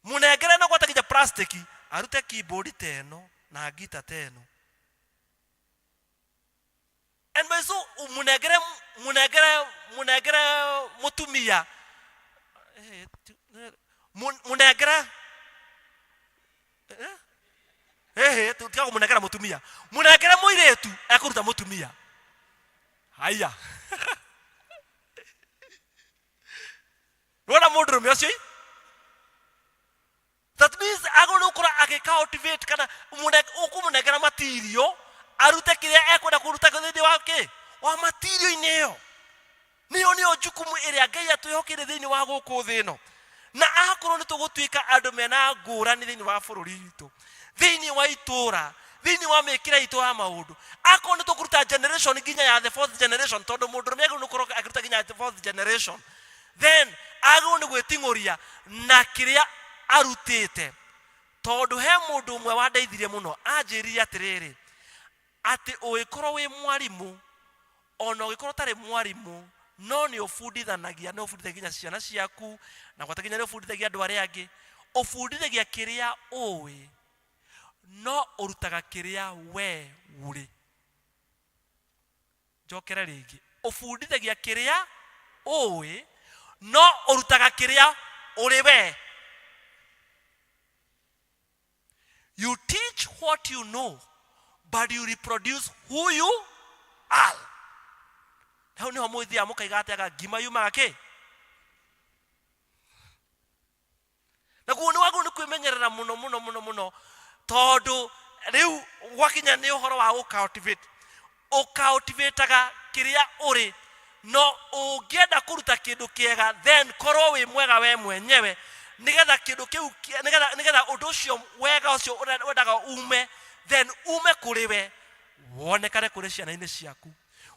Mũnengere no gwata nginya plastic arute keyboard ta ĩno na ngita ta ĩno. And by so munengere, munengere, munengere mutumia. Munengere. Tiga kũmũnengera mũtumia. Mũnengere mũirĩtu, ekũruta mũtumia. Haya. Nĩwona mũndũrũme ũcio ĩ? That means agĩrĩirwo gũkorwo agĩcultivate kana ũkũmũnengera material arute kĩrĩa ekwenda kũruta thĩinĩ wa kĩ wa material-inĩ ĩyo. Nĩyo nĩyo jukumu ĩrĩa Ngai atwĩhokeire thĩinĩ wa gũkũ thĩ ĩno. Na akorwo nĩ tũgũtuĩka andũ mena ngũrani thĩinĩ wa bũrũri witũ, thĩinĩ wa itũra, thĩinĩ wa mĩkĩre itũ ya maũndũ, akorwo nĩ tũkũruta generation nginya ya the fourth generation, tondũ mũndũrũme agĩrĩirwo nĩ gũkorwo akĩruta nginya the fourth generation, then agĩrĩirwo nĩ gwĩting'ũria na kĩrĩa arutĩte. Tondũ he mũndũ ũmwe wandeithirie mũno, anjĩrire atĩrĩrĩ, atĩ ũngĩkorwo wĩ mwarimũ, ona ũngĩkorwo ũtarĩ mwarimũ, no nĩ ũbundithanagia, nĩ ũbundithagia nginya ciana ciaku, na gwata nginya nĩ ũbundithagia andũ arĩa angĩ, ũbundithagia kĩrĩa ũĩ, no ũrutaga kĩrĩa we ũrĩ. Njokere rĩngĩ, ũbundithagia kĩrĩa ũĩ, no ũrutaga kĩrĩa ũrĩ we. You teach what you know, but you reproduce who you are. Hau niho mũthiaga mũkaiga atĩ anga ngima yumaga kĩ? Naguo nĩ wagĩrĩirwo nĩ kwĩmenyerera mũno mũno mũno mũno, tondũ rĩu gwakinya nĩ ũhoro wa gũ-cultivate. Ũ-cultivate-aga kĩrĩa ũrĩ, no ũngĩenda kũruta kĩndũ kĩega, then korwo wĩ mwega we mwenyewe, nĩgetha kĩndũ kĩu kĩ-, nĩgetha, nĩgetha ũndũ ũcio wega ũcio wendaga ume, then ume kũrĩ we, wonekane kũrĩ ciana-inĩ ciaku,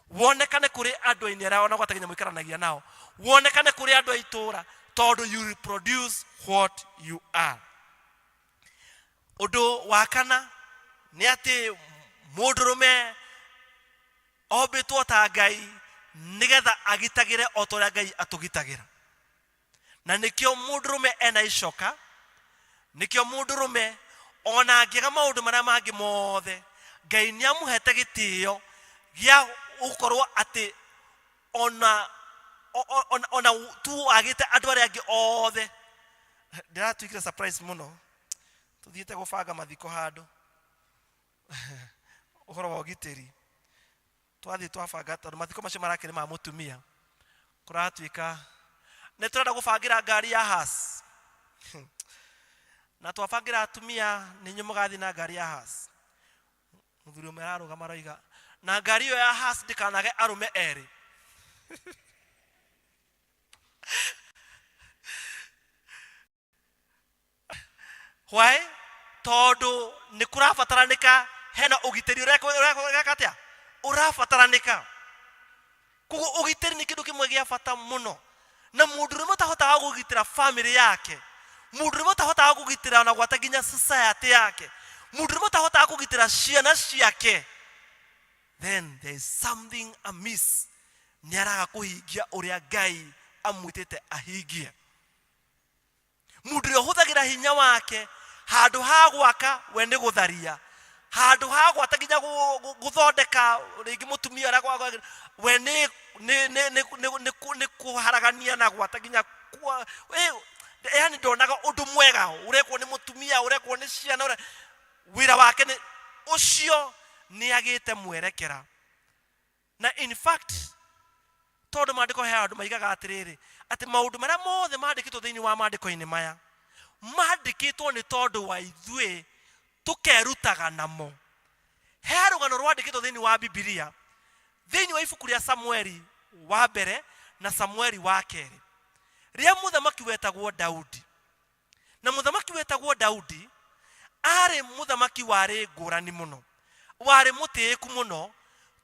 wonekane kũrĩ andũ-inĩ arĩa ona gwata nginya mũikaranagia nao, wonekane kũrĩ andũ a itũũra, tondũ you reproduce what you are. Ũndũ wa kana nĩ atĩ mũndũrũme ombĩtwo ta Ngai nĩgetha agitagĩre o ta ũrĩa Ngai atũgitagĩra. Na nĩkĩo mũndũrũme ena icoka, nĩkĩo mũndũrũme ona angĩaga maũndũ marĩa mangĩ mothe, Ngai nĩ amũhete gĩtĩo gĩa gũkorwo atĩ ona tu agĩte andũ arĩa angĩ othe. Ndĩratuĩkire surprise mũno, tũthiĩte gũbanga mathiko handũ ũhoro wa ũgitĩri, twathiĩ twabanga, tondũ mathiko macio marakĩrĩ ma mũtumia, kũratuĩka nĩ tũrenda gũbangĩra ngari ya hearse, na twabangĩra atumia nĩ inyuĩ mũgathiĩ na ngari ya hearse. Mũthuri ũmwe ararũgama aroiga, na ngari ĩyo ya hearse ndĩkanage arũme erĩ. Why? Tondũ nĩ kũrabataranĩka hena ũgitĩri ũreka atĩa? Ũrabataranĩka. Koguo ũgitĩri nĩ kĩndũ kĩmwe gĩa bata mũno. Na mũndũ ũrĩa ũtahotaga kũgitĩra family yake, mũndũ ũrĩa ũtahotaga kũgitĩra na gwata nginya society yake, mũndũ ũrĩa ũtahotaga kũgitĩra ciana ciake, then there is something amiss. Nĩ araga kũhingia ũrĩa Ngai amwĩtĩte ahingie. Mũndũ ũrĩa ũhũthagĩra hinya wake handũ ha gwaka we nĩ gũtharia, handũ ha gwata nginya gũthondeka rĩngĩ mũtumia ũrĩa we nĩ kũharagania na gwata nginya kwa-, yani ndonaga ũndũ mwega ũrekwo nĩ mũtumia, ũrekwo nĩ ciana, wĩra wake nĩ ũcio, nĩ agĩte mwerekera. Na in fact, tondũ maandĩko he andũ maigaga atĩrĩrĩ, atĩ maũndũ marĩa mothe mandĩkĩtwo thĩinĩ wa maandĩko-inĩ maya mandĩkĩtwo nĩ tondũ wa ithuĩ tũkerutaga namo. He rũgano rwandĩkĩtwo thĩinĩ wa Bibilia, thĩinĩ wa ibuku rĩa Samueli wa mbere na Samueli wa kerĩ, rĩa mũthamaki wetagwo Daudi. Na mũthamaki wetagwo Daudi arĩ mũthamaki warĩ ngũrani mũno, warĩ mũtĩĩku mũno,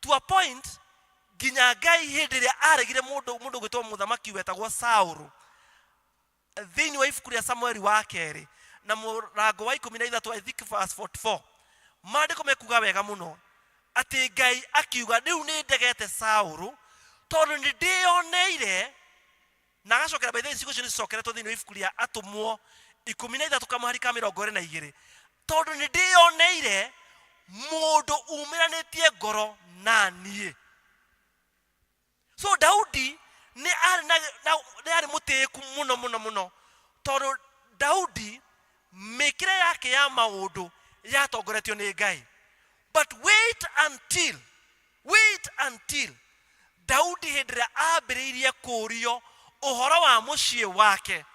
to a point nginya Ngai hĩndĩ ĩrĩa aregire mũndũ ũgwĩtwo mũthamaki wetagwo Saũlũ, thĩinĩ wa ibuku rĩa Samueli wa kerĩ na mũrango wa ikũmi na ithatũ, I think verse 44, maandĩko mekuga wega mũno atĩ Ngai akiuga, rĩu nĩ ndegete Saũlũ tondũ nĩ ndĩyoneire. Na agacokera, by the way, ciugo icio nĩ cicokeretwo thĩinĩ wa ibuku rĩa Atũmwo ikũmi na ithatũ kamũhari ka mĩrongo ĩrĩ na igĩrĩ, tondũ nĩ ndĩyoneire mũndũ umĩranĩtie ngoro na niĩ. So Daudi nĩ arĩ na, na, nĩ arĩ mũtĩĩku mũno mũno mũno, tondũ Daudi mĩkĩre yake ya maũndũ yatongoretio nĩ Ngai. But wait until Daudi hĩndĩ ĩrĩa ambĩrĩirie kũũrio Ũhoro wa mũciĩ wake,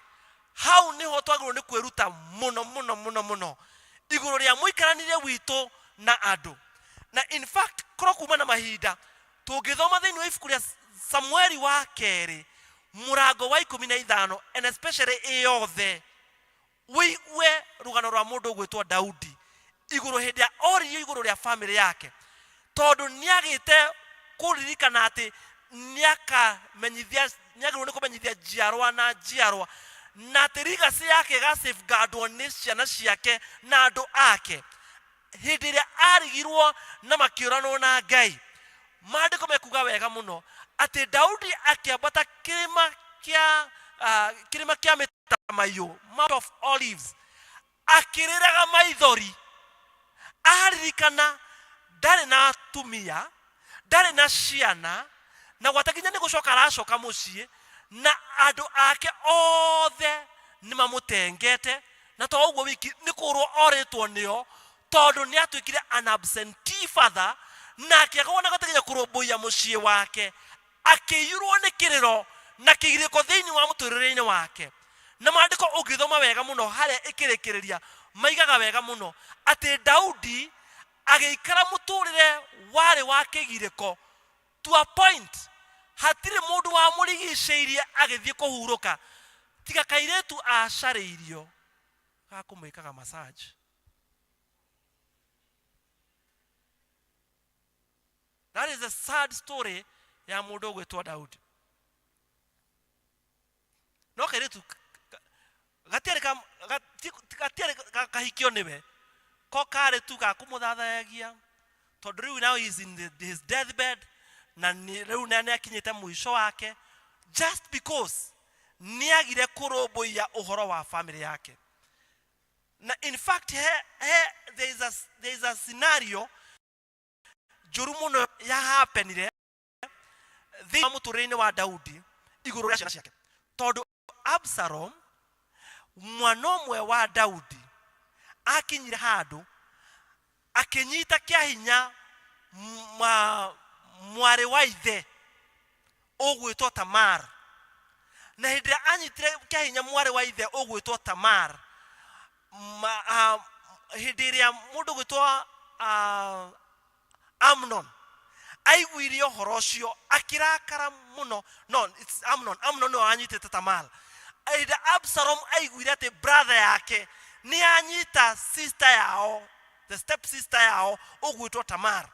hau nĩho twagĩrĩirwo nĩ kwĩruta mũno mũno mũno mũno igũrũ rĩa mũikaranĩrie witũ na andũ. Na in fact korwo kuma na mahinda tũngĩthoma thĩinĩ wa ibuku rĩa Samueli wa kerĩ mũrango wa 15, and especially ĩ yothe, wĩigue rũgano rwa mũndũ ũgwĩtwo Daudi igũrũ hĩndĩ ya oririo igũrũ rĩa famĩlĩ yake, tondũ nĩagĩte kũririkana atĩ nĩakamenyithia, nĩagĩrĩirwo nĩ kũmenyithia njiarwa na njiarwa, na atĩ legacy yake ĩga safeguardwo nĩ ciana ciake na andũ ake. Hĩndĩ ĩrĩa arigirwo na makĩũranwo na Ngai, maandĩko mekuga wega mũno atĩ Daudi akĩambata kĩrĩma kĩa kĩrĩma kĩa mĩtamaiyũ, Mount of Olives, akĩrĩraga maithori aririkana ndarĩ na atumia, ndarĩ na ciana, na gwata nginya nĩ gũcoka aracoka mũciĩ na andũ ake othe nĩ mamũtengete, na to ũguo wiki nĩ kũrwo orĩtwo nĩo, tondũ nĩ atuĩkire an absentee father na akĩaga ona gwata nginya kũrũmbũiya mũciĩ wake, akĩiyũrwo nĩ kĩrĩro na kĩgirĩko thĩinĩ wa mũtũrĩre-inĩ wake. Na maandĩko ũngĩthoma wega mũno harĩa ĩkĩrĩkĩrĩria maigaga wega mũno atĩ Daudi agĩikara mũtũrĩre warĩ wa kĩgirĩko to a point hatirĩ mũndũ wamũrigicĩirie agĩthiĩ kũhurũka tiga kairĩtu acarĩirio ga kũmwĩkaga massage. That is a sad story ya mũndũ ũgwĩtwo Daudi. No kairĩtu gatiarĩ gatiarĩ kahikio nĩwe, ko karĩ tu ga kũmũthathayagia, tondũ rĩu now he is in his deathbed, na rĩu nĩ akinyĩte mũico wake, just because nĩagire kũrũmbũiya ũhoro wa family yake. Na in fact he there is a scenario njũru mũno ya happenire thĩinĩ wa mũtũrĩre-inĩ wa Daudi igũrũ rĩa ciana ciake, tondũ Absalom mwana ũmwe wa Daudi akinyire handũ akĩnyita kĩa hinya mwarĩ wa ithe ũgwĩtwo Tamar. Na hĩndĩ ĩrĩa anyitire kĩa hinya mwarĩ wa ithe ũgwĩtwo Tamar, hĩndĩ ĩrĩa mũndũ ũgwĩtwo Amnon aiguire ũhoro ũcio akĩrakara mũno. No, it's Amnon. Amnon nĩwe wanyitĩte Tamar. Hĩndĩ Absalom aiguire atĩ brother yake nĩ anyita sister yao, the step sister yao ũgwĩtwo Tamar,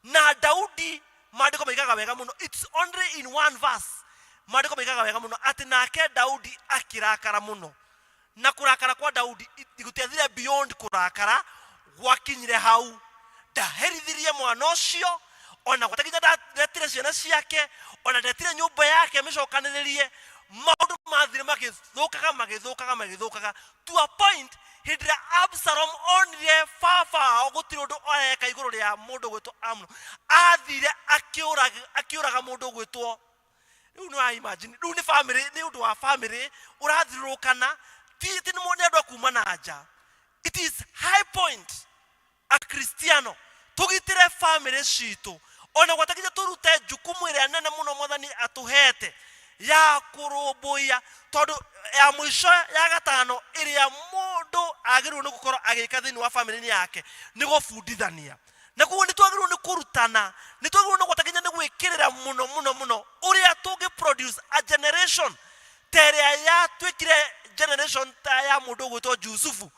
na Daudi, maandĩko maigaga wega mũno, it's only in one verse, maandĩko maigaga wega mũno atĩ nake Daudi akĩrakara mũno. Na kũrakara kwa Daudi gũtiathire beyond kũrakara, gwakinyire hau. Ndaherithirie mwana ũcio, ona gwata nginya ndetire ciana ciake, ona ndetire nyũmba yake amĩcokanĩrĩrie. Maũndũ mathire magĩthũkaga magĩthũkaga magĩthũkaga to a point hĩndĩ ĩrĩa Absalom onire baba wao gũtirĩ ũndũ areka igũrũ rĩa mũndũ ũgwĩtwo Amnon, athire akĩũraga mũndũ ũgwĩtwo. Rĩu nĩ wa imagine, rĩu nĩ family, nĩ ũndũ wa family ũrathirũrũkana, ti nĩ andũ a kuma na nja. It is high point akristiano tũgitĩre family citũ, ona gwata nginya tũrute jukumu ĩrĩa nene mũno Mwathani atũhete ya kũrũmbũiya, tondũ ya mũico ya gatano ĩrĩa mũndũ agĩrĩirwo nĩ gũkorwo agĩka thĩinĩ wa family yake nĩ gũbundithania. Na koguo nĩ twagĩrĩirwo nĩ kũrutana, nĩ twagĩrĩirwo nĩ gwata nginya nĩ gwĩkĩrĩra mũno mũno mũno ũrĩa tũngĩ produce a generation ta ĩrĩa yatuĩkire generation ta ya mũndũ ũgwĩtwo Jusufu,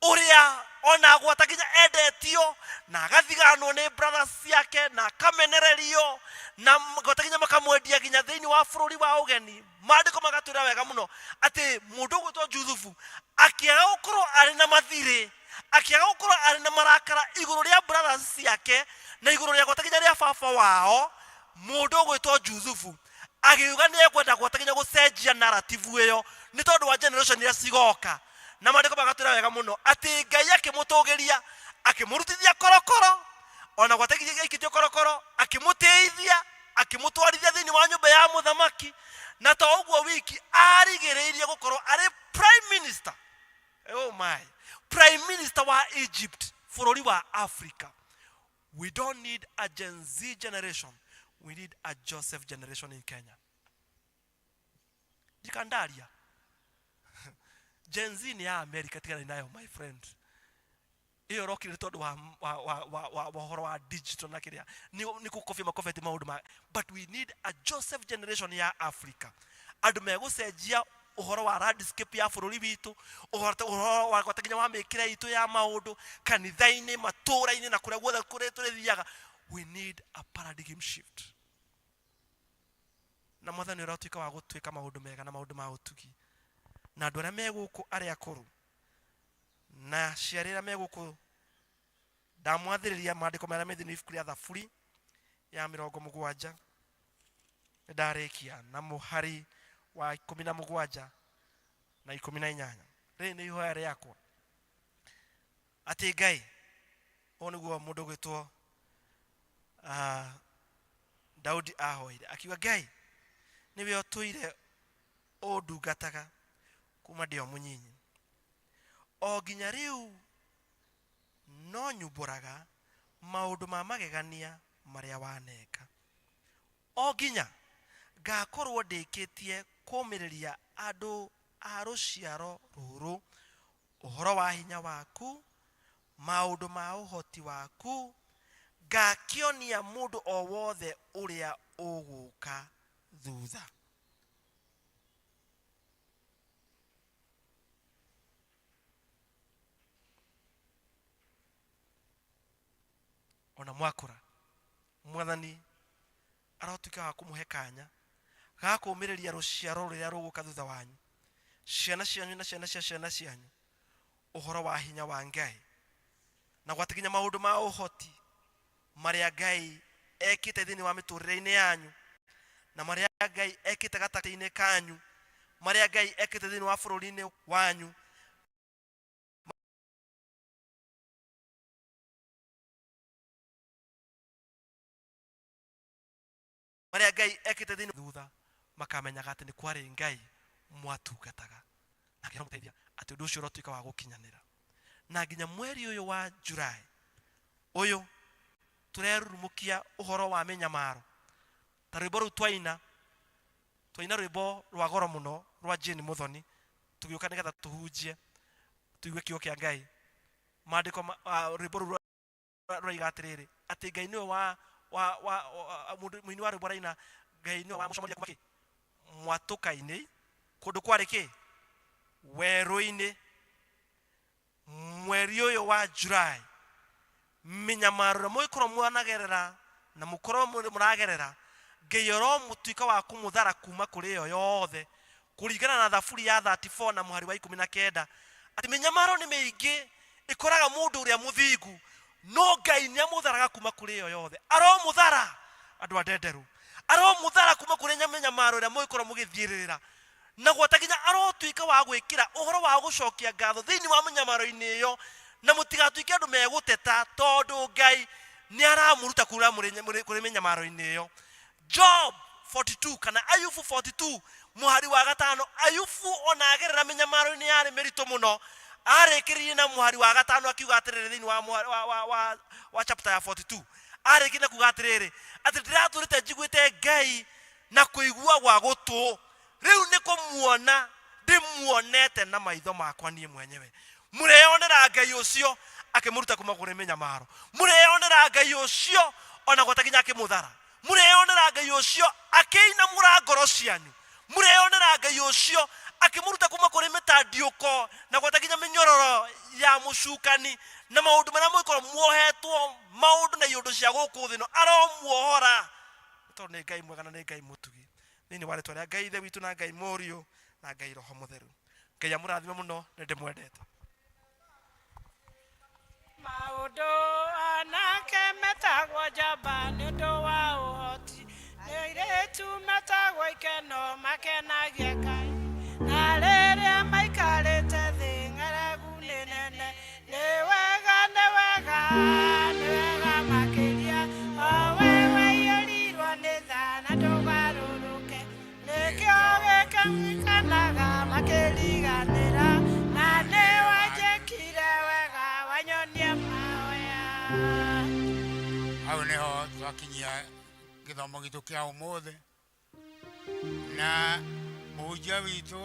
ũrĩa ona gwata nginya endetio na agathiganwo nĩ brothers ciake na akamenererio na gwata nginya makamwendia nginya thĩinĩ wa bũrũri wa ũgeni. Maandĩko magatwĩra wega mũno atĩ mũndũ ũgwĩtwo Juthubu akĩaga gũkorwo arĩ na mathirĩ, akĩaga gũkorwo arĩ na marakara igũrũ rĩa brothers ciake na igũrũ rĩa gwata nginya rĩa baba wao, mũndũ ũgwĩtwo Juthubu agĩuga nĩ ekwenda gwata nginya gũcenjia narrative ĩyo nĩ tondũ wa generation iria cigoka. Na maandĩko magatwĩra wega mũno atĩ Ngai akĩmũtũgĩria, akĩmũrutithia korokoro, ona gwata nginya aikĩtio korokoro, akĩmũtĩithia, akĩmũtwarithia thĩinĩ wa nyũmba ya mũthamaki. Na to ũguo wiki, arigĩrĩirie gũkorwo arĩ prime minister, oh my, prime minister wa Egypt, bũrũri wa Africa. We don't need a Gen Z generation, we need a Joseph generation in Kenya. Ndikandaria Gen Z nĩ ya America, tigana nayo my friend. Ĩyo ĩrokire tondũ wa ũhoro wa digital na kĩrĩa nĩ gũkobia makobete maũndũ ma, but we need a Joseph generation ya Africa, andũ megũcenjia ũhoro wa landscape ya bũrũri witũ, ũhoro wa gwata nginya wa mĩkĩre itũ ya maũndũ kanitha-inĩ, matũũra-inĩ na kũrĩa guothe kũrĩa tũrĩthiaga. We need a paradigm shift, na Mwathani ũratuĩka wa gũtuĩka maũndũ mega na maũndũ ma ũtugi na andũ arĩa me gũkũ, arĩa akũrũ na ciarĩ arĩa me gũkũ. Ndamwathĩrĩria maandĩko marĩa me thĩinĩ ibuku rĩa Thaburi ya 70, nĩndarĩkia na mũhari wa 17 na 18. Rĩrĩ nĩ ihoya rĩakwa atĩ Ngai, ũũ nĩguo mũndũ ũgwĩtwo Daudi ahoire akiuga, Ngai nĩwe ũtũire ũndungataga kuma ndĩ o mũnyinyi o nginya rĩu, no nyumbũraga maũndũ ma magegania marĩa waneka, o nginya ngakorwo ndĩkĩtie kũmĩrĩria andũ a rũciaro rũrũ ũhoro wa hinya waku, maũndũ ma ũhoti waku, ngakĩonia mũndũ o wothe ũrĩa ũgũka thutha. Ona mwakũra, Mwathani arotuĩka wa kũmũhe kanya ga kũũmĩrĩria rũciaro rũrĩa rũgũka thutha wanyu, ciana cianyu na ciana cia ciana cianyu, ũhoro wa hinya wa Ngai na gwata nginya maũndũ ma ũhoti marĩa Ngai ekĩte thĩinĩ wa mĩtũrĩre-inĩ yanyu, na marĩa Ngai ekĩte gatagatĩ-inĩ kanyu, marĩa Ngai ekĩte thĩinĩ wa bũrũri-inĩ wanyu. Marĩa Ngai ekĩte thĩinĩ thutha, makamenyaga atĩ nĩ kwarĩ Ngai mwatungataga, na Ngai aramũteithia atĩ ũndũ ũcio ũrotuĩka wa gũkinyanĩra. Na nginya mweri ũyũ wa July ũyũ tũrerurumũkia ũhoro wa mĩnyamaro, ta rwĩmbo rũu twaina, twaina rwĩmbo rwa goro mũno rwa Jane Muthoni tũgĩũka nĩgetha tũhunjie tũigue kiugo kĩa Ngai. Maandĩko rwĩmbo rũu rũraiga atĩrĩrĩ, atĩ Ngai nĩwe wa mũndũ mũini wa rwĩmbo araina, Ngai nĩwe wamũcomoria kuma kĩ mwatũka-inĩ, kũndũ kwarĩ kĩ werũ-inĩ. Mweri ũyũ wa July, mĩnyamaro ĩrĩa mũgĩkorwo mwanagerera na mũkorwo mũragerera, Ngai aromũtuĩka wa kũmũthara kuma kũrĩ ĩyo yothe, kũringana na Thaburi ya 34 na mũhari wa 19, atĩ mĩnyamaro nĩ mĩingĩ ĩkoraga mũndũ ũrĩa mũthingu, no Ngai nĩ amũtharaga kuma kũrĩ ĩyo yothe. Aromũthara andũ a Ndenderũ, aromũthara kuma kũrĩ mĩnyamaro ĩrĩa mũgĩkorwo mũgĩthiĩrĩrĩra, na gwata nginya arotuĩka wa gwĩkĩra ũhoro wa gũcokia ngatho thĩinĩ wa mĩnyamaro-inĩ ĩyo, na mũtigatuĩke andũ megũteta, tondũ Ngai nĩ aramũruta kura kũrĩ mĩnyamaro-inĩ ĩyo. Job 42 kana Ayubu 42 mũhari wa 5, Ayubu ona agerera mĩnyamaro-inĩ yarĩ mĩritũ mũno, arĩkĩrĩirie na mũhari wa 5 akiuga atĩrĩrĩ, thĩinĩ wa mũhari wa chapter ya 42 arĩkĩrĩirie na kuga atĩrĩrĩ, atĩ ndĩratũrĩte njiguĩte Ngai na kũigua gwa gũtũ, rĩu nĩ kũmuona ndĩmuonete na maitho makwa niĩ mwenyewe. Mũreyonera Ngai ũcio akĩmũruta kuma kũrĩ mĩnyamaro, mũreyonera Ngai ũcio ona gwata nginya akĩmũthara, mũreyonera Ngai ũcio akĩinamũra ngoro cianyu, mũreyonera Ngai ũcio akĩmũruta kuma kũrĩ mĩtandiũko na gwata nginya mĩnyororo ya mũcukani na maũndũ marĩa mũgĩkorwo muohetwo, maũndũ na iũndũ cia gũkũ thĩ ĩno, aromuohora, tondũ nĩ Ngai mwega na nĩ Ngai mũtugi. Thĩinĩ wa rĩtwa rĩa Ngai Ithe witũ na Ngai Mũriũ na Ngai Roho Mũtheru, Ngai amũrathime mũno, nĩ ndĩmwendete. Maũndũ anake metagwo njamba nĩ ũndũ wa ũhoti, nĩ airĩtu metagwo ikeno makenagia Ngai, na rĩrĩa maikarĩte thĩ ng'aragu nĩ nene. Nĩ wega, nĩ wega, nĩ wega makĩria o we waiyũrirwo nĩ tha na ndũgarũrũke, nĩkĩo gĩkĩmikanaga makĩriganĩra, na nĩ wanjĩkire wega wanyonia mahoya. Hau niho twakinyia gĩthomo gitũ kĩa ũmũthĩ, na Mũhunjia witũ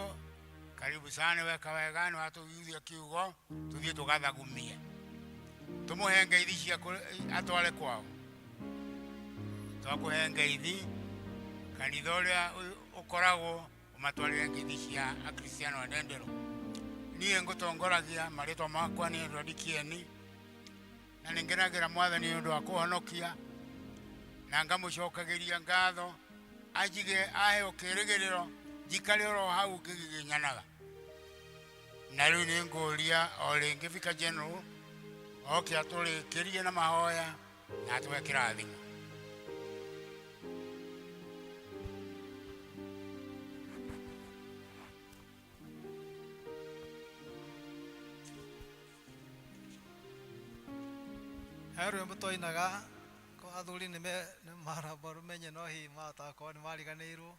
karibu sana, weka wega nĩ watũiguithia kiugo, tũthiĩ tũgathagumie, tũmũhe ngeithi cia atware kwao. Twakũhe ngeithi kanitha ũrĩa ũkoragwo ũmatwarĩre ngeithi cia Akristiano a Ndenderũ. Niĩ ngũtongoragia, marĩtwa makwa nĩ Edward Kieni, na nĩ ngenagĩra Mwathani nĩ ũndũ wa kũhonokia, na ngamũcokagĩria ngatho anjige aheo kĩrĩgĩrĩro njikare oro hau ngĩgiginyanaga. Na rĩu nĩ ngũria o rĩngĩ Vicar General oke atũrĩkĩrie na mahoya na atũhe kĩrathimo. He rwĩmbo twainaga ko athuri nĩ maramba rũmenye no hihi mahota gũkorwo nĩ mariganĩirwo.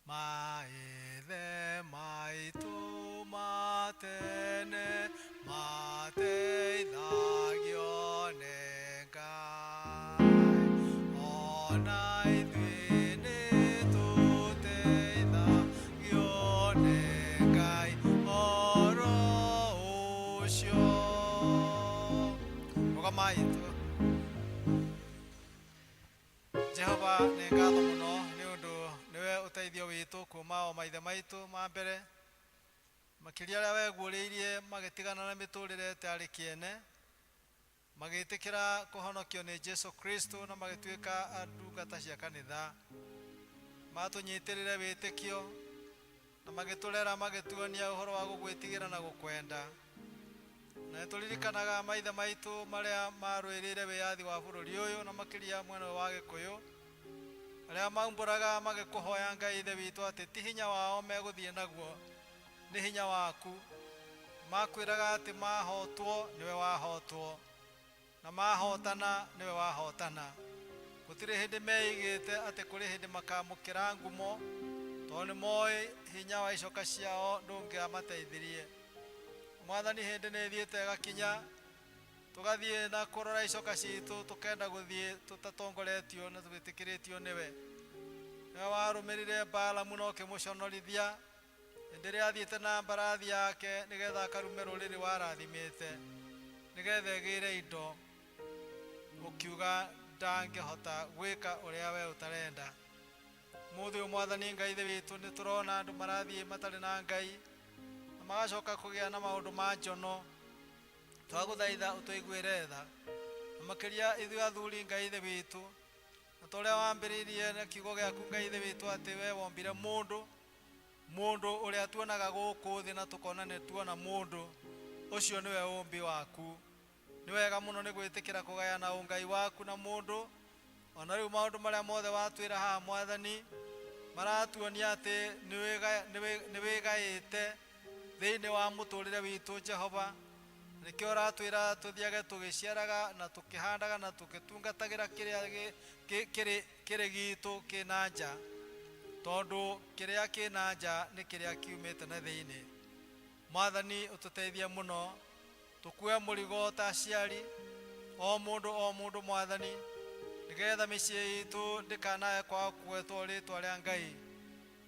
Maithe maitũ ma tene mateithagio nĩ Ngai, ona ithuĩ nĩ tũteithagio nĩ Ngai oro ũcio. Rũgamai tu. Jehova nĩ ngatho mũno nĩ ũndũ nĩwe ũteithio witũ kuma o maithe maitũ ma mbere, makĩria arĩa weguũrĩirie magĩtigana na mĩtũrĩre ĩtarĩ kĩene, magĩtĩkĩra kũhonokio nĩ Jesu Kristo na magĩtuĩka ndungata cia kanitha. Matũnyitĩrĩre wĩtĩkio na magĩtũrera magĩtuonia ũhoro wa gũgwĩtigĩra na gũkwenda. Na nĩtũririkanaga maithe maitũ marĩa marũĩrĩire wĩyathi wa bũrũri ũyũ na makĩria mwena ũyũ wa Gĩkũyũ, arĩa maumbũraga magĩkũhoya Ngai Ithe witũ atĩ ti hinya wao megũthiĩ naguo, nĩ hinya waku. Makwĩraga atĩ mahotwo nĩwe wahotwo, na mahotana nĩwe wahotana. Gũtirĩ hĩndĩ meigĩte atĩ kũrĩ hĩndĩ makamũkĩra ngumo, tondũ nĩ moĩ hinya wa icoka ciao ndũngĩamateithirie. Mwathani, hĩndĩ nĩ ĩthiĩte ĩgakinya tũgathiĩ na kũrora icoka citũ, tũkenda gũthiĩ tũtatongoretio na twĩtĩkĩrĩtio nĩwe. Nĩwe warũmĩrĩire Balamu na ũkĩmũconorithia hĩndĩ ĩrĩa athiĩte na mbarathi yake nĩgetha akarume rũrĩrĩ warathimĩte nĩgetha ĩgĩre indo, ũkiuga ndangĩhota gwĩka ũrĩa we ũtarenda. Mũthĩ ũyũ Mwathani Ngai Ithe witũ, nĩ tũrona andũ marathiĩ matarĩ na Ngai na magacoka kũgĩa na maũndũ ma njono. Twagũthaitha ũtũiguĩre tha, na makĩria ithuĩ athuri Ngai Ithe witũ, na ta ũrĩa wambĩrĩirie na kiugo gĩaku Ngai Ithe witũ atĩ we wombire mũndũ, mũndũ ũrĩa tuonaga gũkũ thĩ na tũkona nĩ tuona mũndũ ũcio nĩwe ũmbi waku. Nĩ wega mũno nĩ gwĩtĩkĩra kũgayana ũngai waku na mũndũ. Ona rĩu maũndũ marĩa mothe watwĩra haha Mwathani maratuonia atĩ nĩ wĩgaĩte thĩinĩ wa mũtũrĩre witũ Jehova. Nĩkĩo ũratwĩra tũthiage tũgĩciaraga na tũkĩhandaga na tũgĩtungatagĩra kĩrĩa kĩrĩ gitũ kĩna nja, tondũ kĩrĩa kĩna nja nĩ kĩrĩa kiumĩte na thĩinĩ. Mwathani ũtũteithie mũno tũkue mũrigo ta aciari, o mũndũ o mũndũ Mwathani, nĩgetha mĩciĩ itũ ndĩkanae kwaga kũgwetwo rĩtwa rĩa Ngai,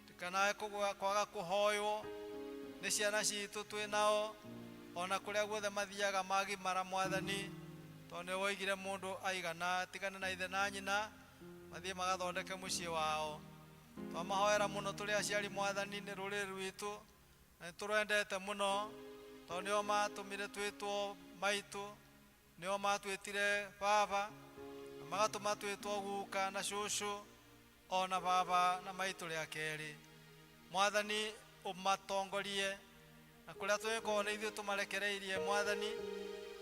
ndĩkanae kwaga kũhoywo nĩ ciana citũ twĩ nao, ona kũrĩa guothe mathiaga magimara Mwathani, tondũ nĩ woigire mũndũ aigana tigane na ithe na nyina mathiĩ magathondeke mũciĩ wao. Twamahoera mũno tũrĩ aciari Mwathani nĩ rũrĩrĩ rwitũ, na nĩ tũrwendete mũno tondũ nĩo matũmire twĩtwo maitũ, nĩo matwĩtire baba, na magatũma twĩtwo guka na cũcũ, ona baba na maitũ rĩa kerĩ. Mwathani ũmatongorie na kũrĩa tũngĩkorwo nĩ ithuĩ tũmarekereirie Mwathani, na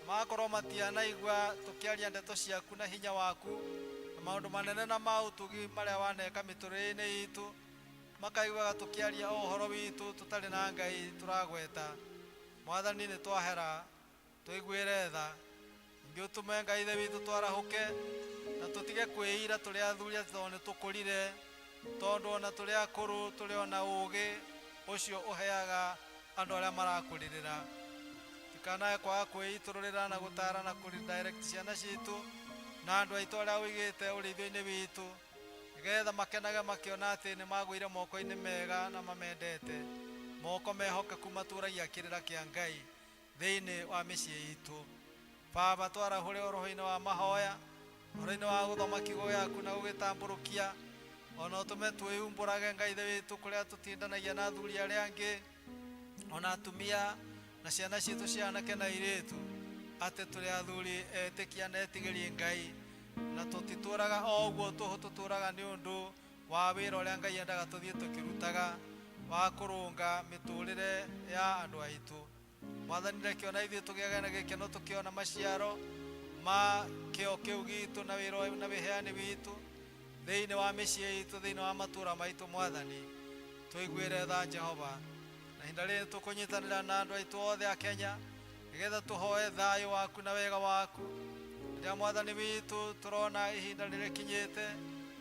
magakorwo matianaigua tũkĩaria ndeto ciaku na hinya waku na maũndũ manene na ma ũtugi marĩa waneka mĩtũrĩre-inĩ itũ, makaiguaga tũkĩaria o ũhoro witũ tũtarĩ na Ngai tũragweta. Mwathani nĩ twahera, tũiguĩre tha, ningĩ ũtũme Ngai Ithe witũ twarahũke na tũtige kwĩira tũrĩ athuri atĩ tondũ nĩ tũkũrire, tondũ ona tũrĩ akũrũ tũrĩ ona ũũgĩ ũcio ũheaga andũ arĩa marakũrĩrĩra. Tikanae kwaga kwĩitũrũrĩra na gũtara na kũredirect ciana citũ na andũ aitũ arĩa ũigĩte ũrĩithio-inĩ witũ, Nĩgetha makenage makĩona atĩ nĩ magũire moko-inĩ mega na mamendete, moko mehokeku matũragia kĩrĩra kĩa Ngai thĩinĩ wa mĩciĩ itũ. Baba, twarahũre ũhoro-inĩ wa mahoya, ũhoro-inĩ wa gũthoma kiugo gĩaku na gũgĩtambũrũkia, ona ũtũme twĩumbũrage Ngai Ithe witũ kũrĩa tũtindanagia na athuri arĩa angĩ, ona atumia na ciana citũ cia anake na airĩtu, atĩ tũrĩ athuri etĩkia na etigĩri Ngai, na tũtitũraga o ũguo tũhũ, tũtũraga nĩ ũndũ wa wĩra ũrĩa Ngai endaga tũthiĩ tũkĩrutaga wa kũrũnga mĩtũrĩre ya andũ aitũ. Mwathani, reke ona ithuĩ tũgĩage na gĩkeno tũkĩona maciaro ma kĩo kĩu gitũ na wĩra ũyũ na wĩheani witũ thĩinĩ wa mĩciĩ itũ, thĩinĩ wa matũra maitũ. Mwathani, tũiguĩre tha Jehova, na ihinda rĩrĩ tũkũnyitanĩra na andũ aitũ othe a Kenya nĩgetha tũhoe thayũ waku na wega waku. Rĩrĩa Mwathani witũ tũrona ihinda rĩrĩkinyĩte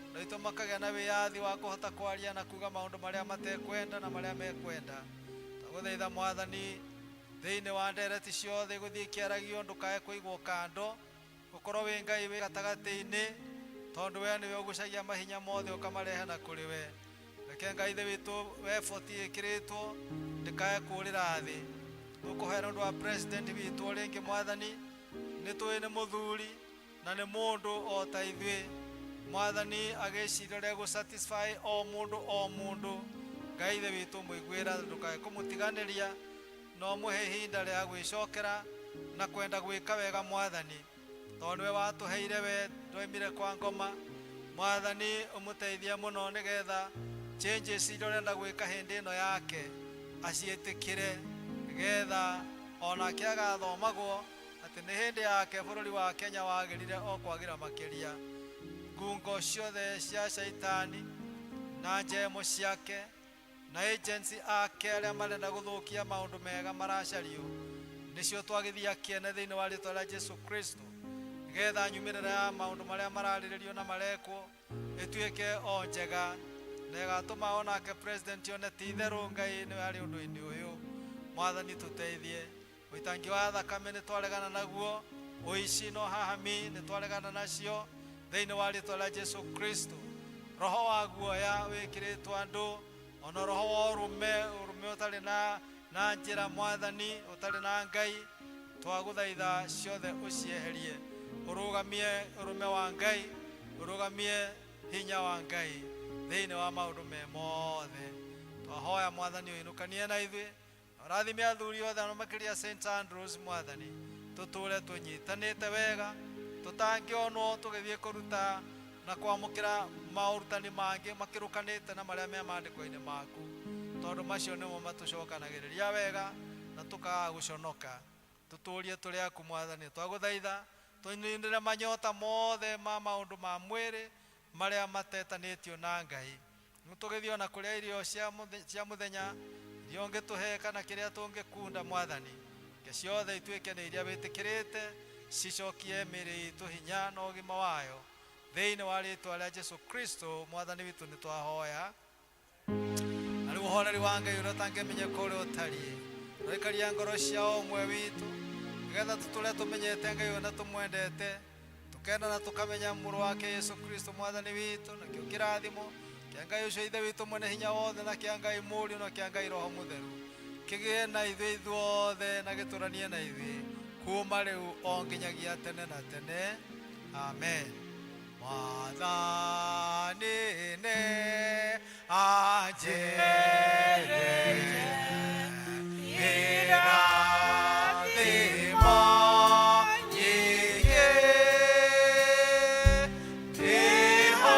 andũ aitũ makagĩa na wĩyathi wa kũhota kwaria na kuga maũndũ marĩa matekwenda na marĩa mekwenda, twagũthaitha Mwathani, thĩinĩ wa ndereti ciothe igũthiĩ ikĩaragio ndũkae kũigwo kando, ũkorwo wĩ Ngai wĩ gatagatĩ-inĩ, tondũ we nĩwe ũgucagia mahinya mothe ũkamarehe na kũrĩ we. Reke Ngai Ithe witũ eboti ĩkĩrĩtwo ndĩkae kũũrĩra thĩ. Tũkũhoya nĩ ũndũ wa president witũ o rĩngĩ Mwathani, nĩ tũĩ nĩ mũthuri na nĩ mũndũ o ta ithuĩ. Mwathani agĩciria ũrĩa egũ satisfy o mũndũ o mũndũ. Ngai Ithe witũ mũiguĩra, ndũkae kũmũtiganĩria, no mũhe ihinda rĩa gwĩcokera na kwenda gwĩka wega Mwathani, tondũ nĩwe watũheire we ndwaimire kwa ngoma. Mwathani, ũmũteithie mũno nĩgetha changes iria ũrenda gwĩka hĩndĩ ĩno yake aciĩtĩkĩre, nĩgetha onake agathomagwo atĩ nĩ hĩndĩ yake bũrũri wa Kenya wagĩrire o kwagĩra makĩria. Ngungo ciothe cia caitani na njemo ciake na agency ake arĩa marenda gũthũkia maũndũ mega maracario nĩcio twagĩthia kĩene thĩinĩ wa rĩtwa rĩa Jesu Kristo, nĩgetha nyumĩrĩra ya maũndũ marĩa mararĩrĩrio na marekwo ĩtuĩke o njega na ĩgatũma onake president one ti itherũ Ngai nĩwe arĩ ũndũ-inĩ ũyũ. Mwathani, tũteithie. Ũitangi wa thakame nĩ twaregana naguo, ũici no hahami nĩ twaregana nacio thĩinĩ wa rĩtwa rĩa Jesu Kristo. Roho wa guoya wĩkĩrĩtwo andũ, ona roho wa ũrũme, ũrũme ũtarĩ na njĩra Mwathani, ũtarĩ na Ngai, twagũthaitha ciothe ũcieherie, ũrũgamie ũrũme wa Ngai, ũrũgamie hinya wa Ngai thĩinĩ wa maũndũ me mothe. Twahoya Mwathani ũinũkanie na ithuĩ, ũrathime athuri othe na makĩria St Andrews. Mwathani, tũtũre tũnyitanĩte wega, tũtangĩonwo tũgĩthiĩ kũruta na kwamũkĩra maũrutani mangĩ makĩrũkanĩte na marĩa me maandĩko-inĩ maku, tondũ macio nĩmo matũcokanagĩrĩria wega na tũkaga gũconoka. Tũtũrie tũrĩ aku Mwathani, twagũthaitha tũninĩre manyota mothe ma maũndũ ma mwĩrĩ marĩa matetanĩtio na Ngai. Nĩ tũgĩthiĩ ona kũrĩa irio cia mũthenya, iria ũngĩtũhe kana kĩrĩa tũngĩkunda Mwathani, reke ciothe ituĩke nĩ iria wĩtĩkĩrĩte, cicokie mĩĩrĩ itũ hinya na ũgima wayo thĩinĩ wa rĩtwa rĩa Jesu Kristo Mwathani witũ nĩ twahoya. Na rĩu ũhoreri wa Ngai ũrĩa ũtangĩmenyeka ũrĩa ũtariĩ ũrĩkaria ngoro cia o ũmwe witũ, nĩgetha tũtũre tũmenyete Ngai ũyũ na tũmwendete, tũkenda na tũkamenya mũrũ wake Yesu Kristo Mwathani witũ, nakĩo kĩrathimo kĩa Ngai ũcio Ithe witũ mwene hinya wothe, na kĩa Ngai Mũriũ, na kĩa Ngai Roho Mũtheru kĩgĩe na ithuĩ ithuothe na gĩtũranie na ithuĩ kuma rĩu o nginyagia tene na tene. Amen. Mwathani nĩ anjĩrĩire irathimo nyingĩ, ndĩhokaga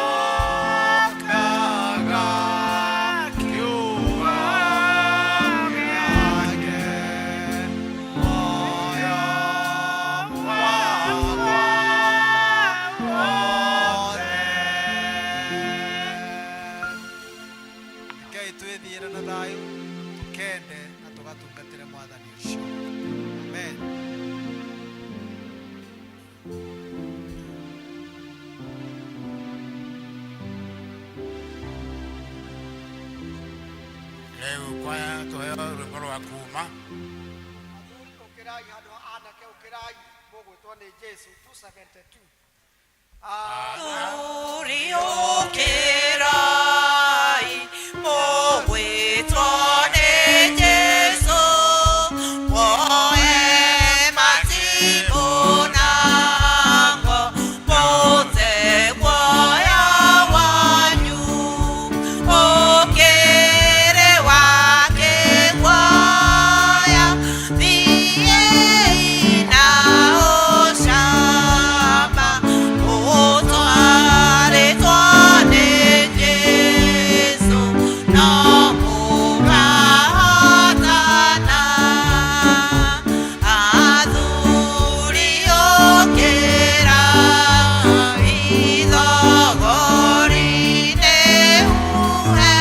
kiugo gĩake, muoyo wakwa wothe. Rekei twĩthiĩre na thayũ, tũkende na tũgatungatĩre Mwathani ũcio. Amen. Rĩu kwaya tũheo rwĩmbo rwa kuma. Athuri ũkĩrai handũ ha anake, ũkĩrai, mũgwĩtwo nĩ Jesu 272. Athuri ũkĩrai, mũgwĩtwo nĩ Jesũ, muoe matimũ na ngo, mũte guoya wanyu. Ũkĩrĩ wake guoya, thiĩi na ũcamba, mũtwarĩtwo nĩ Jesũ, no mũkahotana. Athuri ũkĩrai, ithogori-inĩ huhe,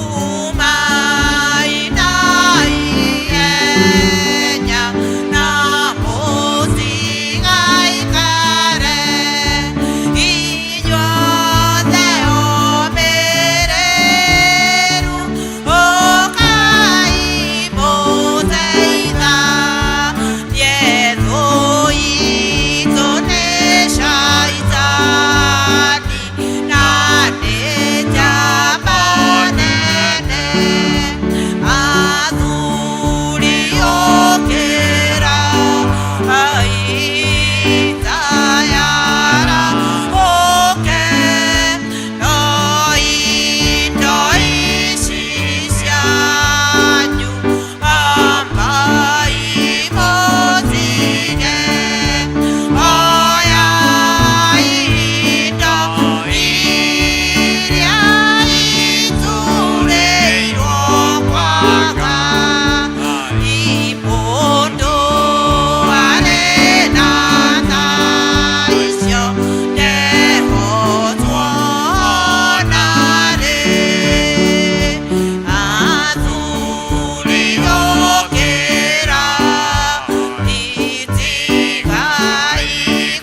umai na ihenya, na mũtigaikare. Inyuothe ũmĩrĩru, ũkai mũteithanie, thũ itũ nĩ Shaitani, na nĩ njamba nene. Athuri ũkĩrai, tayara ũke, no indo ici cianyu ambai mũtige. Oyai indo iria iturĩirwo kwaga, mũndũ arĩ na tha icio ndehotwo narĩ. Athuri ũkĩra, itigai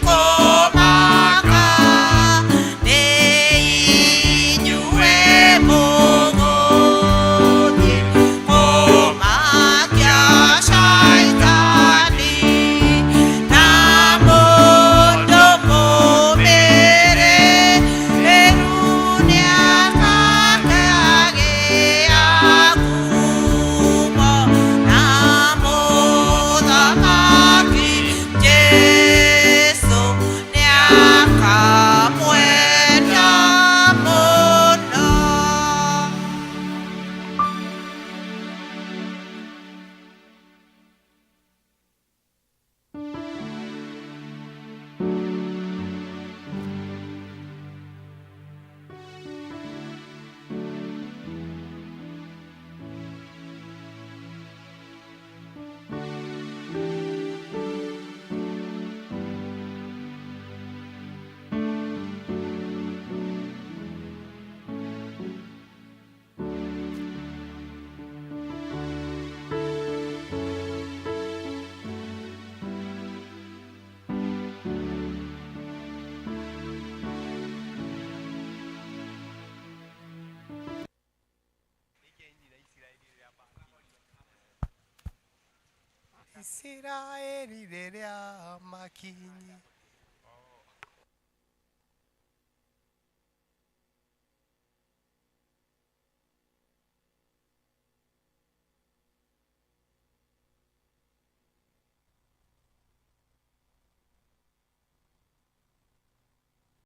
kũmaka, nĩ inyuĩ mũgũthiĩ kũmakia Shaitani, na mũndũ mũmĩrĩru nĩakagĩa ngumo, na mũthamaki Jesũ nĩakamwenda mũno. Isiraeli rĩrĩa makinyi